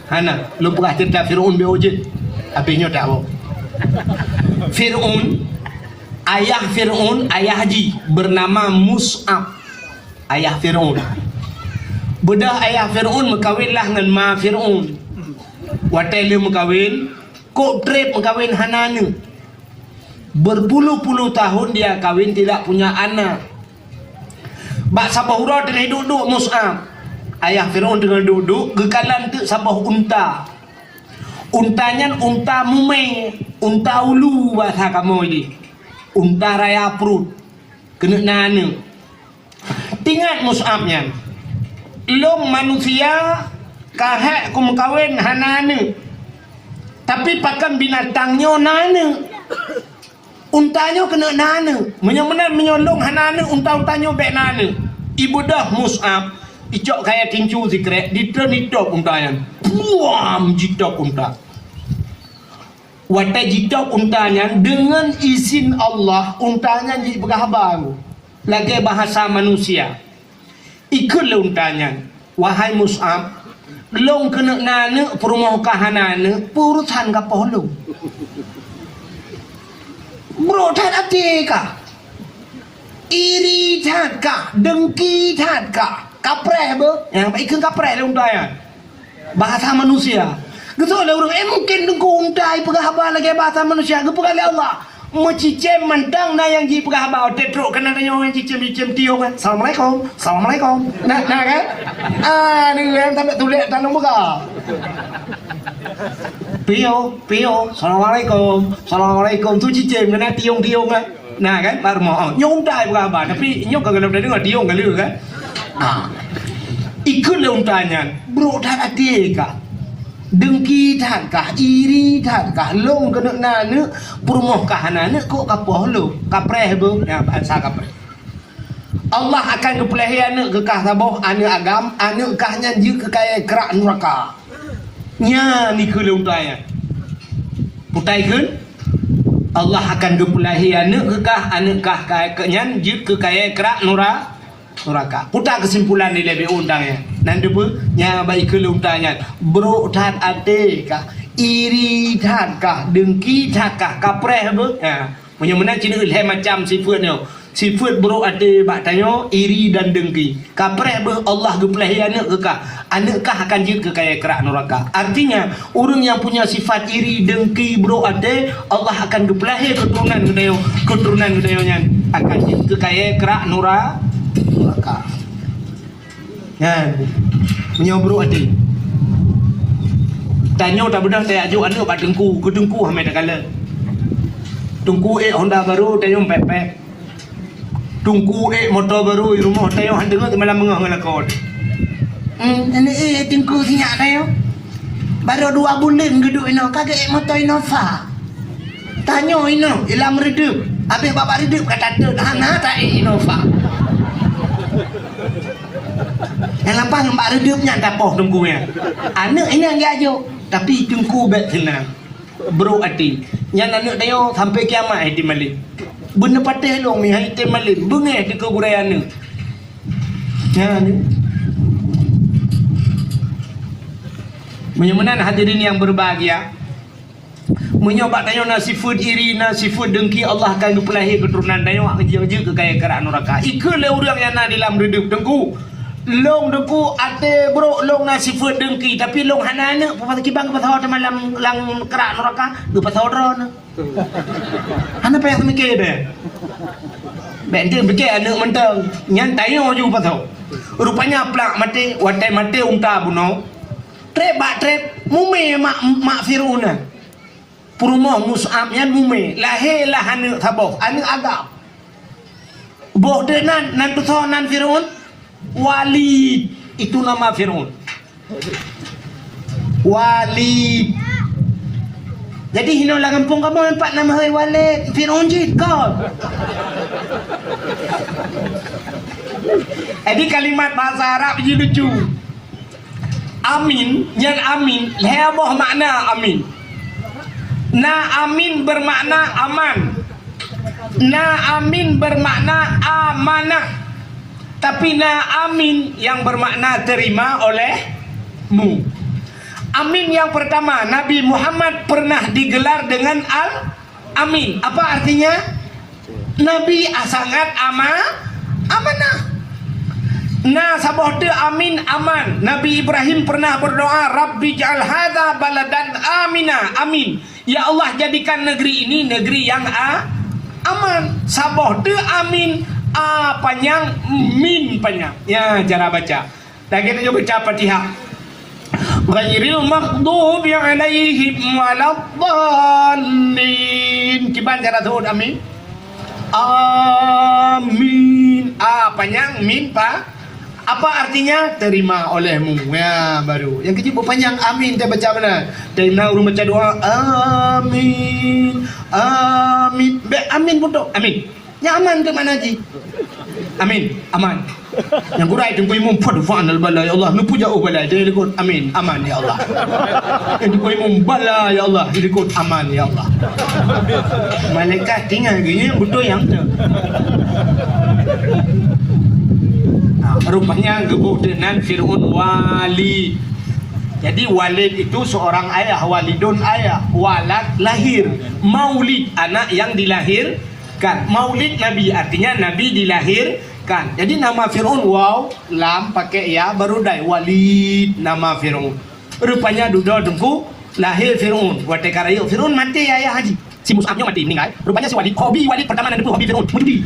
Hana, lôn peugah ceurita Fir'aun beu jeuet. Habéh nyoe tawoe. Fir'aun, ayah Fir'aun, ayah jih bernama Mus'ab. Ayah Fir'aun. Beudôh ayah Fir'aun meukawen lah ngon ma Fir'aun. Watèe lheueh meukawen, kok trép meukawen hana aneuk. Berpuluh-puluh tahun dia kawin tidak punya anak. Bak saboh uroe teungoh duek-duek Mus'ab. Ayah Fir'aun teungoh duek-duek, geukalon teuk saboh unta. Unta nyan unta mumè, unta ulu bahasa kamoe jih. Unta raya pruet. Keuneuk na aneuk. Teuingat Mus'ab nyan, "Lôn manusia ka hék kumeukawen hana aneuk, tapi pakon binatang nyoe na aneuk? Unta nyoe keuneuk na aneuk. Meunyoe meunan, meunyoe lôn hana aneuk, unta-unta nyoe bèk na aneuk." Ibeudôh Mus'ab, icok kayèe tincu sikrek, ditreun itôb unta nyan. Puam! Jitôb unta. Watèe jitôb unta nyan, deungon izin Allah, unta nyan jipeugah haba lagèe bahasa manusia. Ikheun lé unta nyan, "Wahai Mus'ab, lôn keuneuk na aneuk, peurumoh kah hana aneuk, peue urosan ka poh lôn?" Brok that até kah, iri that kah, deungki that kah, kapreh beuh. Nyang ikheun kapreh lé unta nyan. Bahasa manusia. Geusok lé ureueng, eh, mungken teungku unta ipeugah haba lagèe bahasa manusia, geupeugah lé Allah. Meucicém mantong na nyang jipeugah haba, watèe trok keunan tanyoe ngon cicém-cicém tiong, kan? "Assalamualaikum, assalamualaikum." Na, na, kan? Ah, ni kan sampai tulék tanong buka. Pio, pio, assalamualaikum, assalamualaikum. Tu cicém keunan tiong-tiong, kan? Na kan, bak rumoh. Oh, nyoe unta ipeugah haba, tapi nyoe ka galom tadeungoe tiong ka lheueh kan. Ha. Ikheun lé unta nyan, brok that até kah, deungki that kah, iri that kah, lôn keuneuk na aneuk, peurumoh kah hana aneuk, kok ka poh lôn, kapreh beuh, nyan bahasa kapreh. Allah akan geupeulahé aneuk keu kah saboh, aneuk agam, aneuk kah nyan jeuet keu kayèe krak nuraka. Nyan ikheun lé unta nyan. Peue ikheun? Allah akan geupeulahé aneuk keu kah, aneuk kah ka-, keu nyan jeuet keu kayèe krak nura-, nuraka. Peue keusimpulan dilèe bak unta nyan? Nan teupeue, nyan bak ikheun lé unta nyan. Brok that até kah, Iri that kah, dengki that kah, kapreh beuh? Ha. Meunyoe meunan cit lhèe macam sifeuet nyoe. Sifeuet brok até bak tanyoe, iri dan dengki. Kapreh beuh Allah geupeulahé aneuk keu kah. Aneuk kah akan jeuet keu kayèe krak nuraka. Artinya, ureueng nyang punya sifat iri, dengki, brok até, Allah akan geupeulahé keuturonan geutanyoe, keuturonan geutanyoe nyan akan jeuet keu kayèe krak nura-, nuraka. Nyan, meunyoe brok até. Tanyoe tabeudôh tajak jok aneuk bak teungku, keu teungku hamé takalon. Teungku ék honda barô, tanyoe pèk-pèk. Teungku ék moto barô di rumoh, tanyoe han deungoe malam beungoh ngon lakoe. Hmm, aneuk ék teungku sinyak tanyoe. Barô dua buleuen geuduek inoe, ka geuék moto Innova. Tanyoe inoe, ilam reudeup. Abéh bak reudeup ka tateut, hana taék Innova. Nyang lampah ngon bak reudeup nyan tapoh teungku nyan. Aneuk inong geujak jok, tapi teungku bèk seunang. Brok até. Nyan aneuk tanyoe sampai kiamat hai tem malém. Beuneupatéh lôn mi hai tem malém. Beungéh teuh keu gurèe aneuk. Nyan. Meunyoe meunan hadirin yang berbahagia, meunyoe bak tanyoe na sifeuet iri, na sifeuet dengki, Allah akan geupeulahé keuturonan tanyoe jeuet keu kayèe krak nuraka. Ikheun lé ureueng nyang na di lam reudeup, teungku. Lôn teungku até brok lôn na sifeuet dengki, tapi lôn hana aneuk, kiban geupasoe teuma lam, lam krak nuraka, geupasoe droeneuh. Hana payah teumiké bèk. Bèk enteuk piké aneuk mantong. Nyan tanyoe ju pasoe. Rupanya plak maté, watèe maté unta bunoe. Trép bak trép, mumè mak, mak Fir'aun nyan. Peurumoh Mus'ab nyan mumè, lahé lah aneuk saboh, aneuk agam. Boh deuh nan, nan tutoe nan Fir'aun, Walid, itu nama Fir'aun. Walid. Jadi hinoe lam gampông kamoe nampak nama hai Walid, Fir'aun jih kon. Jadi kalimat bahasa Arab jih lucu. Amin, nyan amin, lhèe boh makna amin. Na amin bermakna aman. Na amin bermakna amanah. Tapi na amin yang bermakna terima olehmu. Amin yang pertama, Nabi Muhammad pernah digelar dengan Al-Amin. Apa artinya? Nabi sangat ama-, amanah. Na saboh teuk amin aman. Nabi Ibrahim pernah berdoa, "Rabbi ja'al hadza baladan amina." Amin. Ya Allah, jadikan negeri ini negeri yang a-, aman. Saboh teuk amin, a panyang, min panyang. Ya, cara baca. Lagèe tanyoe baca Fatihah. Ghairil maghdubi alaihim waladdallin. Kiban cara seuôt amin? Amin. A panyang, min pa-, apa artinya? Terima olehmu. Ya, baru. Nyang keuh jeuet beupanyang amin, teubaca meunan. Teuingat ureueng baca doa, amin. Amin. Bèk amin beutôi. Amin. Nyan aman teuk makna jih. Amin. Aman. Nyang gurèe teungku imum, "Fadfa'nal bala, ya Allah." Neupeujak, "Oh, bala." Jadi likot, "Amin. Aman, ya Allah." Nyang teungku imum, "Bala, ya Allah." Jadi likot, "Aman, ya Allah." Malaikat tinggai geuh, nyan beutôi nyang tu. Nah, rupanya geuboh deuh nan Fir'aun Walid. Jadi Walid itu seorang ayah, walidun ayah, walad lahir, maulid anak yang dilahir, kan. Maulid Nabi, artinya Nabi dilahirkan. Jadi nama Fir'aun waw, lam, pakai ya, baru dai Walid nama Fir'aun. Rupanya dudoe teungku lahé Fir'aun. Watèe ka rayeuk Fir'aun maté ayah haji. Si Mus'ab nyoe maté, meninggal. Rupanya si Walid, hobi Walid pertama nan teupeu hobi Fir'aun, meujudi.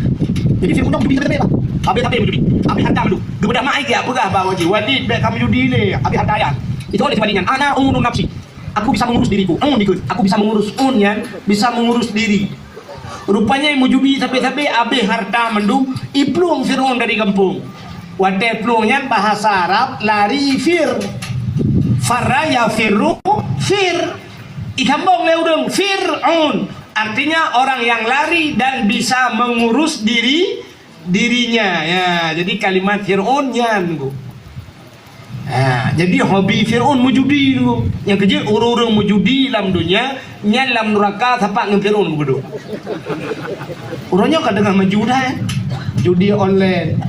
Jadi Fir'aun nyoe meujudi sabe-sabe, bah. Habéh-habéh meujudi. Habéh harta mandum. Geubeudôh mak ai geujak peugah bak haji, "Walid, bèk kameujudi lé, habéh harta ayah." Itu oleh si Walid nyan, "Ana unu nafsi." Aku bisa mengurus diriku. Eun dikeue. Aku bisa mengurus, eun nyan bisa mengurus diri. Rupanya meujudi sabe-sabe, habéh harta mandum, iplueng Fir'aun dari gampông. Watèe plueng nyan bahasa Arab lari fir. Farra yafirru fir. Isambong lé ureueng Fir'aun. Artinya orang yang lari dan bisa mengurus diri dirinya. Ya, jadi kalimat Fir'aun nyan tu. Ha, jadi hobi Fir'aun meujudi tu. Nyang keu jeuet ureueng-ureueng meujudi lam donya, nyan lam nuraka sapat ngon Fir'aun geubeudôh. Ureueng nyoe ka teungoh maju dah, eh. Judi online.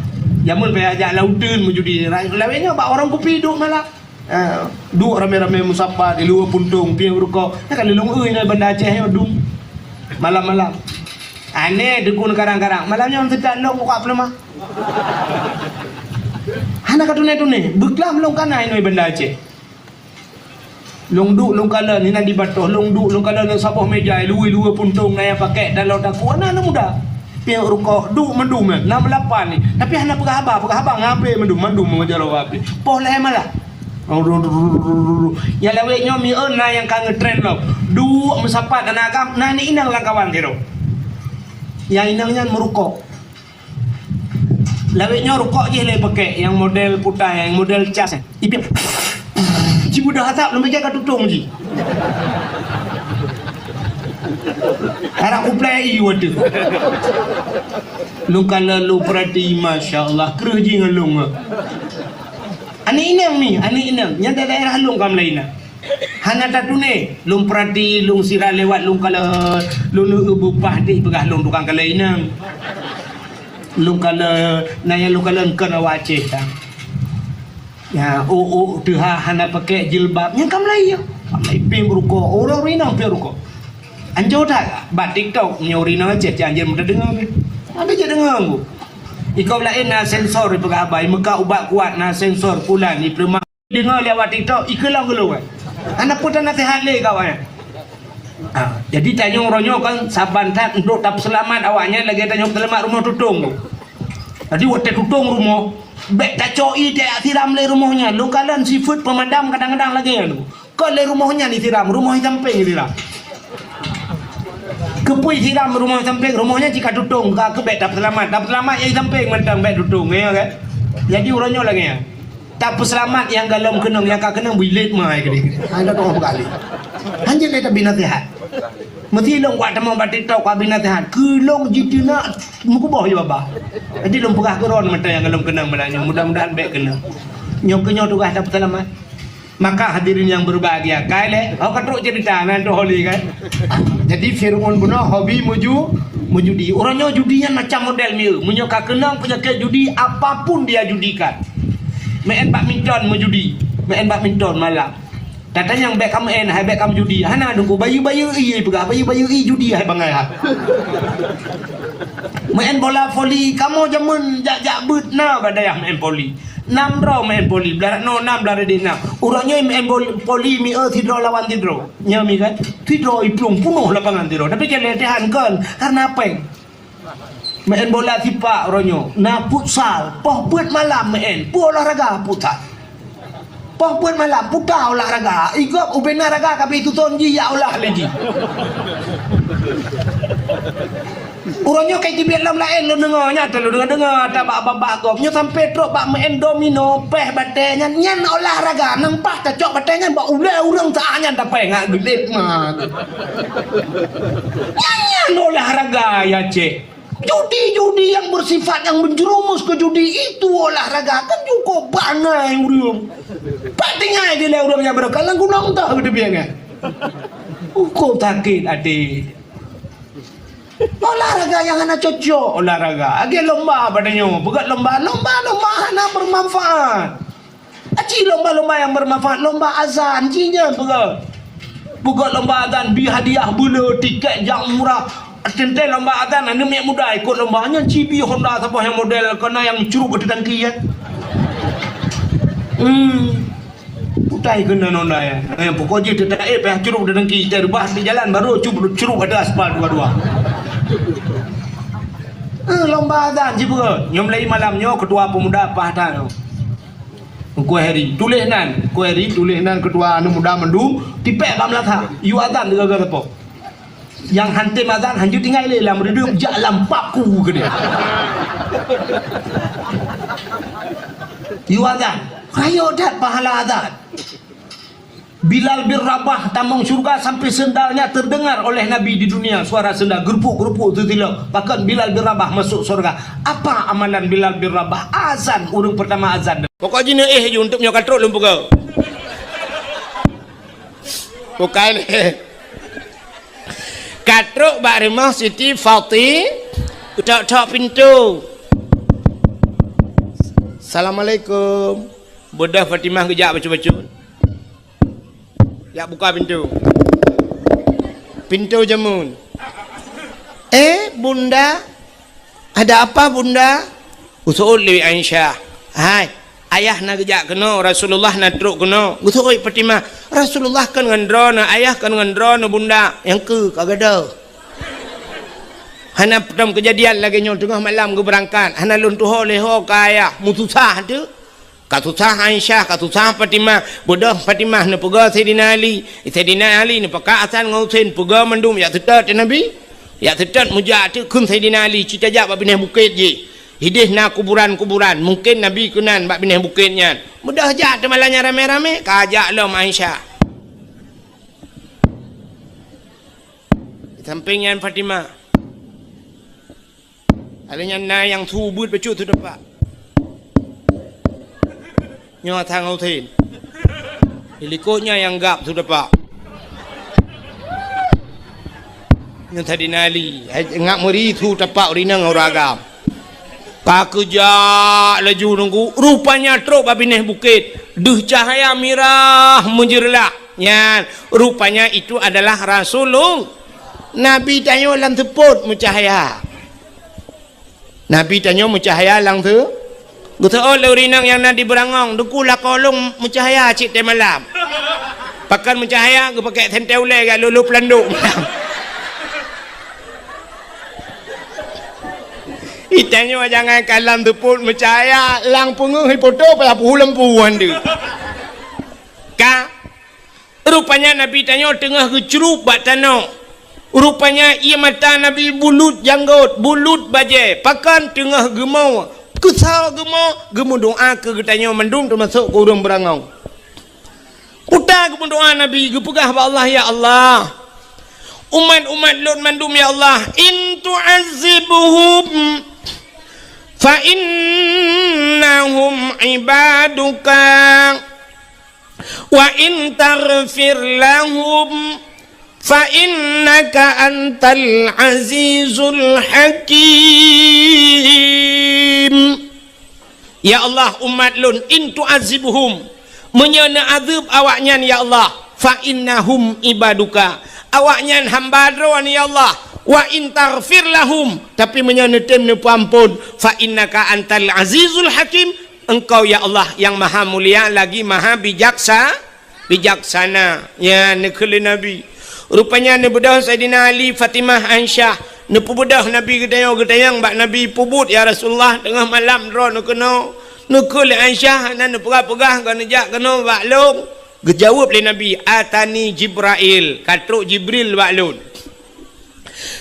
Jameun payah jak lauteun meujudi. Lawét nyoe bak warong kupi duek malam. Eh, duek ramé-ramé meusapat di luwa puntông, piep rukok. Nyan ka lôn eu inoe Banda Aceh nyoe dum. Malam-malam. Aneh dukun karang-karang. Malam nyoe seutat lôn buka peuleumah. Hana ka tuné-tuné. Beuklam lôn kana inoe Banda Aceh. Lôn duek lôn kalon, inan di batoh, lôn duek lôn kalon lam saboh meja, luwa-luwa puntông na nyang pakèk dan lôn takue, na aneuk muda. Piep rukok, duek mandum nyan, na meulapan ni. Tapi hana peugah haba, peugah haba ngon H P mandum, mandum meungeujaloe H P. Poh lhèe malam. Nyang lawét nyoe mieu na nyang ka ngeutren lom. Duek meusapat aneuk agam, na aneuk inong lam kawan sidroe. Nyang inong nyan meurukok. Lawét nyoe rukok jih lé pakèk, nyang model putai, nyang model cas. Ipiep. Jimudah asap, leumbih ka tutông jih. Karap kuplai i watèe. Lôn kalon lôn peurati, masya Allah, kreueh jih ngon lôn. Aneuk inong ni, aneuk inong. Nyan daerah lôn ka mulai na. Hana tatuné, lôn peurati, lôn sira lewat, lôn kalon, lôn eu beupah deh peugah lôn tukang kalon inong. Lôn kalon, na nyang lôn kalon kon awak Aceh tan. Ya, ôk-ôk teuha hana pakèk jilbab, nyan ka mulai ya. Ka mulai piep rukok, ureueng inong piep rukok. Anjô that, bak TikTok, nyoe ureueng inong Aceh, cit anjeut meudeungoe pih. Ada je deungoe, Bu. Ikoe laén na sensor ipeugah haba, imeuka ubat kuat na sensor pulan, ipeureumat. Deungoe lé awak TikTok, ikeulong-keulong, eh. Hana peue tanaseuhat lé keu awaknyan. Ah, jadi tanyoe uroe nyoe kan saban that untuk tapeuseulamat awaknyan lagèe tanyoe peuseulamat rumoh tutông tu. Jadi watèe tutông rumoh, bèk tacok ie tajak siram lé rumoh nyan. Lôn kalon sifeuet peumadam kadang-kadang lagèe nyan tu. Kon lé rumoh nyan isiram, rumoh i sampéng isiram. Keupeue isiram rumoh i sampéng? Rumoh nyan cit ka tutông, ka keuh bèk tapeuseulamat. Tapeuseulamat nyang i sampéng mantong bèk tutông, ya kan? Jadi uroe nyoe lagèe nyan. Tapeuseulamat nyang golom keunong, nyang ka keunong beuilét mai keudéh. Hana teuh peugali. Hanjeuet lé tabi naseuhat. Meusi lôn kuat tamong bak TikTok kuat bi naseuhat. Keu lôn jiteunak meukuboh ju babah. Jadi lôn peugah keu droeneuh mantong nyang golom keunong malam nyoe. Mudah-mudahan bèk keunong. Nyoe keuh nyoe tugaih tapeuseulamat. Maka hadirin yang berbahagia, kai lé, oh, ka trok cerita nan tu holi kan. Jadi Fir'aun bunoe hobi meujudi. Uroe nyoe judi nyan macam model mieu. Meunyoe ka keunong penyakit judi, apapun dia judikan. Meu'en badminton meujudi, meu'en badminton malam. Tatanyong bèk ka meu'en, hai bèk ka meujudi. Hana dong ku bayeue-bayeue ie peugah, bayeue-bayeue ie judi hai bangai ha. Meu'en bola voli, kamoe jameun jak-jak beuet na bak dayah meu'en voli. Nam droe meu'en voli, blah noe nam blah deh nam. Uroe nyoe meu'en voli mieu sidroe lawan sidroe. Nyoe mi kan, sidroe iplueng punoh lapangan sidroe. Tapi kan latihan kon, karena péng. Meu'en bola sipak uroe nyoe, na futsal, poh beuet malam meu'en, peue olahraga futsal. Poh beuet malam, puta olahraga, igop ubena raga ka beutuson jih ya olah lé jih. Uroe nyoe kai tibiet lom laén lôn deungoe, nyata lôn deungoe-deungoe ata bak babah gob. Nyoe sampai trok bak meu'en domino, péh batèe nyan, nyan olahraga, nang paih tacok batèe nyan bak ulèe ureueng saat nyan tapéh ngat geulet ma. Nyan, nyan olahraga ya cek. Judi-judi yang bersifat yang menjerumus ke judi itu olahraga kan cukup bangai ureueng. Pak tinggai di lé ureueng nyang beureukat lam gunong tah geudebiet ngai. Cukup sakét até. Olahraga nyang hana cocok olahraga. Lagèe lomba pada nyoe, peugah lomba, lomba-lomba hana bermanfaat. Aci lomba-lomba nyang bermanfaat, lomba azan, ci nyan peugah. Peugah lomba azan, bi hadiah beuleu, tiket jak murah. Teuntèe lomba azan, aneuk miet muda ikot lomba nyan, ci bi Honda saboh nyang model keu na nyang curuk ateueh tangki nyan. Hmm. Putai keunan Honda nyan. Eh, pokok jih teutak eh payah curuk ateueh tangki, teureubah di jalan baru cu-, curuk ateueh aspal dua-dua. Eh, lomba azan ci peugah. Nyoe mulai malam nyoe ketua pemuda Pahtan. Teungku Heri, tuléh nan. Teungku Heri, tuléh nan ketua aneuk muda mandum, tipèk bak meunasah. Yue azan tiga kali po. Nyang han tem azan, hanjeuet tinggai lé lam reudeup, jak lam paku keudéh. Yue azan. Rayeuk that pahala azan. Bilal bin Rabah tamong syurga sampai sendalnya terdengar oleh Nabi di dunia, suara sendal gerupuk-gerupuk teutilok. Pakon Bilal bin Rabah masuk syurga. Apa amalan Bilal bin Rabah? Azan, ureueng pertama azan. Pokok jih neuéh ju untuk nyoe ka trok lôn peugah. Bukai lé. Ka trok bak rumoh Siti Fati, tok-tok pintu. Assalamualaikum. Beudah Fatimah geujak bacut-bacut. Jak buka pintoe. Pintoe jameun. "Eh, Bunda, ada apa, Bunda?" Geuseuôt lé Aisyah. "Hai, ayah na geujak keunoe, Rasulullah na trok keunoe." Geuseuôt Fatimah. "Rasulullah kon ngon droeneuh, ayah kon ngon droeneuh, Bunda." "Nyang keu ka gadôh." Hana peutom keujadian lagée nyoe teungoh malam geubeurangkat. Hana lôn tuho lé ho keu ayah. Meususah teuh. Ka susah Aisyah, ka susah Fatimah. Beudôh Fatimah neupeugah Saidina Ali. Saidina Ali neupeuka Hasan ngon Husein peugah mandum jak seutôt teuh Nabi. Jak seutôt meujak teuh kheun Saidina Ali, "Ci tajak bak binéh bukét jih. Idéh na kuburan-kuburan. Mungken Nabi keunan bak binéh bukét nyan." Beudôh jak teuh malam nyan ramé-ramé, ka jak lom Aisyah. Di sampéng nyan Fatimah. Lheueh nyan na nyang su beuet bacut su tapak. Nyoe Hasan Husein. Di likot nyan nyang gab su tapak. Nyoe Saidina Ali, hai, ngat meuri su tapak ureueng inong ureueng agam. Ka geujak laju nunggu, rupanya trok bak binéh bukét. Deuh cahya mirah meujeureulah. Nyan, rupanya itu adalah Rasulullah. Nabi tanyoe lam seupôt meucahya. Nabi tanyoe meucahya lam seu-, geuseuôt lé ureueng inong nyang na di Beurangong, "Teungku, lakoe lôn meucahya cit teuh malam." Pakon meucahya, geupakék sentée ulée gak lolo peulandok. Itanyoe jangankan lam seupôt meucahya, lam peungeuh ipoto payah peuhu lampu han deuh. Ka Rupanya Nabi tanyoe teungoh geucrueb bak tanoh. Rupanya ié mata Nabi bulut janggôt, bulut bajée, pakon teungoh geumo, keusoe geumo, geumeudoá keu geutanyoe mandum teumasok keu ureuëng Beurangong. Peue geumeudoá Nabi, geupeugah bak Allah, "Ya Allah, umat-umat lôn mandum, ya Allah, in tu'azzibhum fa innahum ibaduka." "Wa in taghfir lahum fa innaka antal azizul hakim." Ya Allah, umat lôn, in tu'azzibhum, meunyoe neuazeueb awaknyan, ya Allah, fa innahum ibaduka, awaknyan hamba Droe, ya Allah, wa in taghfir lahum, tapi meunyoe neutem neupeuamphon, fa innaka antal azizul hakim, Engkau, ya Allah, nyang maha mulia lagi maha bijaksa-, bijaksana. Nyan neukheun lé Nabi. Rupanya neubeudôh Saidina Ali, Fatimah, Aisyah. Neupeubeudôh Nabi geutanyong-geutanyong bak Nabi, "Peue buet, ya Rasulullah, teungoh malam droeneuh keunoe?" Neukheun lé Aisyah, hana neupeugah-peugah, ka neujak keunoe bak lôn. Geujaweueb lé Nabi, "Atani Jibrail, ka trok Jibril bak lôn."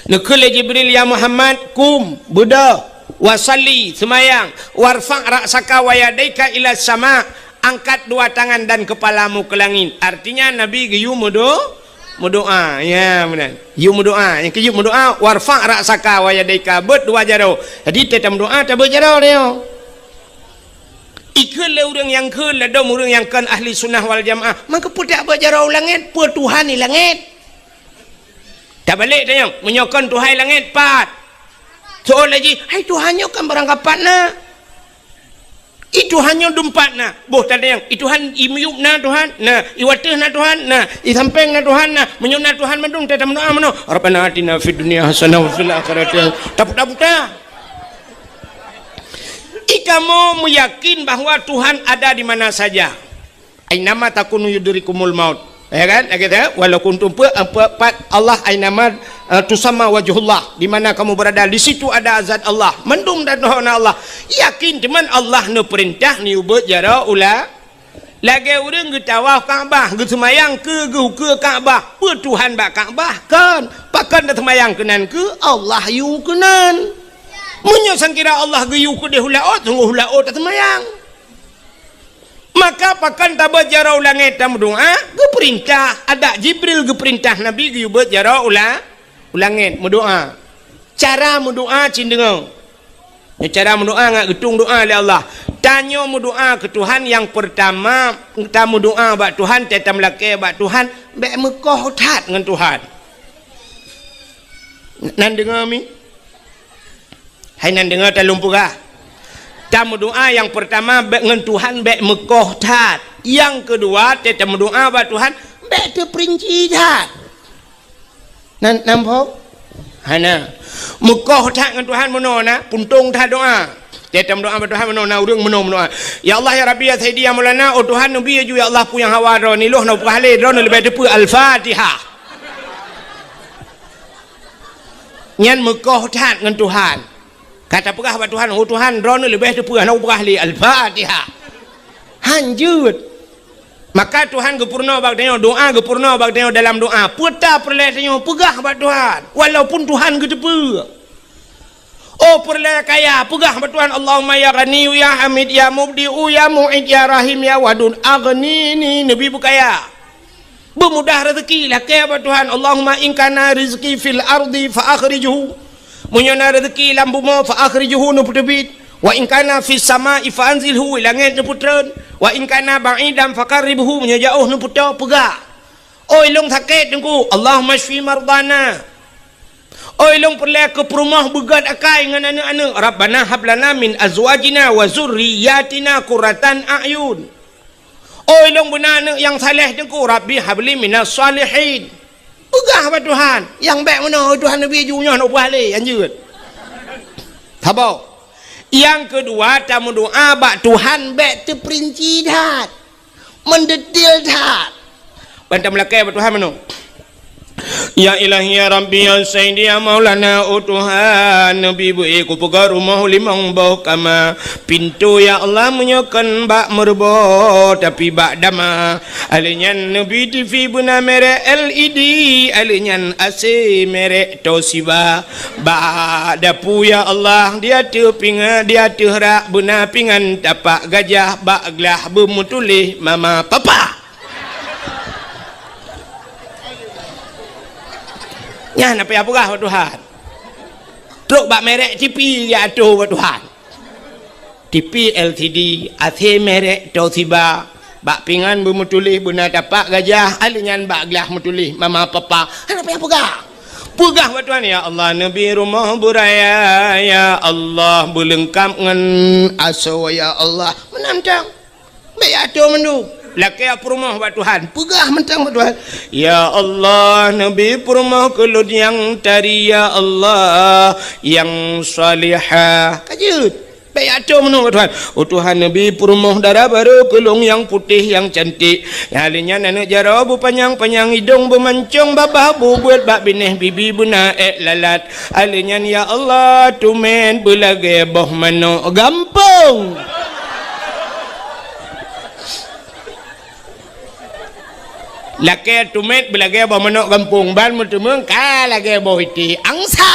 Neukheun lé Jibril, "Ya Muhammad, kum, beudôh, wa shalli, seumayang, warfa' ra'saka wa yadaika ila sama, angkat dua tangan dan kepalamu ke langit." Artinya Nabi geuyue meudo-, meudoá. Ya, meunan. Yue meudoá. Nyang keu yue meudoá, "Warfa' ra'saka wa yadaika," beuet dua jaroe. Jadi, teuh tameudoá tabeuet jaroe nyoe. Ikheun lé ureuëng nyang kheun ladôm ureuëng nyang kon ahli sunnah wal jamaah, maka peue tabeuet jaroe u langét, peue Tuhan di langét? Tabalek tanyong, meunyoe kon Tuhan langét, pat? Soe laju, hai Tuhan nyoe kan barangkapat na. I Tuhan nyoe dumpat na. Boh tatanyong, i Tuhan i miyueb na Tuhan? Na. I wateueh na Tuhan? Na. I sampéng na Tuhan? Na. Meunyoe na Tuhan mandum, teuh tameudoá meunoe, "Rabbana atina fid dunya hasanah wa fil akhirati hasanah." Taputa-puta. I kamoe meuyakin bahwa Tuhan ada di mana saja. "Ainama takunu yudrikumul maut." Ya kan? Lagée tu, "Walau kuntum," pe-, pe-, pat Allah, "ainama, eh, tusamma wajhullah," di mana kamu berada, di situ ada zat Allah. Mandum dan na Allah. Yakin teuma Allah neupeurintah neubeuet jaroe u la-, lagée ureuëng geutawaf Ka'bah, geuseumayang keu geuh ukeue Ka'bah. Peue Tuhan bak Ka'bah? Kon. Pakon taseumayang keunan keu Allah yue keunan. Meunyoe sangkira Allah geuyue keudeh u laôt, sunggoh u laôt taseumayang. Maka pakon tabeuet jaroe u langét tameudoá, geupeurintah, adak Jibril geupeurintah Nabi geuyue beuet jaroe u la-, u langét meudoá. Cara meudoá cit deungoe. Nyoe cara meudoá ngat geutueng doá lé Allah. Tanyoe meudoá keu Tuhan nyang peurtama, tameudoá bak Tuhan, teuh tameulakée bak Tuhan, bék meukoh that ngon Tuhan. Nan deungoe mi? Hai nan deungoe talôn peugah. Tameudoá nyang peurtama bék ngon Tuhan bék meukoh that. Nyang keudua, teuh tameudoá bak Tuhan Bèk teuperinci that. Nan, namphok? Hana. Meukoh that ngon Tuhan meunoe na, puntông that doa. Teuh tameudoa bak Tuhan meunoe na, ureueng meunoe meudoa. "Ya Allah, ya Rabbi, ya Sayyidi, ya Maulana, oh Tuhan, neubi ju, ya Allah, peue nyang hawa droeneuh, lôn hana peugah lé, droeneuh leubeh teupeu." Al-Fatihah. Nyan meukoh that ngon Tuhan. Ka tapeugah bak Tuhan, "Oh Tuhan, droeneuh leubeh teupeu, hana peugah lé." Al-Fatihah. Han jeuet. Maka Tuhan geupeurunoe bak tanyoe, doa geupeurunoe bak tanyoe dalam doa. Peue ta peureulèe tanyoe peugah bak Tuhan, walaupun Tuhan geuteupeue. Oh peureulèe kaya, peugah bak Tuhan, "Allahumma ya Ghaniyyu ya Hamid ya Mubdi'u ya Mu'id ya Rahim ya Wadud, aghnini," neubi beukaya. Beumudah rezeki, lakèe bak Tuhan, "Allahumma in kana rizqi fil ardi fa akhrijhu." Meunyoe na rezeki lam bumoe, fa akhrijhu, neupeuteubiet. "Wa in kana fis sama'i fa anzilhu," langèt neupeutreun. "Wa in kana ba'idan fa qarribhu," meunyoe jiôh neupeutoe, peugah. Oi lôn sakét Teungku, "Allahumma syfi mardana." Oi lôn peureulèe keu peurumoh beugöt akai ngon aneuk-aneuk, "Rabbana hab lana min azwajina wa dzurriyyatina qurratan a'yun." Oi lôn beuna aneuk nyang saleh Teungku, "Rabbi habli minas shalihin." Peugah bak Tuhan, nyang bèk meunoe, "Oi Tuhan, neubi ju, nyoe hana peugah lé," han jeuet. Saboh. Nyang keudua, tameudoa bak Tuhan bèk teuperinci that. Meudetil that. Ban tameulakèe bak Tuhan meunoe. Ya Ilahi, ya Rabbi, ya Sayyidi, ya Maulana, oh Tuhan, neubi beu-ék kupeugöt rumoh limong boh kama. Pintoe ya Allah meunyoe kon bak meureubo, tapi bak dama. Alèh nyan neubi TV beuna merek L E D, alèh nyan A C merek Toshiba. Bak dapu ya Allah, di ateueh pingan, di ateueh rak beuna pingan tapak gajah, bak glah beumeutuléh mama papa. Nyan na payah peugah bak Tuhan. Trok bak merek TV ya ateueh bak Tuhan. TV L C D, A C merek Toshiba, bak pingan beumeutuléh beuna tapak gajah, alèh nyan bak glah meutuléh mama papa. Hana payah peugah. Peugah bak Tuhan, "Ya Allah, neubi rumoh beuraya, ya Allah, beuleungkap ngon asoe, ya Allah." Meunan mantong. Bèk ateueh mandum. Lakèe peurumoh bak Tuhan. Peugah mantong bak Tuhan. "Ya Allah, neubi peurumoh keu lôn nyang tari, ya Allah, nyang salihah." Ka jeuet. Bèk ateueh meunoe bak Tuhan. Oh Tuhan, neubi peurumoh dara barô keu lôn nyang putéh, nyang cantik. Nyang lheueh nyan aneuk jaroe beupanyang-panyang, idông beumancông, babah bubeuet, bak binéh bibi beuna ék lalat. Alheuh nyan, ya Allah, teumèt beulagèe boh manok gampông. Lakèe teumèt beulagèe boh manok gampông, ban meuteumeung ka lagèe boh iték angsa.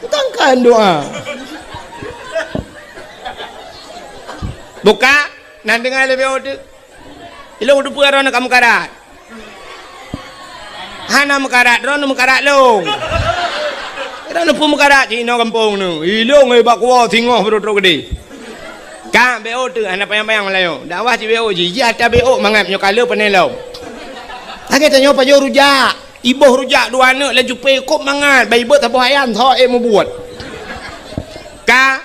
Tangkan doa. Buka, nan deungö leubeh ode. Ilông teupeue droeneuh ka meukarat. Hana meukarat, droeneuh meukarat lông. Droeneuh peue meukarat cit inoe gampông neuh. Ilông, eh, bak kuwoe singoh beutôi-beutôi keudéh. Ka, B O teuh, hana panyang-panyang Meulayu. Dakwah cit B O jih, jih ata B O mangat nyoe ka lheueh pané lom. Lagèe tanyoe pajoh rujak. Iboh rujak dua aneuk laju pé kôb mangat, bai beuet saboh ayam, tho ék mubuet. Ka,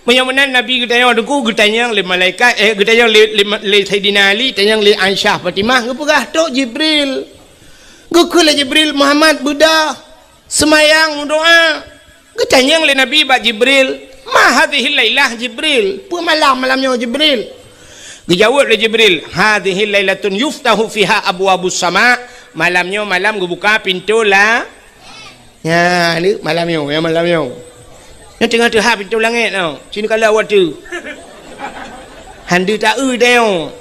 Meunyoe meunan Nabi geutanyong teungku, geutanyong lé malaikat, eh, geutanyong lé, lé, lé Saidina Ali, tanyong lé Aisyah Fatimah, geupeugah, "Trok Jibril." Geukheun lé Jibril, "Muhammad, beudôh, seumayang, meudoá." Geutanyong lé Nabi bak Jibril, "Ma hadhihil lailah, Jibril?" Peue malam, malam nyoe, Jibril? Geujaweueb lé Jibril, "Hadhihi lailatun yuftahu fiha abwabus sama." Malam nyoe malam geubuka pintoe la Nyan, ni malam nyoe, nyang malam nyoe. Nyoe teungoh teuhah pintoe langèt nyoe. Sinoe ka lheueh watèe. Han deuh taeu tanyoe.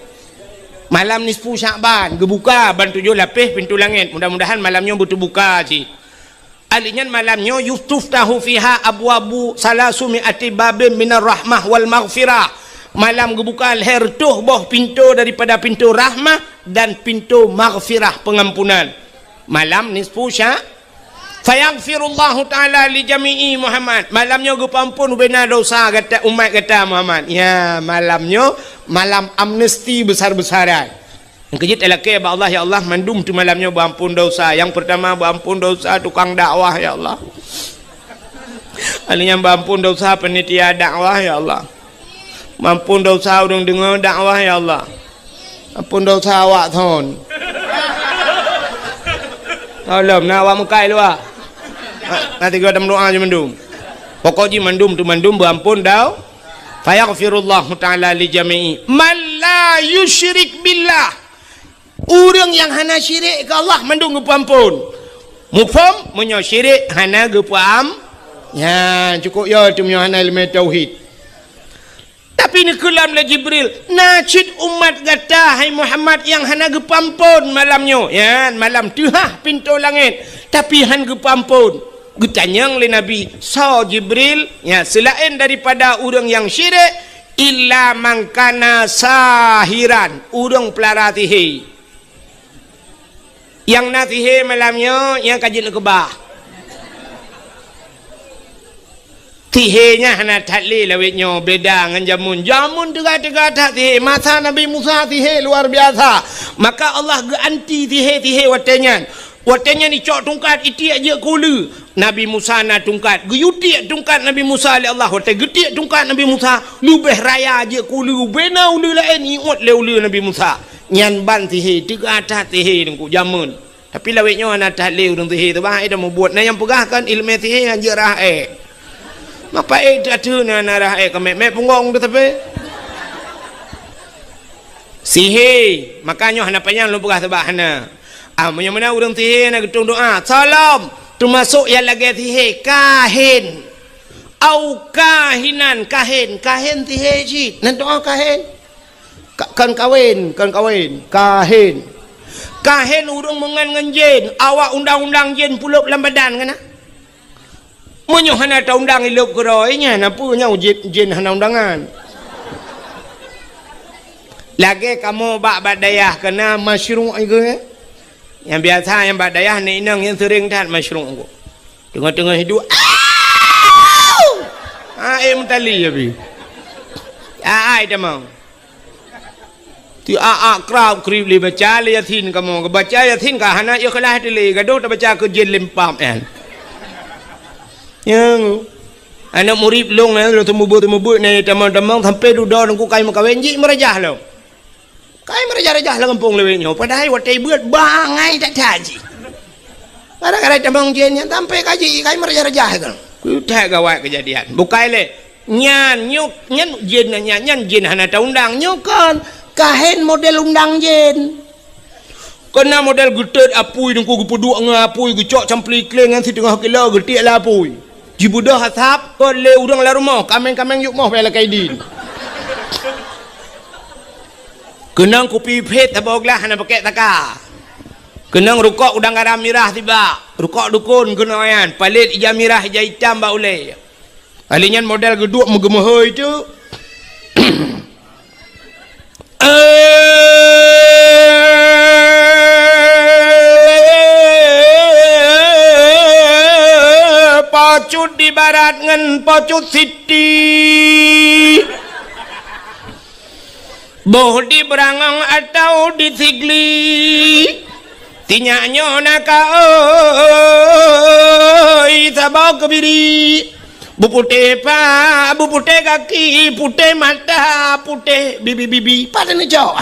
Malam nisfu Syakban, geubuka ban tujoh lapéh pintoe langèt. Mudah-mudahan malam nyoe beuteubuka cit. Ahli nyan malam nyoe, "Yustaftahu fiha abwabu salasumi ati babin minar rahmah wal maghfirah." Malam geubuka lhèe reutôh boh pintoe daripada pintoe rahmah dan pintoe maghfirah, peungampunan. Malam nisfu Sya-, Fayaghfirullahu ta'ala li jami'i Muhammad. Malam nyoe geupeuampôn ubena dosa gata, umat gata Muhammad. Ya, malam nyoe malam amnesti besar-besaran. Nyang keujeuet talakèe bak Allah, "Ya Allah, mandum teuh malam nyoe beuampôn dosa." Nyang peurtama beuampôn dosa tukang dakwah, ya Allah. Ahli nyan beuampôn dosa panitia dakwah, ya Allah. Beuampôn dosa ureueng deungö dakwah, ya Allah. Ampôn dosa awak thon. Tolong, na awak meukai luwa. Na, na tiga tam doa je mandum. Pokok jih mandum tu mandum beuampôn dau. Fayaghfirullahu ta'ala li jami'i man la yusyrik billah. Ureuëng nyang hana syirik keu Allah mandum geupeuampôn. Muphom, meunyoe syirik hana geupeuam-, nyan cukôp yo tu meunyoe hana ileumé tauhid. Tapi neukeulam lé Jibril, "Na cit umat gata, hai Muhammad, nyang hana geupeuampôn malam nyoe." Nyan, malam teuhah pintoe langét, tapi han geupeuampôn. Geutanyong lé Nabi, "Soe Jibril?" Nyan, seulaén daripada ureuëng nyang syirik, "Illa man kana sahiran," ureuëng peulara sihé. Nyang na sihé malam nyoe, nyang ka jeuet neukeubah. Sihé nyan hana that lé lawét nyoe, beda ngon jameun. Jameun teuga-teuga that sihé. Masa Nabi Musa sihé luar biasa. Maka Allah geuanti sihé-sihé watée nyan. Watée nyan icok tungkat, itiek jeuet keu uleue. Nabi Musa na tungkat, geuyue tiek tungkat Nabi Musa lé Allah. Watée geutiek tungkat Nabi Musa, leubeh raya jeuet keu uleue, bubena uleue laén iuet lé uleue Nabi Musa. Nyan ban sihé, teuga that sihé teungku jameun. Tapi lawét nyoe hana that lé ureuëng sihé teuh, bah, eh, dah mubuet. Na nyang peugah kan ileumé sihé hanjeuet rhah ék. Mapa ék teuh na, na rhah ék keumet-met punggong teuh tapi. Sihé, maka nyoe hana panyang lôn peugah sabab hana. Ah, meunyoe meunan ureuëng sihé na geutueng doa, salom, teumasok nyang lagée sihé, kahin, au kahinan, kahin, kahin sihé cit. Nan doa kahin. Ka-, kon kawen, kon kawen, kahin. Kahin ureuëng meungon ngon jén, awak undang-undang jén pulop lam badan kana. Meunyoe hana taundang ilop keudroe nyan, na peue nyoe jén, jén hana undangan. Lagée kamoe bak, bak dayah kana masyruq iku, eh? Nyang biasa nyang bak dayah nyan inong nyang seuring that masyruq iku. Teungoh-teungoh hidup, "Au!" Ha, eh, meutali ya bi. Ai, ai tamong. Ti a-a krab krib lé baca lé Yasin kamoe. Baca Yasin ka hana ikhlas teuh lé, gadoh tabaca keu jén lempam nyan. Nyang aneuk murit lôn nyan, lôn teumeubeut-teumeubeut nyan tamong-tamong sampai dudoe nangku kai meukawen jih meurajah lom. Kai meurajah-rajah lam gampông lawét nyoe, padahai watée beuet bangai that-that jih. Gara-gara tamong jén nyan sampai ka jih kai meurajah-rajah kan. Keu that gawat keujadian. Bukai lé. Nyan, nyoe, nyan jén nyan, nyan jén hana taundang. Nyoe kon, kahen model undang jén. Keunan model geutot apui teungku geupeuduek ngon apui geucok campli kleng nyan siteungoh kilo geutiek lam apui. Jibeudôh asap kon lé ureuëng lam rumoh, kaméng-kaméng yuk moh bak lakée idin. Keunong kupi phét saboh glah hana pakèk saka. Keunong rukok udang garam mirah sibak, rukok dukon keunoe nyan, palét ija mirah ija itam bak ulée. Ahli nyan model geuduek meugeumeuhôi teuk. Pocut di barat ngon pocut siti. Boh di Beurangong atau di Sigli. Sinyak nyoe na ka oi saboh keubiri. Buputéh pha, buputéh gaki, putéh mata, putéh bibi-bibi. Pat neucok.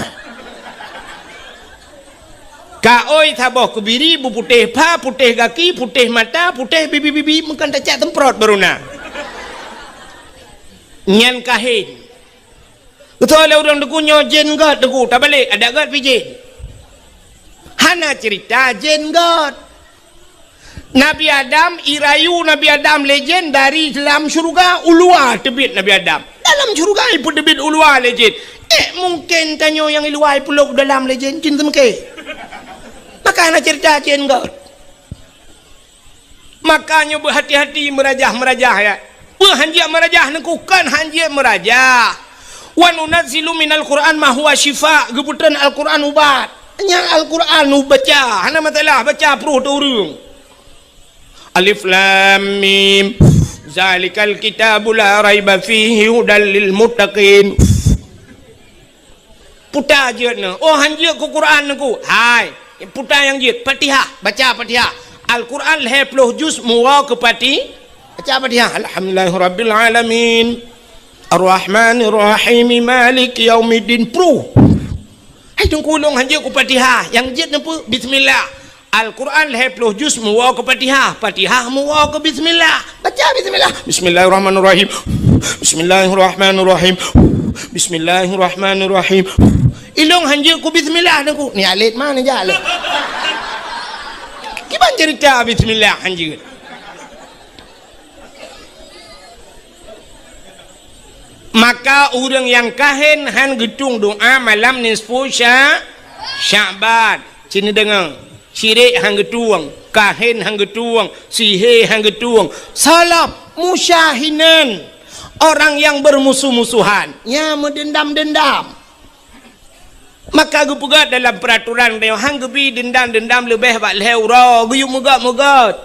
Ka oi saboh keubiri, buputéh pha, putéh gaki, putéh mata, putéh bibi-bibi, meukan tacak semprot baru na. Nyan kahen. Geutoe lé ureuëng teungku nyoe jén gét teungku, tabalek adak gét pi jén. Hana cerita jén gét. Nabi Adam, irayu Nabi Adam lé jén dari lam syeuruga, u luwa teubiet Nabi Adam. Dalam syeuruga ipeuteubiet u luwa lé jén. Eh, mungken tanyoe nyang i luwa ipeulop dalam lé jén, jén teumeuke. Maka hana cerita jén gét. Maka nyoe beuhati-hati meurajah-meurajah, ya. Peue hanjeuet meurajah neukukon hanjeuet meurajah. Wa nunazzilu minal Qur'an ma huwa syifa, geupeutrön Al-Qur'an ubat. Nyan Al-Qur'an ubaca, hana masalah baca pruh teu ureuëng. Alif Lam Mim. Zalikal kitabu la raiba fihi hudal lil muttaqin. Puta jeuet nyoe. Oh, hanjeuet keu Quran nyoe ku. Hai, puta nyang jeuet. Fatihah, baca Fatihah. Al-Quran lhèe ploh juz meuwoe keu Fati-, baca Fatihah. Alhamdulillahirabbil alamin. Arrahmanirrahim. Maliki yaumiddin. Pruh. Hai, Teungku, lôn hanjeuet keu Fatihah, nyang jeuet neupeu bismillah. Al-Quran lhèe ploh juz meuwoe keu Fatihah, Fatihah meuwoe keu bismillah. Baca bismillah. Bismillahirrahmanirrahim. Bismillahirrahmanirrahim. Bismillahirrahmanirrahim. Ilôn hanjeuet keu bismillah, Teungku. Ni alet mana jak lé? Kiban cerita bismillah hanjeuet. Maka ureuëng nyang kahén han geutueng doa malam nisfu Sya-, Sya'ban. Cit neudeungoe, syirik han geutueng, kahén han geutueng, sihé han geutueng, salab, musyahinan, orang yang bermusuh-musuhan, nyang meudendam-dendam. Maka geupeugah dalam peuraturan nyoe, han geubi deundam-deundam leubeh bak lhèe uroe, geuyue meugöt-meugöt.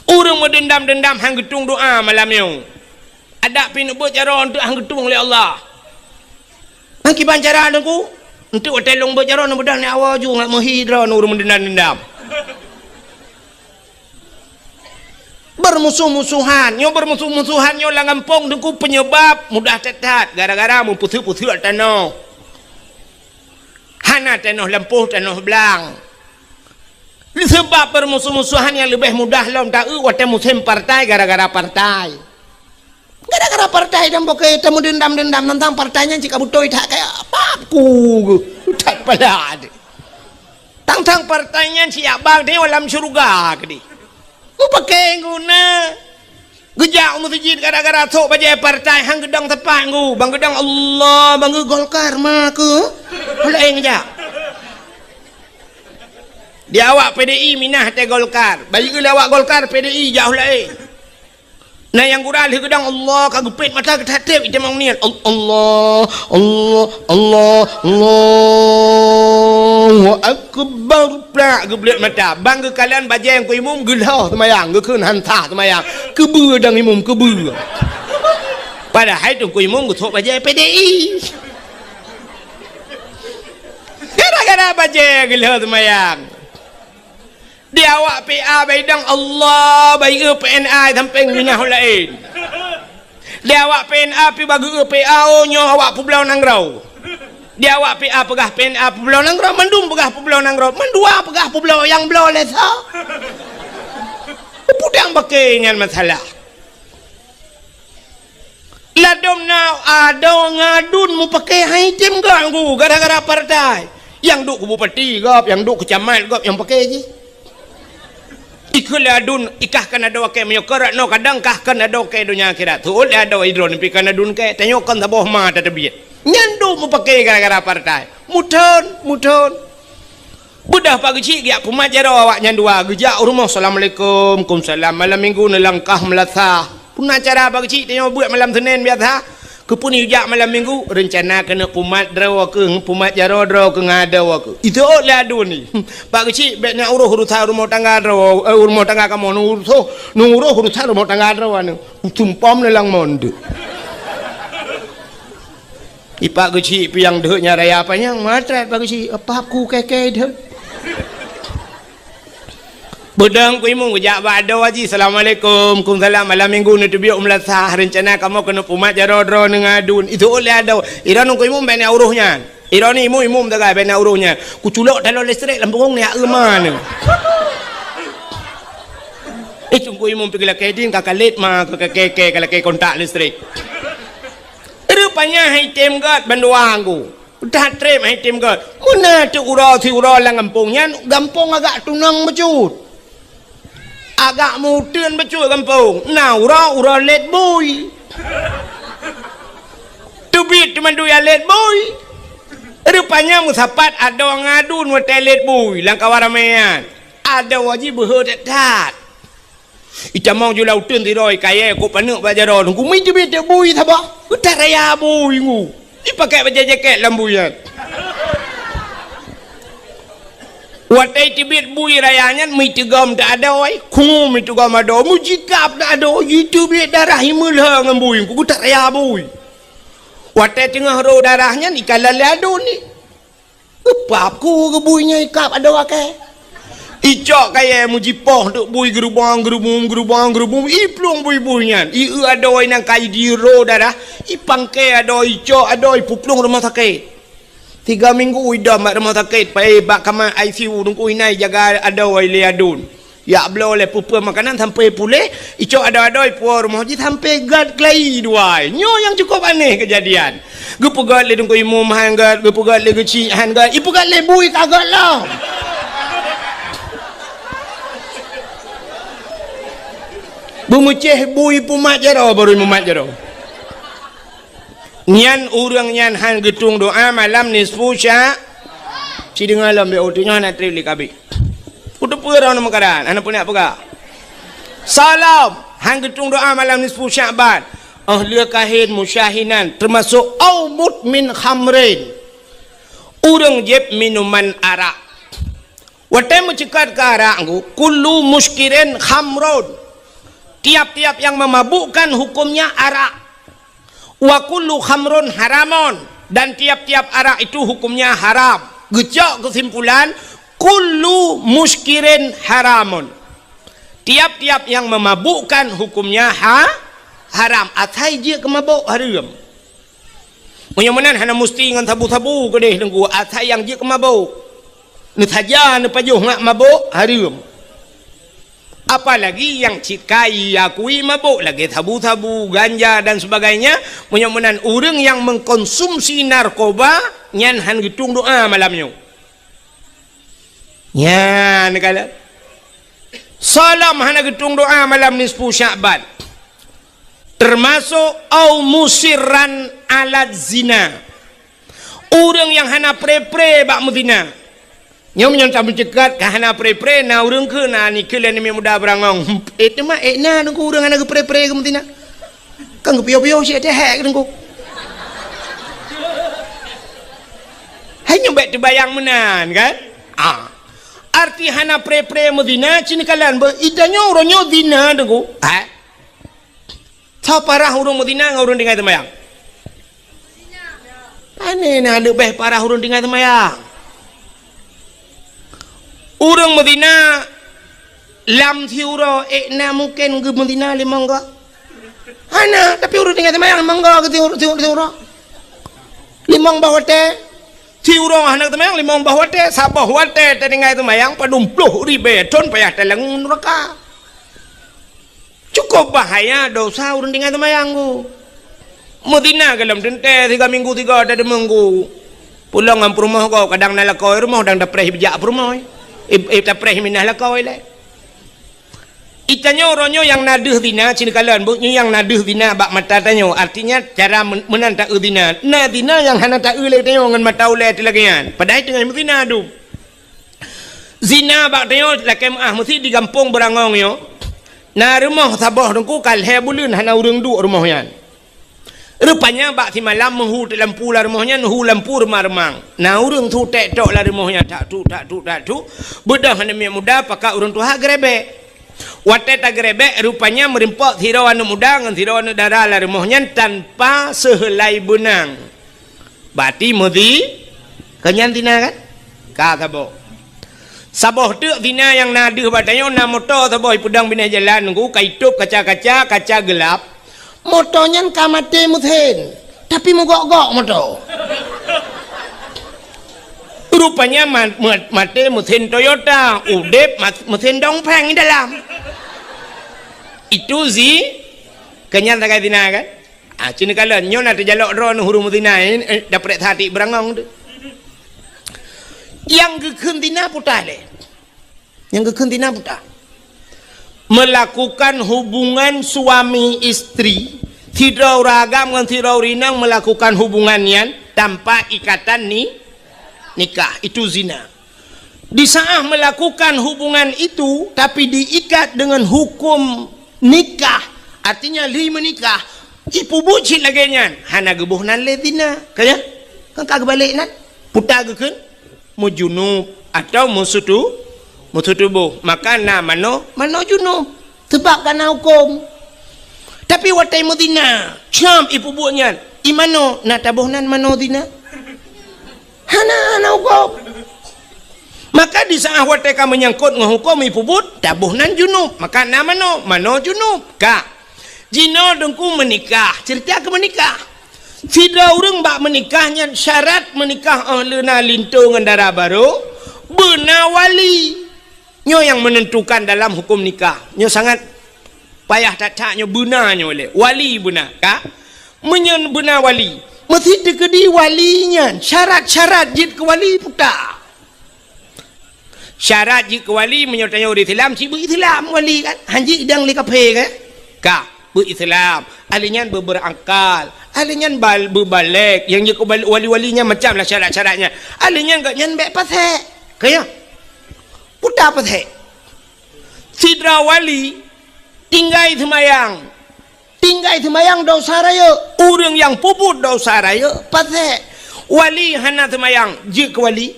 Ureuëng meudeundam-deundam han geutueng doa malam nyoe. Adak pih neubeuet jaroe eunteuk han geutueng lé Allah. Nang kiban cara Teungku? Eunteuk watèe lôn beuet jaroe neubeudah nyan awai ju ngat meuhi droe ureuëng meudeundam-deundam. Beurmusoh-musohan, nyoe beurmusoh-musohan nyoe lam gampông Teungku, peunyeubab mudah that-that gara-gara meupeuseuek-peuseuek tanoh. Hana tanoh lampôh, tanoh blang. Seubab beurmusoh-musohan nyang leubeh mudah lom taeu watèe musém partai gara-gara partai. Gara-gara partai dan bukon tameudeundam-deundam teuntang partai nyan cit ka beutôi that kaya apa ku geuh. That pala deh. Tang-tang partai nyan siap bang teuh lam syeuruga keudeh. Mupakè guna. Geujak u meuseujid gara-gara sôk bajèe partai han geudong teumpat ngu. Bang geudong Allah, bang geu Golkar ma keu. Laén geujak. Di awak P D I minah teuh Golkar. Bayeue lé awak Golkar P D I jauh laén. Na nyang gura lheueh geudong Allah ka geupet mata geutatép itamong niet. Al-, Allah, Allah, Allah, Allahu Akbar. Plak geubleuet mata. Bang geukalon bajèe Teungku Imum geulhôh seumayang, geukheun han sah seumayang. Keubeue dang Imum, keubeue. Padahai Teungku Imum geusôk bajèe P D I. Gara-gara bajèe geulhôh seumayang. Di awak P A baidong Allah, bayeue P N A sampéng minah laén. Di awak P N A pi bageue P A, oh, nyoe awak peubloe nanggroe. Di awak P A peugah P N A peubloe nanggroe, mandum peugah peubloe nanggroe, mandua peugah peubloe nyang bloe lé soe. Peue dang bukon nyan masalah. Ladôm na adoe ngon aduen mupakè han item gak ngu gara-gara partai. Nyang duek keu bupati gob, nyang duek keu camat gob nyang pakè jih. Ikheun lé aduen, ikah kon adoe kèe meunyoe kon rot noe kadang kah kon adoe kèe donya akhirat. Seuôt lé adoe idroe neupi kon aduen kèe, tanyoe kon saboh ma tateubiet. Nyan duek mupakè gara-gara partai. Muthon, muthon. Beudôh Pak Geuchik geujak peumat jaroe awaknyan dua, geujak u rumoh, "Assalamualaikum." "Kumsalam." Malam minggu neulangkah meulasah. Peue na cara Pak Geuchik tanyoe beuet malam Senin biasa? Keupeue neujak malam minggu? Reuncana keuneuk peumat droe keuh, peumat jaroe droe keuh ngon adoe keuh. Iseuôt lé aduen nyan. "Pak Geuchik, bèk neuuroh urusan rumoh tangga droe, eh, rumoh tangga kamoe, neuuroh, neuuroh urusan rumoh tangga droe nyan." Usumpom neulang mon deuh. Ipak Geuchik piang deuh nyan raya panyang, matrat Pak Geuchik, apa ku kèe-kèe deuh. Beudôh Teungku Imum geujak bak adoe jih, "Assalamualaikum." "Kumsalam." "Malam minggu neuteubiet u meulasah, reuncana kamoe keuneuk peumat jaroe droeneuh ngon aduen." Iseuôt lé adoe, "Droeneuh Teungku Imum bèk neuuroh nyan. Droeneuh Imum-Imum sagai bèk neuuroh nyan." Kuculok taloe listrik lam bungong nyan, "Euma nyoe." Eh, Teungku Imum pi geulakèe din ka kalét ma keu kèe-kèe ka lakèe kontak listrik. Rupanya han item gèt bandua ngu. Udah trép han item gèt. Meunan teuk uroe siuroe lam gampông nyan, gampông agak tunong bacut. Agak meuteun bacut gampông. Na uroe, uroe lét bui. Teubiet teuma dua lét bui. Rupanya meusapat adoe ngon aduen watèe lét bui lam kawan ramè nyan. Adoe jih beuhe that-that. Itamong ju lam uteuen sidroe kayèe kok paneuk bak jaroe nyan. Gumi teubiet teuk bui saboh. Utak raya bui ngu. Ipakèk bajèe jakèt lam bui nyan. Watèe teubiet bui raya nyan, meuteugom teuk adoe, khungu meuteugom adoe, meujikab teuk adoe, jiteubiet darah imeulhö ngon bui, utak raya bui. Watèe teungoh rô darah nyan, ikalon lé aduen nyan. Geupap ku geubui nyan ikab adoe kèe. Icok kayèe meujipoh teuk bui geurubong, geurubong, geurubong, geurubong, iplueng bui-bui nyan. Ieu adoe nyang ka jiro darah, ipangkè adoe, icok adoe, ipeuplueng rumoh sakét. Tiga minggu idam bak rumoh sakét, pai bak kama I C U, Teungku, inan jaga adoe lé aduen. Jak bloe lé peue-peue makanan sampai puléh, icok adoe-adoe ipuwoe rumoh jih sampai gét keulayi dua. Nyoe nyang cukup aneh keujadian. Geupeugét lé Teungku Imum han gét, geupeugét lé geuchik han gét, ipeugét lé bui ka gét lom. Beumeucéh bui pumat jaroe, baru mumat jaroe. Nyan ureuëng nyan han geutueng doá malam nisfu Sya-, ci deungoe lom, bèk uteuk nyoe hana trép lé kabeh. Uteupeue droeneuh meukaran, hana peue neuk peugah. Soe lom han geutueng doá malam nisfu Sya'ban, óh lheueh kahén musyahinan, teumasok au mudmin khamrin, ureuëng jieb minuman arak. Watée meuceukat keu arak, kullu muskirin khamrun, tiap-tiap yang memabukkan hukumnya arak. Wa kullu khamrun haramun, dan tiap-tiap arak itu hukumnya haram. Geucok keusimpulan, kullu muskirin haramun. Tiap-tiap yang memabukkan hukumnya ha-, haram. Asai jeuet keu mabök hareuem. Meunyoe meunan hana musti ngon sabu-sabu keudeh Teungku, asai nyang jeuet keu mabök. Neusaja neupajoh ngat mabök hareuem. Apalagi nyang cit ka iakui mabök lagée sabu-sabu, ganja dan sebagainya, meunyoe meunan ureuëng nyang mengkonsumsi narkoba nyan han geutueng doá malam nyoe. Nyan kala. Soe lom hana geutueng doá malam nisfu Sya'ban. Teumasok au musirran ala zina. Ureuëng nyang hana pré-pré bak meuzina. Nyoe meunyoe tameuceukat ka hana pré-pré, na ureuëng keu na nikeue lé aneuk muda beurangong. Eh, teuma eh na Teungku ureuëng hana geupré-pré keu meuzina. Kan geupiôh-piôh cit teuhek Teungku. Hai nyoe bèk teubayang meunan kan? Ah. Arti hana pré-pré meuzina cit neukalon beu, itanyoe uroe nyoe zina Teungku. Ha? Soe parah ureuëng meuzina ngon ureuëng tinggai seumayang? Pane na leubeh parah ureuëng tinggai seumayang. Ureuëng meuzina lam siuroe, eh, na mungken geumeuzina limong goe? Hana, tapi ureuëng tinggai seumayang limong goe geusiuroe, siuroe, siuroe. Limong boh watée. Siuroe hana seumayang limong boh watée, saboh watée tatinggai seumayang padum ploh ribée thon payah talangue nuraka. Cukup bahaya dosa ureuëng tinggai seumayang ku. Meuzina golom teuntée siga minggu siga tadeumeung ku. Pulang ngon peurumoh goe kadang na lakoe rumoh dang tapreh bijak peurumoh. Eh, eh, tapreh minah lakoe lé. Itanyoe uroe nyoe nyang na deuh zina, cit neukalon beu nyoe nyang na deuh zina bak mata tanyoe. Artinya cara men-, meunan taeu zina. Na zina nyang hana taeu lé tanyoe ngon mata ulée teuh lagée nyan. Padahai teungoh meuzina dum. Zina bak tanyoe lakée meuáh meusi di gampông Beurangong nyoe. Na rumoh saboh Teungku ka lhée buleuen hana ureuëng duek rumoh nyan. Rupanya bak simalam meuhu teuk lampu lam rumoh nyan, meuhu lampu reumang-reumang. Na ureuëng su tek tok lam rumoh nyan, tak tuk, tak tuk, tak tuk. Beudôh aneuk miet muda pakat ureuëng tuha geurebek. Watée tageurebek, rupanya meurimpok sidroe aneuk muda ngon sidroe aneuk dara lam rumoh nyan tanpa seuheulai beunang. Bati meuzi, keu nyan zina kan? Ka saboh. Saboh teuk zina nyang na deuh bak tanyoe na moto saboh ipeudong binéh jalan Teungku ka itôb kaca-kaca, kaca geulab. Moto nyan ka maté meusén, tapi meugok-gok moto. Rupanya ma-, ma-, maté meusén Toyota, udeb ma-, meusén Dongfeng di dalam. Itu zi-, keu nyan sagai zina kan? Ah, cit neukalon, nyoe na teujalok droeneuh ureuëng meuzina, eh, eh, daprek satik Beurangong tu. Nyang geukheun zina peue lé? Nyang geukheun zina peue? Melakukan hubungan suami istri, sidroe ureuëng agam ngon sidroe ureuëng inong melakukan hubungan nyan tanpa ikatan ni-, nikah, itu zina. Di saat melakukan hubungan itu, tapi diikat dengan hukum nikah, artinya lheueh meunikah, ipeubuet cit lagée nyan, hana geuboh nan lé zina. Ka nyan? Kan ka geubalek nan? Peue geukheun? Meujunub atau meusutu-, meusutuboh. Maka na manoe, manoe junub. Sabab ka na huköm. Tapi watée meuzina, cam ipeubuet nyan, i manoe na taboh nan manoe zina? Hana, hana huköm. Maka di saat watée ka meunyangkot ngon huköm ipeubuet, taboh nan junub. Maka na manoe, manoe junub. Ka. Jinoe Teungku meunikah, ceurita keu meunikah. Sidroe ureuëng bak meunikah nyan syarat meunikah óh lheueh na linto ngon dara barô, beuna wali. Nyoe nyang menentukan dalam hukum nikah. Nyoe sangat payah that-that nyoe beuna nyoe lé. Wali beuna, ka? Meunyoe beuna wali, meusti teukeudi wali nyan syarat-syarat jeuet keu wali puta. Syarat jeuet keu wali, meunyoe tanyoe ureuëng Islam, cit beu-Islam wali kan? Hanjeuet idang lé kaphé kan? Ka, beu-Islam. Ahli nyan beu-, beurakal. Ahli nyan bal-, beubalek. Nyang jeuet keu bal-, wali-wali nyan macam lah syarat-syarat nyan. Ahli nyan gobnyan bék pasék. Ka ya? Puta pasék. Sidroe wali tinggai seumayang. Tinggai seumayang dosa rayeuk. Ureuëng nyang peubuet dosa rayeuk pasék. Wali hana seumayang, jeuet keu wali.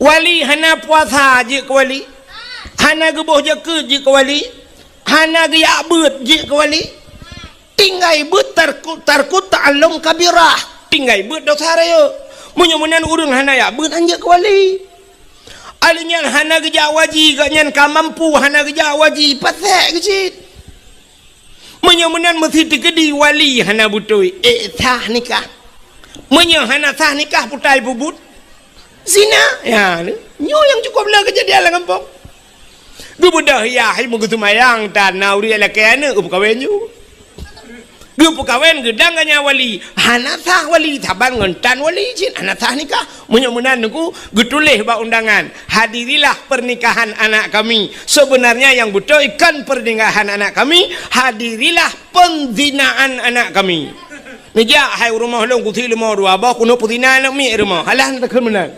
Wali hana puasa, jeuet keu wali. Hana geuboh jakeuet, jeuet keu wali. Hana geujak beuet, jeuet keu wali. Tinggai beuet tarku, tarku ta'allum kabirah. Tinggai beuet dosa rayeuk. Meunyoe meunan ureuëng hana jak beuet, han jeuet keu wali. Ahli nyan hana geujak waji, gobnyan ka mampu hana geujak waji, pasék keuh cit. Meunyoe meunan meusti teukeudi wali hana beutôi, ék sah nikah. Meunyoe hana sah nikah, puta peubuet zina. Ya, nyoe nyang cukup le keujadian lam gampông. Geubeudôh yah, hai meugeuseumayang tan na ureuëng lakée aneuëk geupeukawen ju. Geupeukawen geudang ganya wali, hana sah wali, saban ngon tan wali cit hana sah nikah. Meunyoe meunan Teungku, geutuléh bak undangan, "Hadirilah pernikahan anak kami." Sebenarnya yang beutôi kon pernikahan anak kami, "Hadirilah penzinaan anak kami." Neujak hai u rumoh lôn kusi leumo dua boh, keuneuk peuzina aneuk miet rumoh. Alah, na takheun meunan.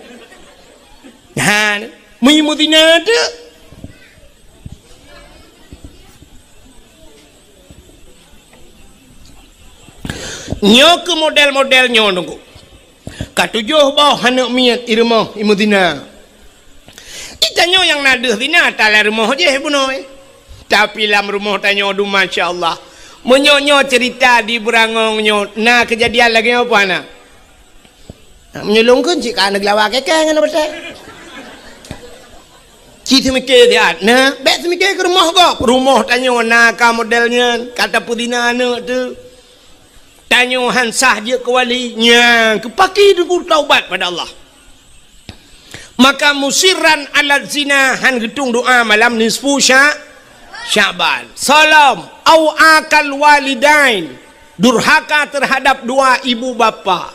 Nah, meunyoe meuzina teuk. Nyoe keuh model-model nyoe Teungku. Ka tujoh boh aneuk miet i rumoh i meuzina. Di tanyoe nyang na deuh zina, talam rumoh jih bunoe. Tapi lam rumoh tanyoe dum, masya Allah. Meunyoe nyoe cerita di Beurangong nyoe, na keujadian lagée nyoe peue hana? Meunyoe lôn kheun cit ka aneuk lawa keke ngon beutée. Cit seumike siat, na, bék seumike keu rumoh gob. Rumoh tanyoe na ka model nyan, ka tapeuzina aneuk teuh. Tanyoe han sah jeuet keu wali, nyan keu paki Teungku taubat pada Allah. Maka musirran ala zina, han geutueng doa malam nisfu Sya-, Sya'ban. Salom, au akal walidain, durhaka terhadap dua ibu bapa.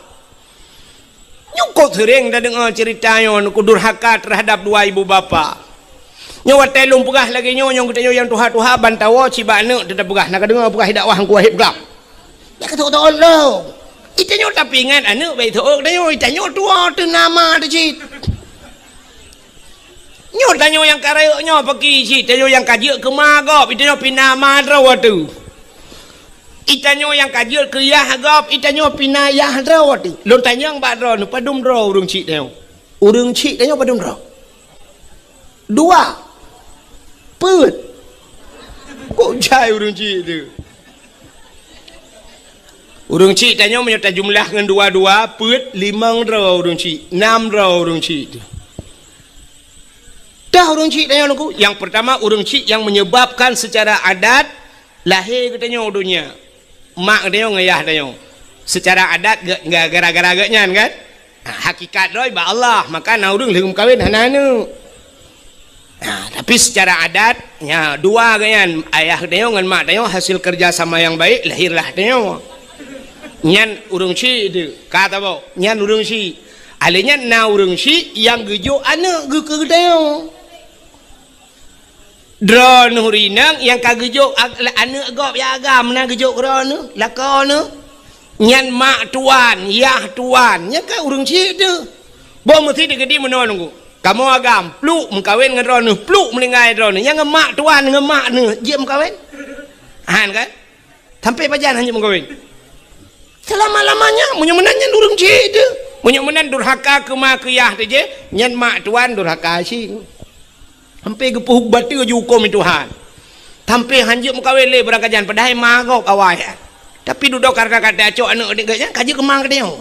Nyoe kok seuréng tadeungoe cerita nyoe Teungku, durhaka terhadap dua ibu bapa. Nyoe watée lôn peugah lagée nyoe, nyoe geutanyoe nyang tuha-tuha ban tawoe cit bak aneuk teutab peugah, na kadeungoe peugah dakwah Teungku Wahid peugah. Dak keutok-tok lom. Itanyoe tapeuingat aneuk bék tok tanyoe, itanyoe tuwoe teuh na ma teuh cit. Nyoe tanyoe nyang ka rayeuk nyoe paki cit, tanyoe nyang ka jeuet keu ma gob, itanyoe pih na ma droe teuh. Itanyoe nyang ka jeuet keu yah gob, itanyoe pih na yah droe teuh. Lôn tanyong bak droeneuh, padum droe ureuëng chik tanyoe? Ureuëng chik tanyoe padum droe? Dua. Peuet. Kok jai ureuëng chik teuh? Ureuëng chik tanyoe meunyoe tajumlah ngon dua-dua, peuet, limong droe ureuëng chik, nam droe ureuëng chik teuh. Dah ureuëng chik tanyoe Teungku, yang pertama ureuëng chik yang menyebabkan secara adat lahé geutanyoe u donya. Mak geutanyoe ngon yah tanyoe. Secara adat ge-, ge-, gara-gara geuh nyan kan? Ha, hakikat droe bak Allah, maka na ureuëng lheueh meukawen hana aneuk. Ha, tapi secara adat, nya dua geuh nyan, ayah tanyoe ngon mak tanyoe hasil kerja sama yang baik, lahirlah tanyoe. Nyan ureuëng chik teuh, ka tabok, nyan ureuëng chik. Alé nyan na ureuëng chik nyang geujok aneuk geuh keu tanyoe. Droeneuh ureuëng inong nyang ka geujok ag-, aneuk gob nyang agam na geujok droeneuh, lakoe neuh. Nyan mak tuan, yah tuan, nyan kan ureuëng chik teuh. Boh meusti teukeudi meunoe Teungku. Kamoe agam, pluk meukawen ngon droeneuh, pluk meuninggai droeneuh. Nyang ngon mak tuan, ngon mak neuh, jeuet meukawen? Han kan? Sampai pajan hana meukawen? Selama-lamanya, meunyoe meunan nyan ureuëng chik teuh. Meunyoe meunan durhaka keu ma keu yah teuh jih, nyan mak tuan durhaka chik. Sampai geupeubateue ju huköm Tuhan. Sampai hanjeuet meukawen lé beurangkajan, padahai ma gob awai. Tapi dudoe karena ka tacok aneuk geuh nyan, ka jeuet keu ma geutanyoe.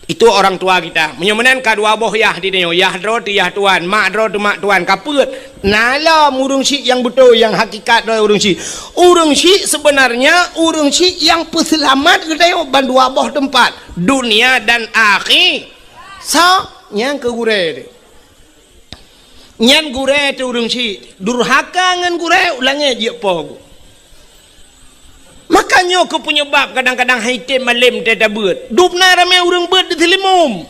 Itu orang tua kita. Meunyoe meunan ka dua boh yah di tanyoe, yah droe teu yah tuan, mak droe teu mak tuan, ka peuet. Na lom ureuëng syiek nyang beutôi, nyang hakikat droe ureuëng syiek. Ureuëng syiek sebenarnya ureuëng syiek nyang peuseulamat geutanyoe ban dua boh teumpat, dunia dan akhi-, sa nyang keu gurée teuh. Nyan gurée teuh ureuëng syiek, durhaka ngon gurée, u langét jeuet po geuh. Maka nyoe keuh peunyeubab kadang-kadang han item malem teutabeuet. Dum na ramé ureuëng beuet di Seulimeum.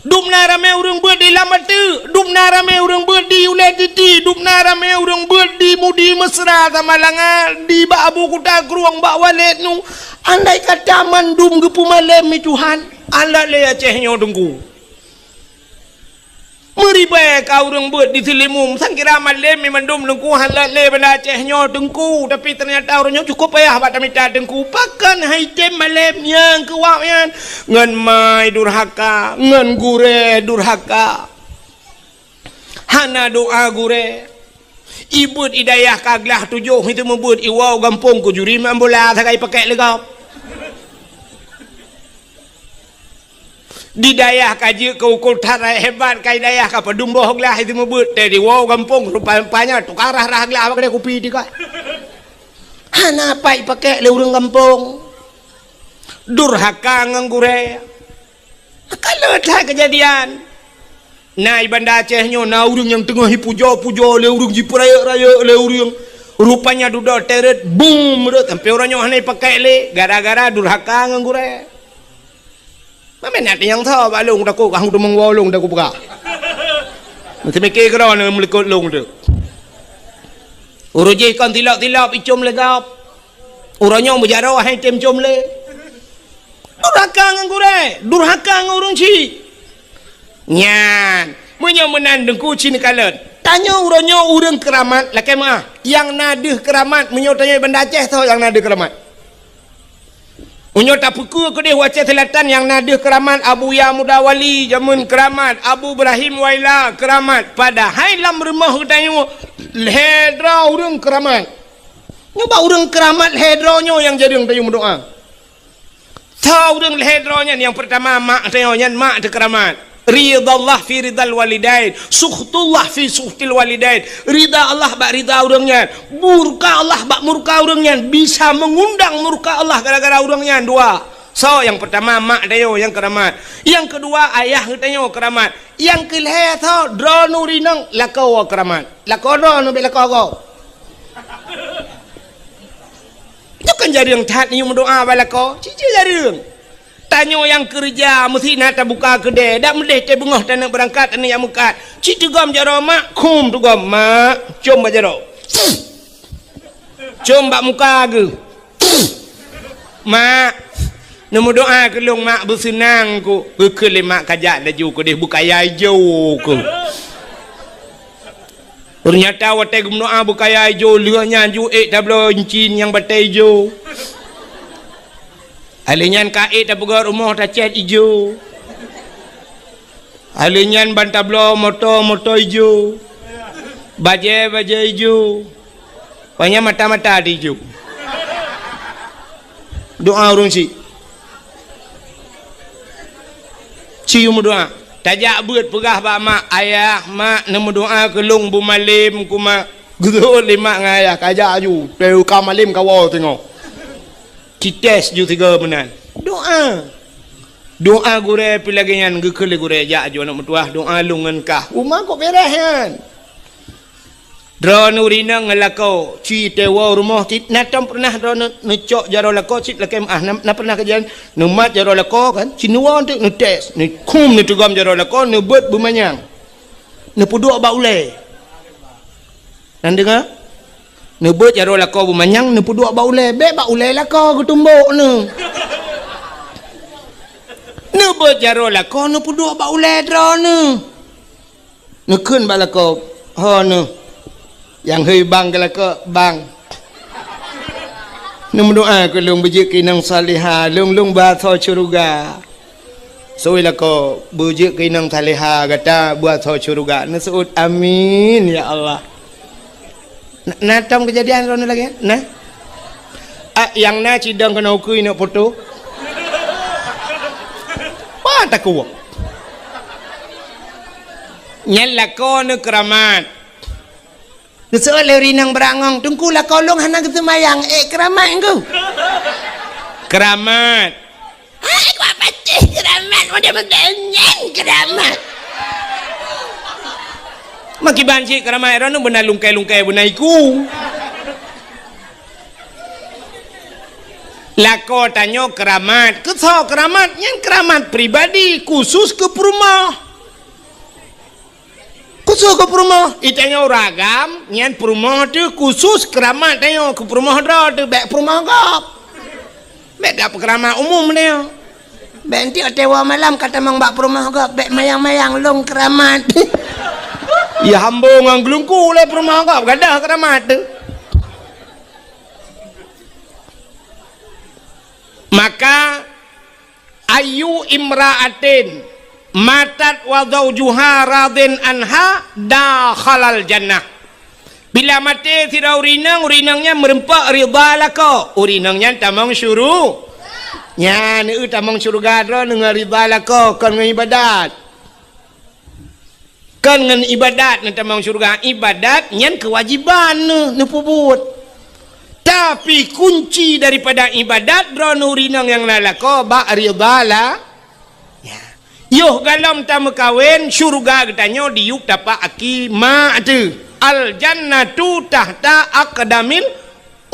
Dum na ramé ureuëng beuet di Lam Ateuk. Dum na ramé ureuëng beuet di Ulée Titi. Dum na ramé ureuëng beuet di Mudi Mesra Samalanga, di bak Abu Kuta Krueng, bak Walét nu. Andai kata mandum geupeumalem lé Tuhan, alah lé Aceh nyoe teungku. Meuribée ka ureuëng beuet di Seulimeum, sangkira malem mandum teungku, han lé Banda Aceh nyoe teungku, tapi teunyata ureuëng nyoe cukup payah bak tamita teungku. Pakon han item malem nyang keu wab nyan? Ngon mai durhaka, ngon gurée durhaka. Hana doá gurée. Ibeuet i dayah ka glah tujoh, itu meubeuet iwoe gampông keu juri main bola sagai pakai leugab. Di dayah ka jeuet keu ukul that hebat, ka i dayah ka padum boh glah itu meubeuet teuh diwoe gampông rupa-rupanya tukang rah-rah glah bak keudée kupi teuka. Hana pat ipakai lé ureuëng gampông. Durhaka ngon gurée. Ka le that keujadian. Na i Banda Aceh nyoe na ureuëng nyang teungoh ipujoe-pujoe lé ureuëng, jipeurayeuk-rayeuk lé ureuëng. Rupanya dudoe teuret, bum, rot sampoe uroe nyoe hana ipakai lé gara-gara durhaka ngon gurée. Mamén na nyang tho bak lôn takot kah teumong woe lôn takot peugah. Meuteumike keudroe meulikot lôn tu. Ureuëng jih kon tilok-tilok icom lé gob. Uroe nyoe meujaroe hai tem com lé. Durhaka ngon gurée, durhaka ngon ureuëng syiek. Nyan, meunyoe meunan teungku ci neukalon. Tanyoe uroe nyoe ureuëng keuramat lakée meuah. Nyang na deuh keuramat meunyoe tanyoe Banda Aceh soe nyang na deuh keuramat. Meunyoe tapeukeue keudeh u Aceh Selatan nyang na deuh keuramat Abuya Muda Wali jameun keuramat, Abu Ibrahim Waila keuramat. Padahai lam rumoh geutanyoe lhée droe ureuëng keuramat. Nyoe bak ureuëng keuramat lhée droe nyoe nyang jareueng tanyoe meudoá. Soe ureuëng lhée droe nyan? Nyang peurtama mak tanyoe nyan, mak teukeuramat. Ridallah fi ridal walidain, sukhtullah fi sukhtil walidain. Rida Allah bak rida ureuëng nyan, murka Allah bak murka ureuëng nyan, bisa meungundang murka Allah gara-gara ureuëng nyan dua. Soe nyang peurtama mak tanyoe nyang keuramat. Nyang keudua ayah geutanyoe keuramat. Nyang keulhée soe droeneuh rinong lakoe keuramat. Lakoe droeneuh bék lakoe gob. Nyoe kan jareueng that neuyue meudoá bak lakoe, cit jeuet jareueng. Tanyoe nyang keureuja meusti na tabuka keudée, dak meudeh teuh beungoh taneuk beurangkat, taneuk jak meukat. Cit teugom jaroe mak, khum teugom mak, com bak jaroe. Com bak muka geuh. Mak, neumeudoá keu lôn mak, beuseunang ku. Geukheun lé mak kajak laju keudeh beukaya ijo ku. Teunyata watée geumeudoá beukaya ijo, lheueh nyan ju ék tabloe incin nyang batée ijo. Alheuh nyan ka ék tapeugét rumoh tacét ijo. Alheuh nyan ban tabloe moto, moto ijo. Bajée, bajée ijo. Panyang mata-mata di ju. Doá ureuëng syiek. Ci meudoá. Tajak beuet peugah bak mak, "Ayah, mak, neumeudoá keu lôn beumalem ku, mak." Geuseuôt lé mak ngon ayah, kajak ju. Teuka malem kawoe teungoh. Cites ju sigoe meunan. Doá. Doá gurée pih lagée nyan, geukheun lé gurée, "Jak ju aneuëk meutuwah, doá lôn ngon kah." Uma kok beres nyan. Droeneuh rinong ngon lakoe, ci teuwoe rumoh cit, na tom peureunah droeneuh neucok jaroe lakoe cit lakée meuah, na, na peureunah kejadian neumat jaroe lakoe kan, ci neuwoe teuk neutes, neukhum neuteugom jaroe lakoe, neubeuet beumanyang, neupeuduek bak ulée. Na neudeungoe? Neubeuet jaroe lakoe beumanyang, neupeuduek bak ulée, bék bak ulée lakoe geutumbok neuh. Neubeuet jaroe lakoe, neupeuduek bak ulée droeneuh. Neukheun bak lakoe, "Ho neuh, nyang hei bang keu lakoe, bang. Neumeudoá keu lôn beujeuet keu inong salihah, lôn, lôn beuasoe syeuruga." Seuôt lakoe, "Beujeuet keu inong salihah gata beuasoe syeuruga." Neuseuôt, "Amin, ya Allah." Na, na tom keujadian droeneuh lagée nyan? Na? Ah, nyang na cidong keunoe ukeue neuk poto. Bah, Takue. Nyan lakoe neuh keuramat. Geuseuôt lé ureueng inong beurangong, "Teungku, lakoe lôn hana geuseumayang." "Eh, keuramat, Teungku." Keuramat. "Hai, kuat patéh keuramat, model-model nyan keuramat." Makiban cit keuramat, droeneuh beuna lungkai-lungkai beuna iku. Lakoe tanyoe keuramat. Keu soe keuramat? Nyan keuramat pribadi, khusus keu peurumoh. Khusus keu peurumoh. I tanyoe ureueng agam, nyan peurumoh teuh khusus keuramat tanyoe, keu peurumoh droe teuh, bèk peurumoh gob. Bèk gak peukeuramat umum tanyoe. Bèk enteuk watèe woe malam ka tamong bak peurumoh gob, bèk mayang-mayang lôn keuramat. Ya hambo ngon geulungku lé peurumoh gob, gadôh keuramat teuh. Maka, "Ayyu imra'atin matat wa zaujuha radin anha dakhalal jannah." Bila maté sidroe ureueng inong, ureueng inong nyan meureumpok ridha lakoe, ureueng inong nyan tamong syuru-, nyan, eu, tamong syeuruga droeneuh ngon ridha lakoe, kon ngon ibadat. Kon ngon ibadat neutamong syeuruga. Ibadat nyan keuwajéban neuh, neupeubuet. Tapi kunci daripada ibadat droeneuh ureueng inong nyang na lakoe bak ridha la-, ya. Yoh galom tameukawen, syeuruga geutanyoe diyueb tapak aki mak teuh. Al jannatu tahta aqdamil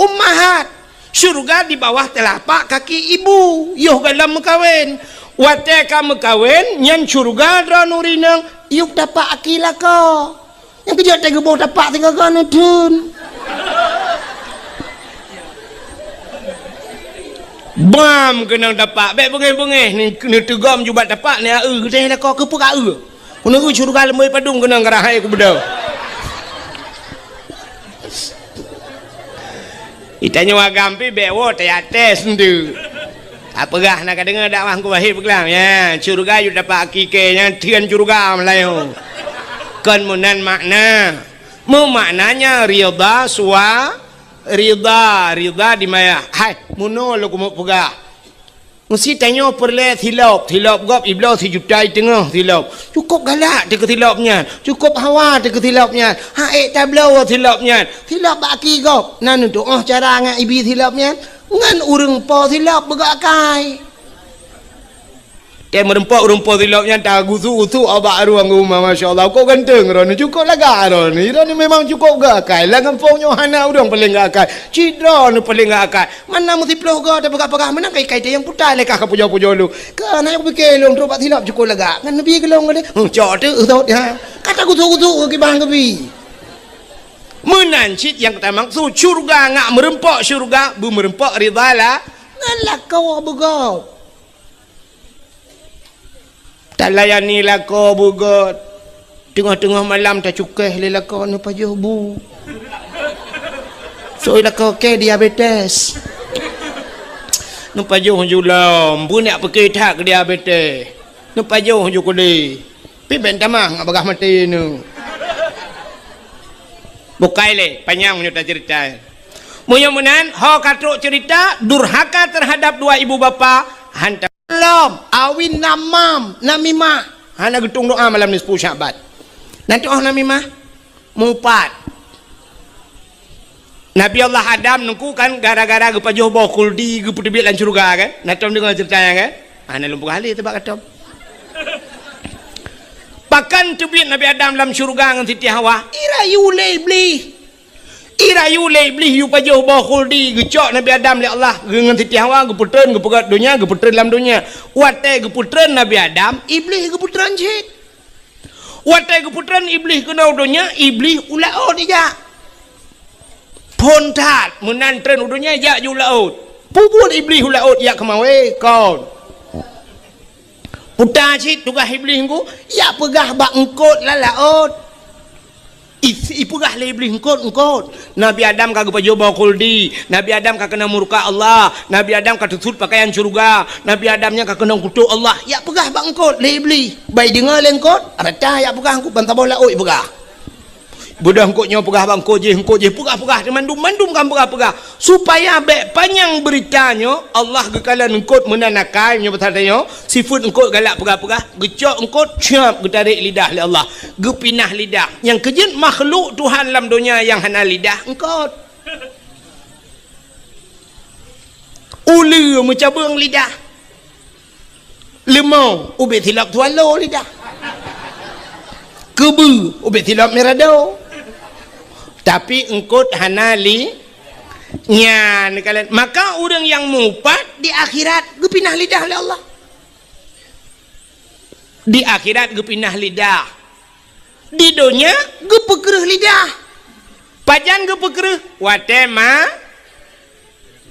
ummahat. Syeuruga di bawah teulapak kaki ibu, yoh galom meukawen. Watèe ka meukawen, nyan syeuruga droeneuh ureueng inong, yueb tapak aki lakoe. Nyang keujeuet teuh geuboh tapak sigoe-goe neutheun. Bam keunong tapak, bèk beungéh-beungéh, neuteugom ju bak tapak, neueu geutéh lakoe keupeue ka eu. Keuneuk syeuruga leumoi padum keunong geurahai kubeudôh. Itanyoe agam pih bèk woe teuyaté seundeue. Tapeugah na ka deungoe dakwah Teungku Wahid peugah, ya, syeuruga yue dapat hakiki nyan theun syeuruga meulayeue. Kon meunan makna. Meumaknanya ridha sua-, ridha, ridha di maya. Hai, meunoe lôn keumeung peugah. Meusti tanyoe peureulèe silop, silop gob ibloe sijuta i teungoh silop. Cukôp galak teuh keu silop nyan, cukôp hawa teuh keu silop nyan. Hak ék tabloe silop nyan. Silop bak aki gob. Na neutuoh cara ngon ibi silop nyan. Ngon ureueng po silop beugok akai. Teuh meureumpok ureueng po silop nyan tagusu-gusu bak rueng uma, masya Allah. Kok ganteng droeneuh, cukôp lagak droeneuh. Droeneuh memang cukôp gok akai. Lam gampông nyoe hana ureueng paleng gok akai. Cit droeneuh paleng gok akai. Mana meusiplôh goe tapeugah-peugah meunan kai-kai teuh nyang puta lé kah ka pujoe-pujoe lôn. Ka na nyang kupike lôn trok bak silop cukôp lagak. Ngon neubi geulong lé. Huh, cok teuh, uh, thot, ha. Ka tagusu-gusu kiban geubi. Meunan cit nyang tamaksud syeuruga ngat meureumpok syeuruga, beumeureumpok ridha la-, ngon lakoe beugop. Talayani lakoe beugôt. Teungoh-teungoh malam tacukéh lé lakoe neupajoh bu. Soe lakoe kèe diabetes. Neupajoh ju lom, beunyak peuke that keu diabetes. Neupajoh ju keudeh. Pih bèk tamah ngat bagaih maté neuh. Bukai lé, panyang meunyoe taceurita. Meunyoe meunan, ho ka trok ceurita, durhaka teuhadap dua ibu bapa, hantom. Lom, awi namam, namimah. Hana geutueng doa malam nisfu Sya'ban. Na tu'oh namimah? Mupat. Nabi Allah Adam neungku kan gara-gara geupajoh boh khuldi geupeuteubiet lam syeuruga kan? Na tom deungoe ceurita nyan kan? Hana lôn peugah lé teuh bak katom. Pakon teubiet Nabi Adam lam syeuruga ngon Siti Hawa? Irayu lé Iblih. Irayu lé Iblih yue pajoh boh khuldi, geucok Nabi Adam lé Allah, geu-, ngon Siti Hawa geupeutreun, geupeugöt donya, geupeutreun lam donya. Watèe geupeutreun Nabi Adam, Iblih geupeutreun cit. Watèe geupeutreun Iblih keunoe donya, Iblih u laôt ijak. Phôn that, meunan treun u donya ijak ju u laôt. Peue buet Iblih u laôt ijak keumawé? Kon. Puta cit tugaih Iblih ngon, ijak peugah bak eungkôt lam laôt. I-, ipeugah lé Iblih, "Eungkôt, eungkôt. Nabi Adam ka geupajoh boh khuldi. Nabi Adam ka keunong murka Allah. Nabi Adam ka teusut peukayan syeuruga. Nabi Adam nyan ka keunong kutok Allah." Ijak peugah bak eungkôt lé Iblih. Bah ideungoe lé eungkôt, rata ijak peugah eungkôt ban saboh laôt ipeugah. Beudôh eungkôt nyoe peugah bak eungkôt jéh, eungkôt jéh peugah-peugah, mandum-mandum kan peugah-peugah. Supaya bèk panyang beurita nyoe, Allah geukalon eungkôt meunan akai, meunyoe pasal tanyoe, sifeuet eungkôt galak peugah-peugah, geucok eungkôt, cap, geutarek lidah lé Allah, geupinah lidah. Nyang keujeuet makhluk Tuhan lam donya nyang hana lidah, eungkôt. Uleue meucabeueng lidah. Leumô ubit silop swallow lidah. Keubeue ubit silop mirado. Tapi eungkôt hana li-, nyan kalon. Maka ureuëng nyang mupat di akhirat geupinah lidah lé Allah. Di akhirat geupinah lidah. Di donya geupeukreueh lidah. Pajan geupeukreueh? Watée ma-,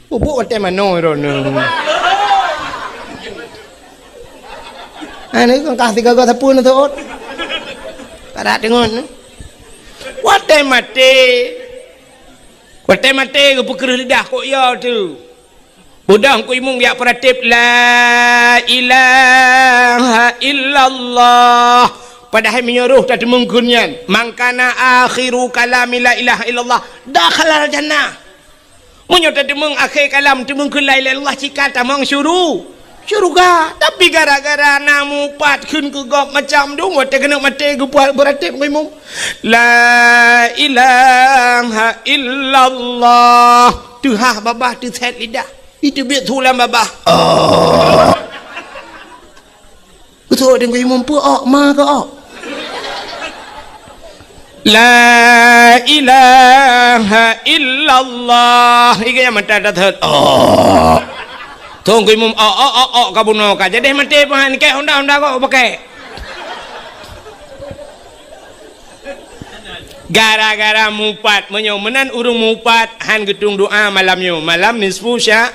pupuk watée manoe droeneuh. Anu kan kah tiga gok sapeue neutot. Padat deungon. Watée maté. Watée maté geupeukreueh lidah kok ya tu. Beudôh Teungku Imum jak peurateb, "La ilaha illallah." Padahai meunyoe roh tateumeung kheun nyan, "Man kana akhiru kalami la ilaha illallah, dakhalal jannah." Meunyoe tateumeung akhé kalam teumeung kheun la ilaha illallah, cit ka tamong syuru-, syuruga. Tapi gara-gara na mupat kheun keu gob macam dum, watée keuneuk maté geupuat peurateb Teungku Imum, "La ilaha illallah." Teuhah babah teusét lidah. Iteubiet su lam babah. Oh. Beutôi Teungku Imum peue ok ma keu ok. La ilaha illallah. Iga nyang mata dah thot. Oh. Teungku Imum ok, ok, ok, ok, ka bunoe ka. Jadi maté pah ni kek honda, honda kok pakai. Gara-gara mupat, meunyoe meunan ureuëng mupat, han geutung doa malam nyoe. Malam nisfu sya-,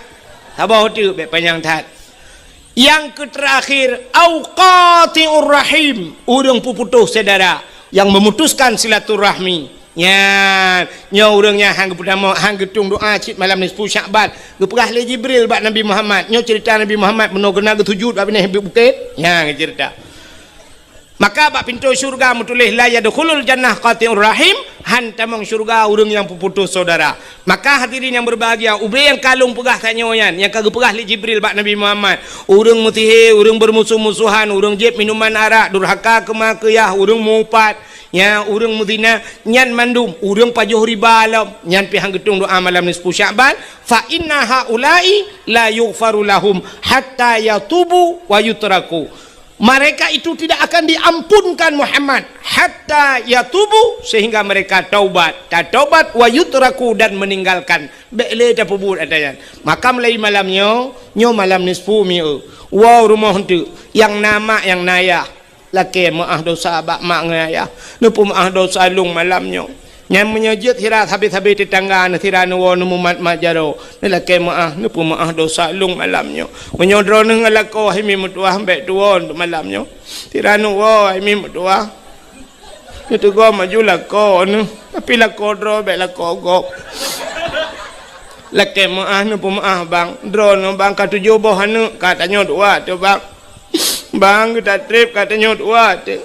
saboh teuk, bék panyang that. Nyang keuterakhir, au qati'ur rahim, ureuëng peuputôh syedara, nyang memutuskan silaturahmi. Nyan, nyoe ureuëng nyang han geupeudamong, han geutung doa cit malam nisfu Syakban. Geupeugah lé Jibril bak Nabi Muhammad, nyoe ceurita Nabi Muhammad meunoe geuneuk geusujut bak binéh bukét. Nyan geuceurita. Maka bak pintoe syeuruga meutuléh, "La yadkhulul jannah qati'ur rahim," han tamong syeuruga ureuëng nyang peuputôh syedara. Maka hadirin nyang berbahagia, ubé nyang ka lôn peugah tanyoe nyan, nyang ka geupeugah lé Jibril bak Nabi Muhammad, ureuëng meusihé, ureuëng beurmusoh-musohan, ureuëng jieb minuman arak, durhaka keu ma keu yah, ureuëng mupat, nya ureuëng meuzina, nyan mandum, ureuëng pajoh riba lom, nyan pih han geutung doa malam nisfu Syakban, "Fa inna haula'i la yughfaru lahum hatta yatubu wa yutraku." Mereka itu tidak akan diampunkan Muhammad hatta yatubu, sehingga mereka taubat, tataubat, wa yutraku, dan meninggalkan. Bék lé tapeubuet ata nyan. Maka mulai malam nyoe, nyoe malam nisfu mi'u. Woe rumoh eunteuk, nyang na mak, nyang na yah. Lakée meuáh dosa bak mak ngon ayah. Neupeumeuáh dosa lôn malam nyoe. Nyan meunyoe jeuet sira sabe-sabe teutangga neuh sira neuwoe neumumat-mat jaroe, neulakée meuáh, neupeumeuáh dosa lôn malam nyoe. Meunyoe droeneuh ngon lakoe hai mi meutuwah bék tuwoe malam nyoe, sira neuwoe hai mi meutuwah, neuteugom maju lakoe neuh, tapi lakoe droe bék lakoe gob. Lakée meuáh neupeumeuáh bang, droeneuh bang ka tujoh boh aneuëk ka tanyoe dua teuh bang. Bang, geuta treb ka tanyoe dua teuh.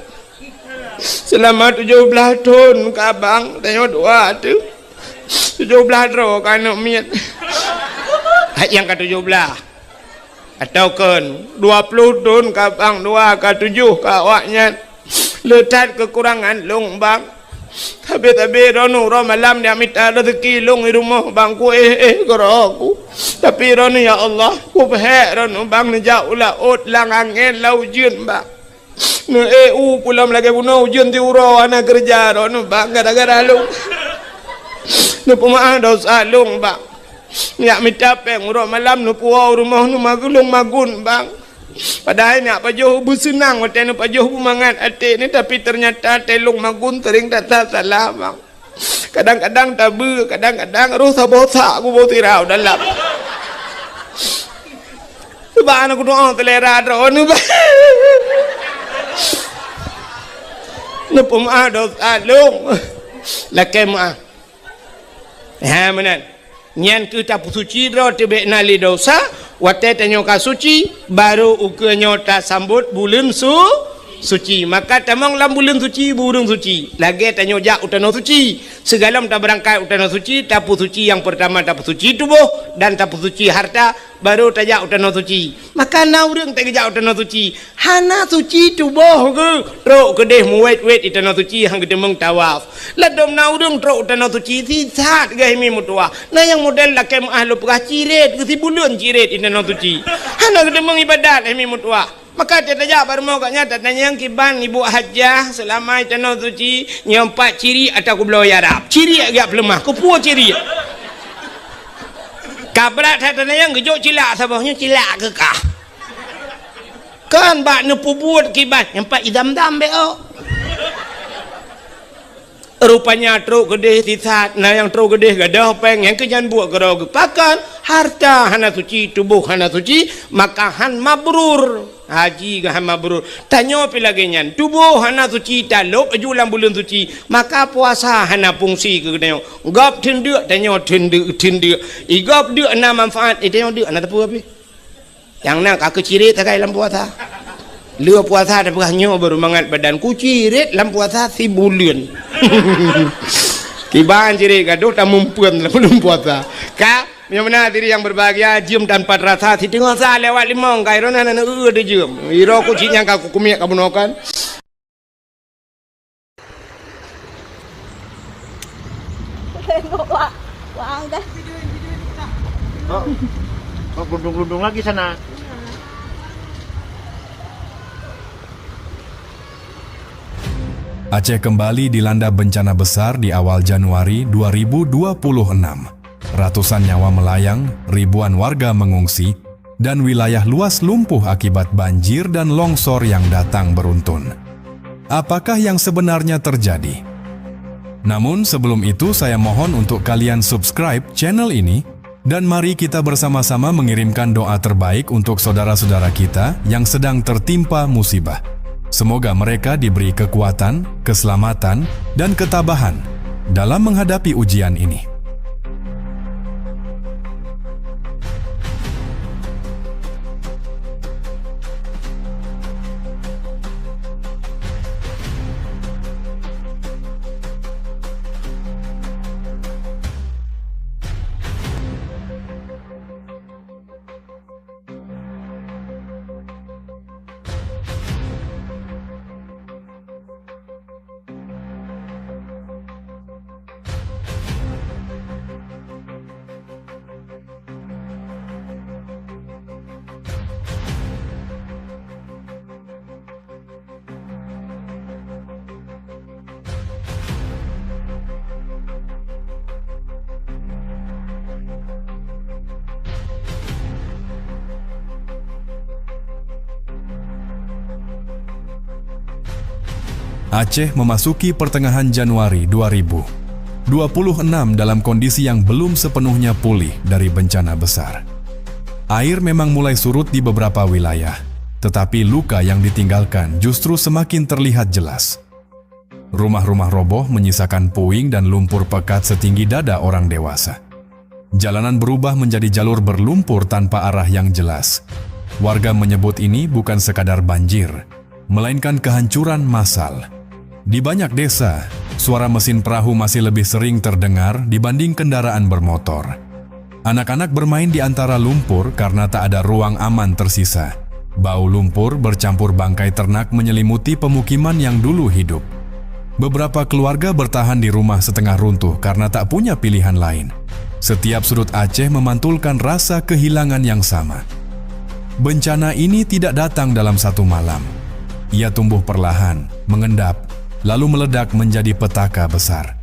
Seulama tujoh blaih thon ka bang tanyoe dua teuh. Tujoh blaih droe ka aneuk miet. Hai nyang ka tujoh blaih. Atawa kon dua ploh thon ka bang dua ka tujoh ka awaknyan. Le that keukurangan lôn bang. Sabe-sabe droeneuh uroe malam neujak mita rezeki lôn i rumoh bang, kuéh-éh keudroe ku. Tapi droeneuh ya Allah, kuphek droeneuh bang neujak u laôt lam angén lam ujeuen bang. Neuék u pulang lagée bunoe ujeuen siuroe hana keureuja droeneuh bang gara-gara lôn. Neupeumeuáh dosa lôn bang. Neujak mita péng uroe malam neupuwoe u rumoh neumagun lôn magun bang. Padahai neujak pajoh beuseunang watée neupajoh beumangat até nyoe, tapi teunyata até lôn magun seuring that-that salah bang. Kadang-kadang tabeue, kadang-kadang roh saboh sak kuboh sira u dalam. Subhanallah, kudoa seulera droeneuh bang. Neupeumeuáh dosa lôn. Lakée meuáh. Ha meunan. Nyan keuh tapeusuci droe teuh bék na lé dosa, watée tanyoe ka suci, barô ukeue nyoe tasambot buleuen su-, suci. Maka tamong lam buleuen suci, bu ureuëng suci. Lagée tanyoe jak u tanoh suci. Sigohlom tabeurangkat u tanoh suci, tapeusuci nyang peurtama tapeusuci tuboh dan tapeusuci hareuta, barô tajak u tanoh suci. Maka na ureuëng teuk geujak u tanoh suci, hana suci tuboh geuh, trok keudeh muwét-wét di tanoh suci han geuteumeung tawaf. Ladôm na ureuëng trok u tanoh suci, sisat geuh himi meutuwah. Na nyang model lakée meuáh lôn peugah cirét, geuh sibuleuen cirét di tanoh suci. Hana geuteumeung iébadat himi meutuwah. Maka tajak bak rumoh gobnyan tatanyong kiban ibu hajah seulama i tanoh suci, nyoe pat cirét atawa kubloe Arab. Cirét geujak peuleumah, keupeue cirét? Ka brat that tatanyong geujok cilak saboh nyoe cilak keu kah. Kan bak neupeubuet kiban, nyoe pat idam-dam bék oh. Rupanya trok keudeh sisat, na nyang trok keudeh gadôh péng, nyang keu nyan buet keudroe geupakan, hareuta hana suci, tuboh hana suci, maka han mabrur. Haji geuh han mabrur. Tanyoe pih lagée nyan, tuboh hana suci, talôb laju lam buleuen suci, maka puasa hana fungsi keu geutanyoe. Gob theun deuk, tanyoe theun deuk, theun deuk. I gob deuk na manfaat, i tanyoe deuk hana teupeu pih. Nyang na ka keucirét sagai lam puasa. Lheueh puasa tapeugah nyoe baru mangat badan ku cirét lam puasa sibuleuen. Kiban cirét gadôh tamumpeuen lam buleuen puasa. Ka, meunyoe meunan hadirin yang berbahagia, jeuem tanpa terasa, siteungoh sa lewat limong, ka iroh na na eu teuh jeuem. Iroh ku cit nyang ka kukumiek ka bunoe kan. Tengok, Wak. Wak, dah. Kok, kok gelundung-gelundung lagi sana? Aceh kembali dilanda bencana besar di awal Januari dua ribu dua puluh enam. Ratusan nyawa melayang, ribuan warga mengungsi, dan wilayah luas lumpuh akibat banjir dan longsor yang datang beruntun. Apakah yang sebenarnya terjadi? Namun sebelum itu, saya mohon untuk kalian subscribe channel ini, dan mari kita bersama-sama mengirimkan doa terbaik untuk saudara-saudara kita yang sedang tertimpa musibah. Semoga mereka diberi kekuatan, keselamatan, dan ketabahan dalam menghadapi ujian ini. Aceh memasuki pertengahan Januari dua ribu dua puluh enam dalam kondisi yang belum sepenuhnya pulih dari bencana besar. Air memang mulai surut di beberapa wilayah, tetapi luka yang ditinggalkan justru semakin terlihat jelas. Rumah-rumah roboh menyisakan puing dan lumpur pekat setinggi dada orang dewasa. Jalanan berubah menjadi jalur berlumpur tanpa arah yang jelas. Warga menyebut ini bukan sekadar banjir, melainkan kehancuran massal. Di banyak desa, suara mesin perahu masih lebih sering terdengar dibanding kendaraan bermotor. Anak-anak bermain di antara lumpur karena tak ada ruang aman tersisa. Bau lumpur bercampur bangkai ternak menyelimuti pemukiman yang dulu hidup. Beberapa keluarga bertahan di rumah setengah runtuh karena tak punya pilihan lain. Setiap sudut Aceh memantulkan rasa kehilangan yang sama. Bencana ini tidak datang dalam satu malam. Ia tumbuh perlahan, mengendap, lalu meledak menjadi petaka besar.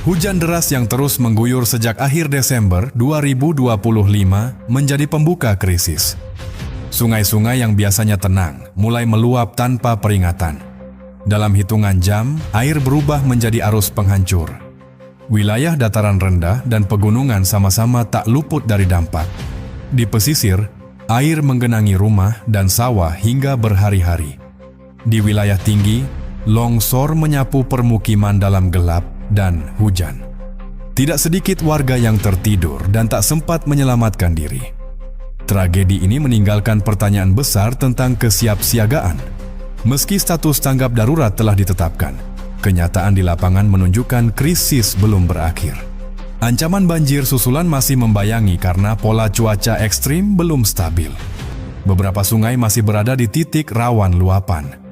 Hujan deras yang terus mengguyur sejak akhir Desember dua ribu dua puluh lima menjadi pembuka krisis. Sungai-sungai yang biasanya tenang mulai meluap tanpa peringatan. Dalam hitungan jam, air berubah menjadi arus penghancur. Wilayah dataran rendah dan pegunungan sama-sama tak luput dari dampak. Di pesisir, air menggenangi rumah dan sawah hingga berhari-hari. Di wilayah tinggi, longsor menyapu permukiman dalam gelap dan hujan. Tidak sedikit warga yang tertidur dan tak sempat menyelamatkan diri. Tragedi ini meninggalkan pertanyaan besar tentang kesiapsiagaan. Meski status tanggap darurat telah ditetapkan, kenyataan di lapangan menunjukkan krisis belum berakhir. Ancaman banjir susulan masih membayangi karena pola cuaca ekstrim belum stabil. Beberapa sungai masih berada di titik rawan luapan.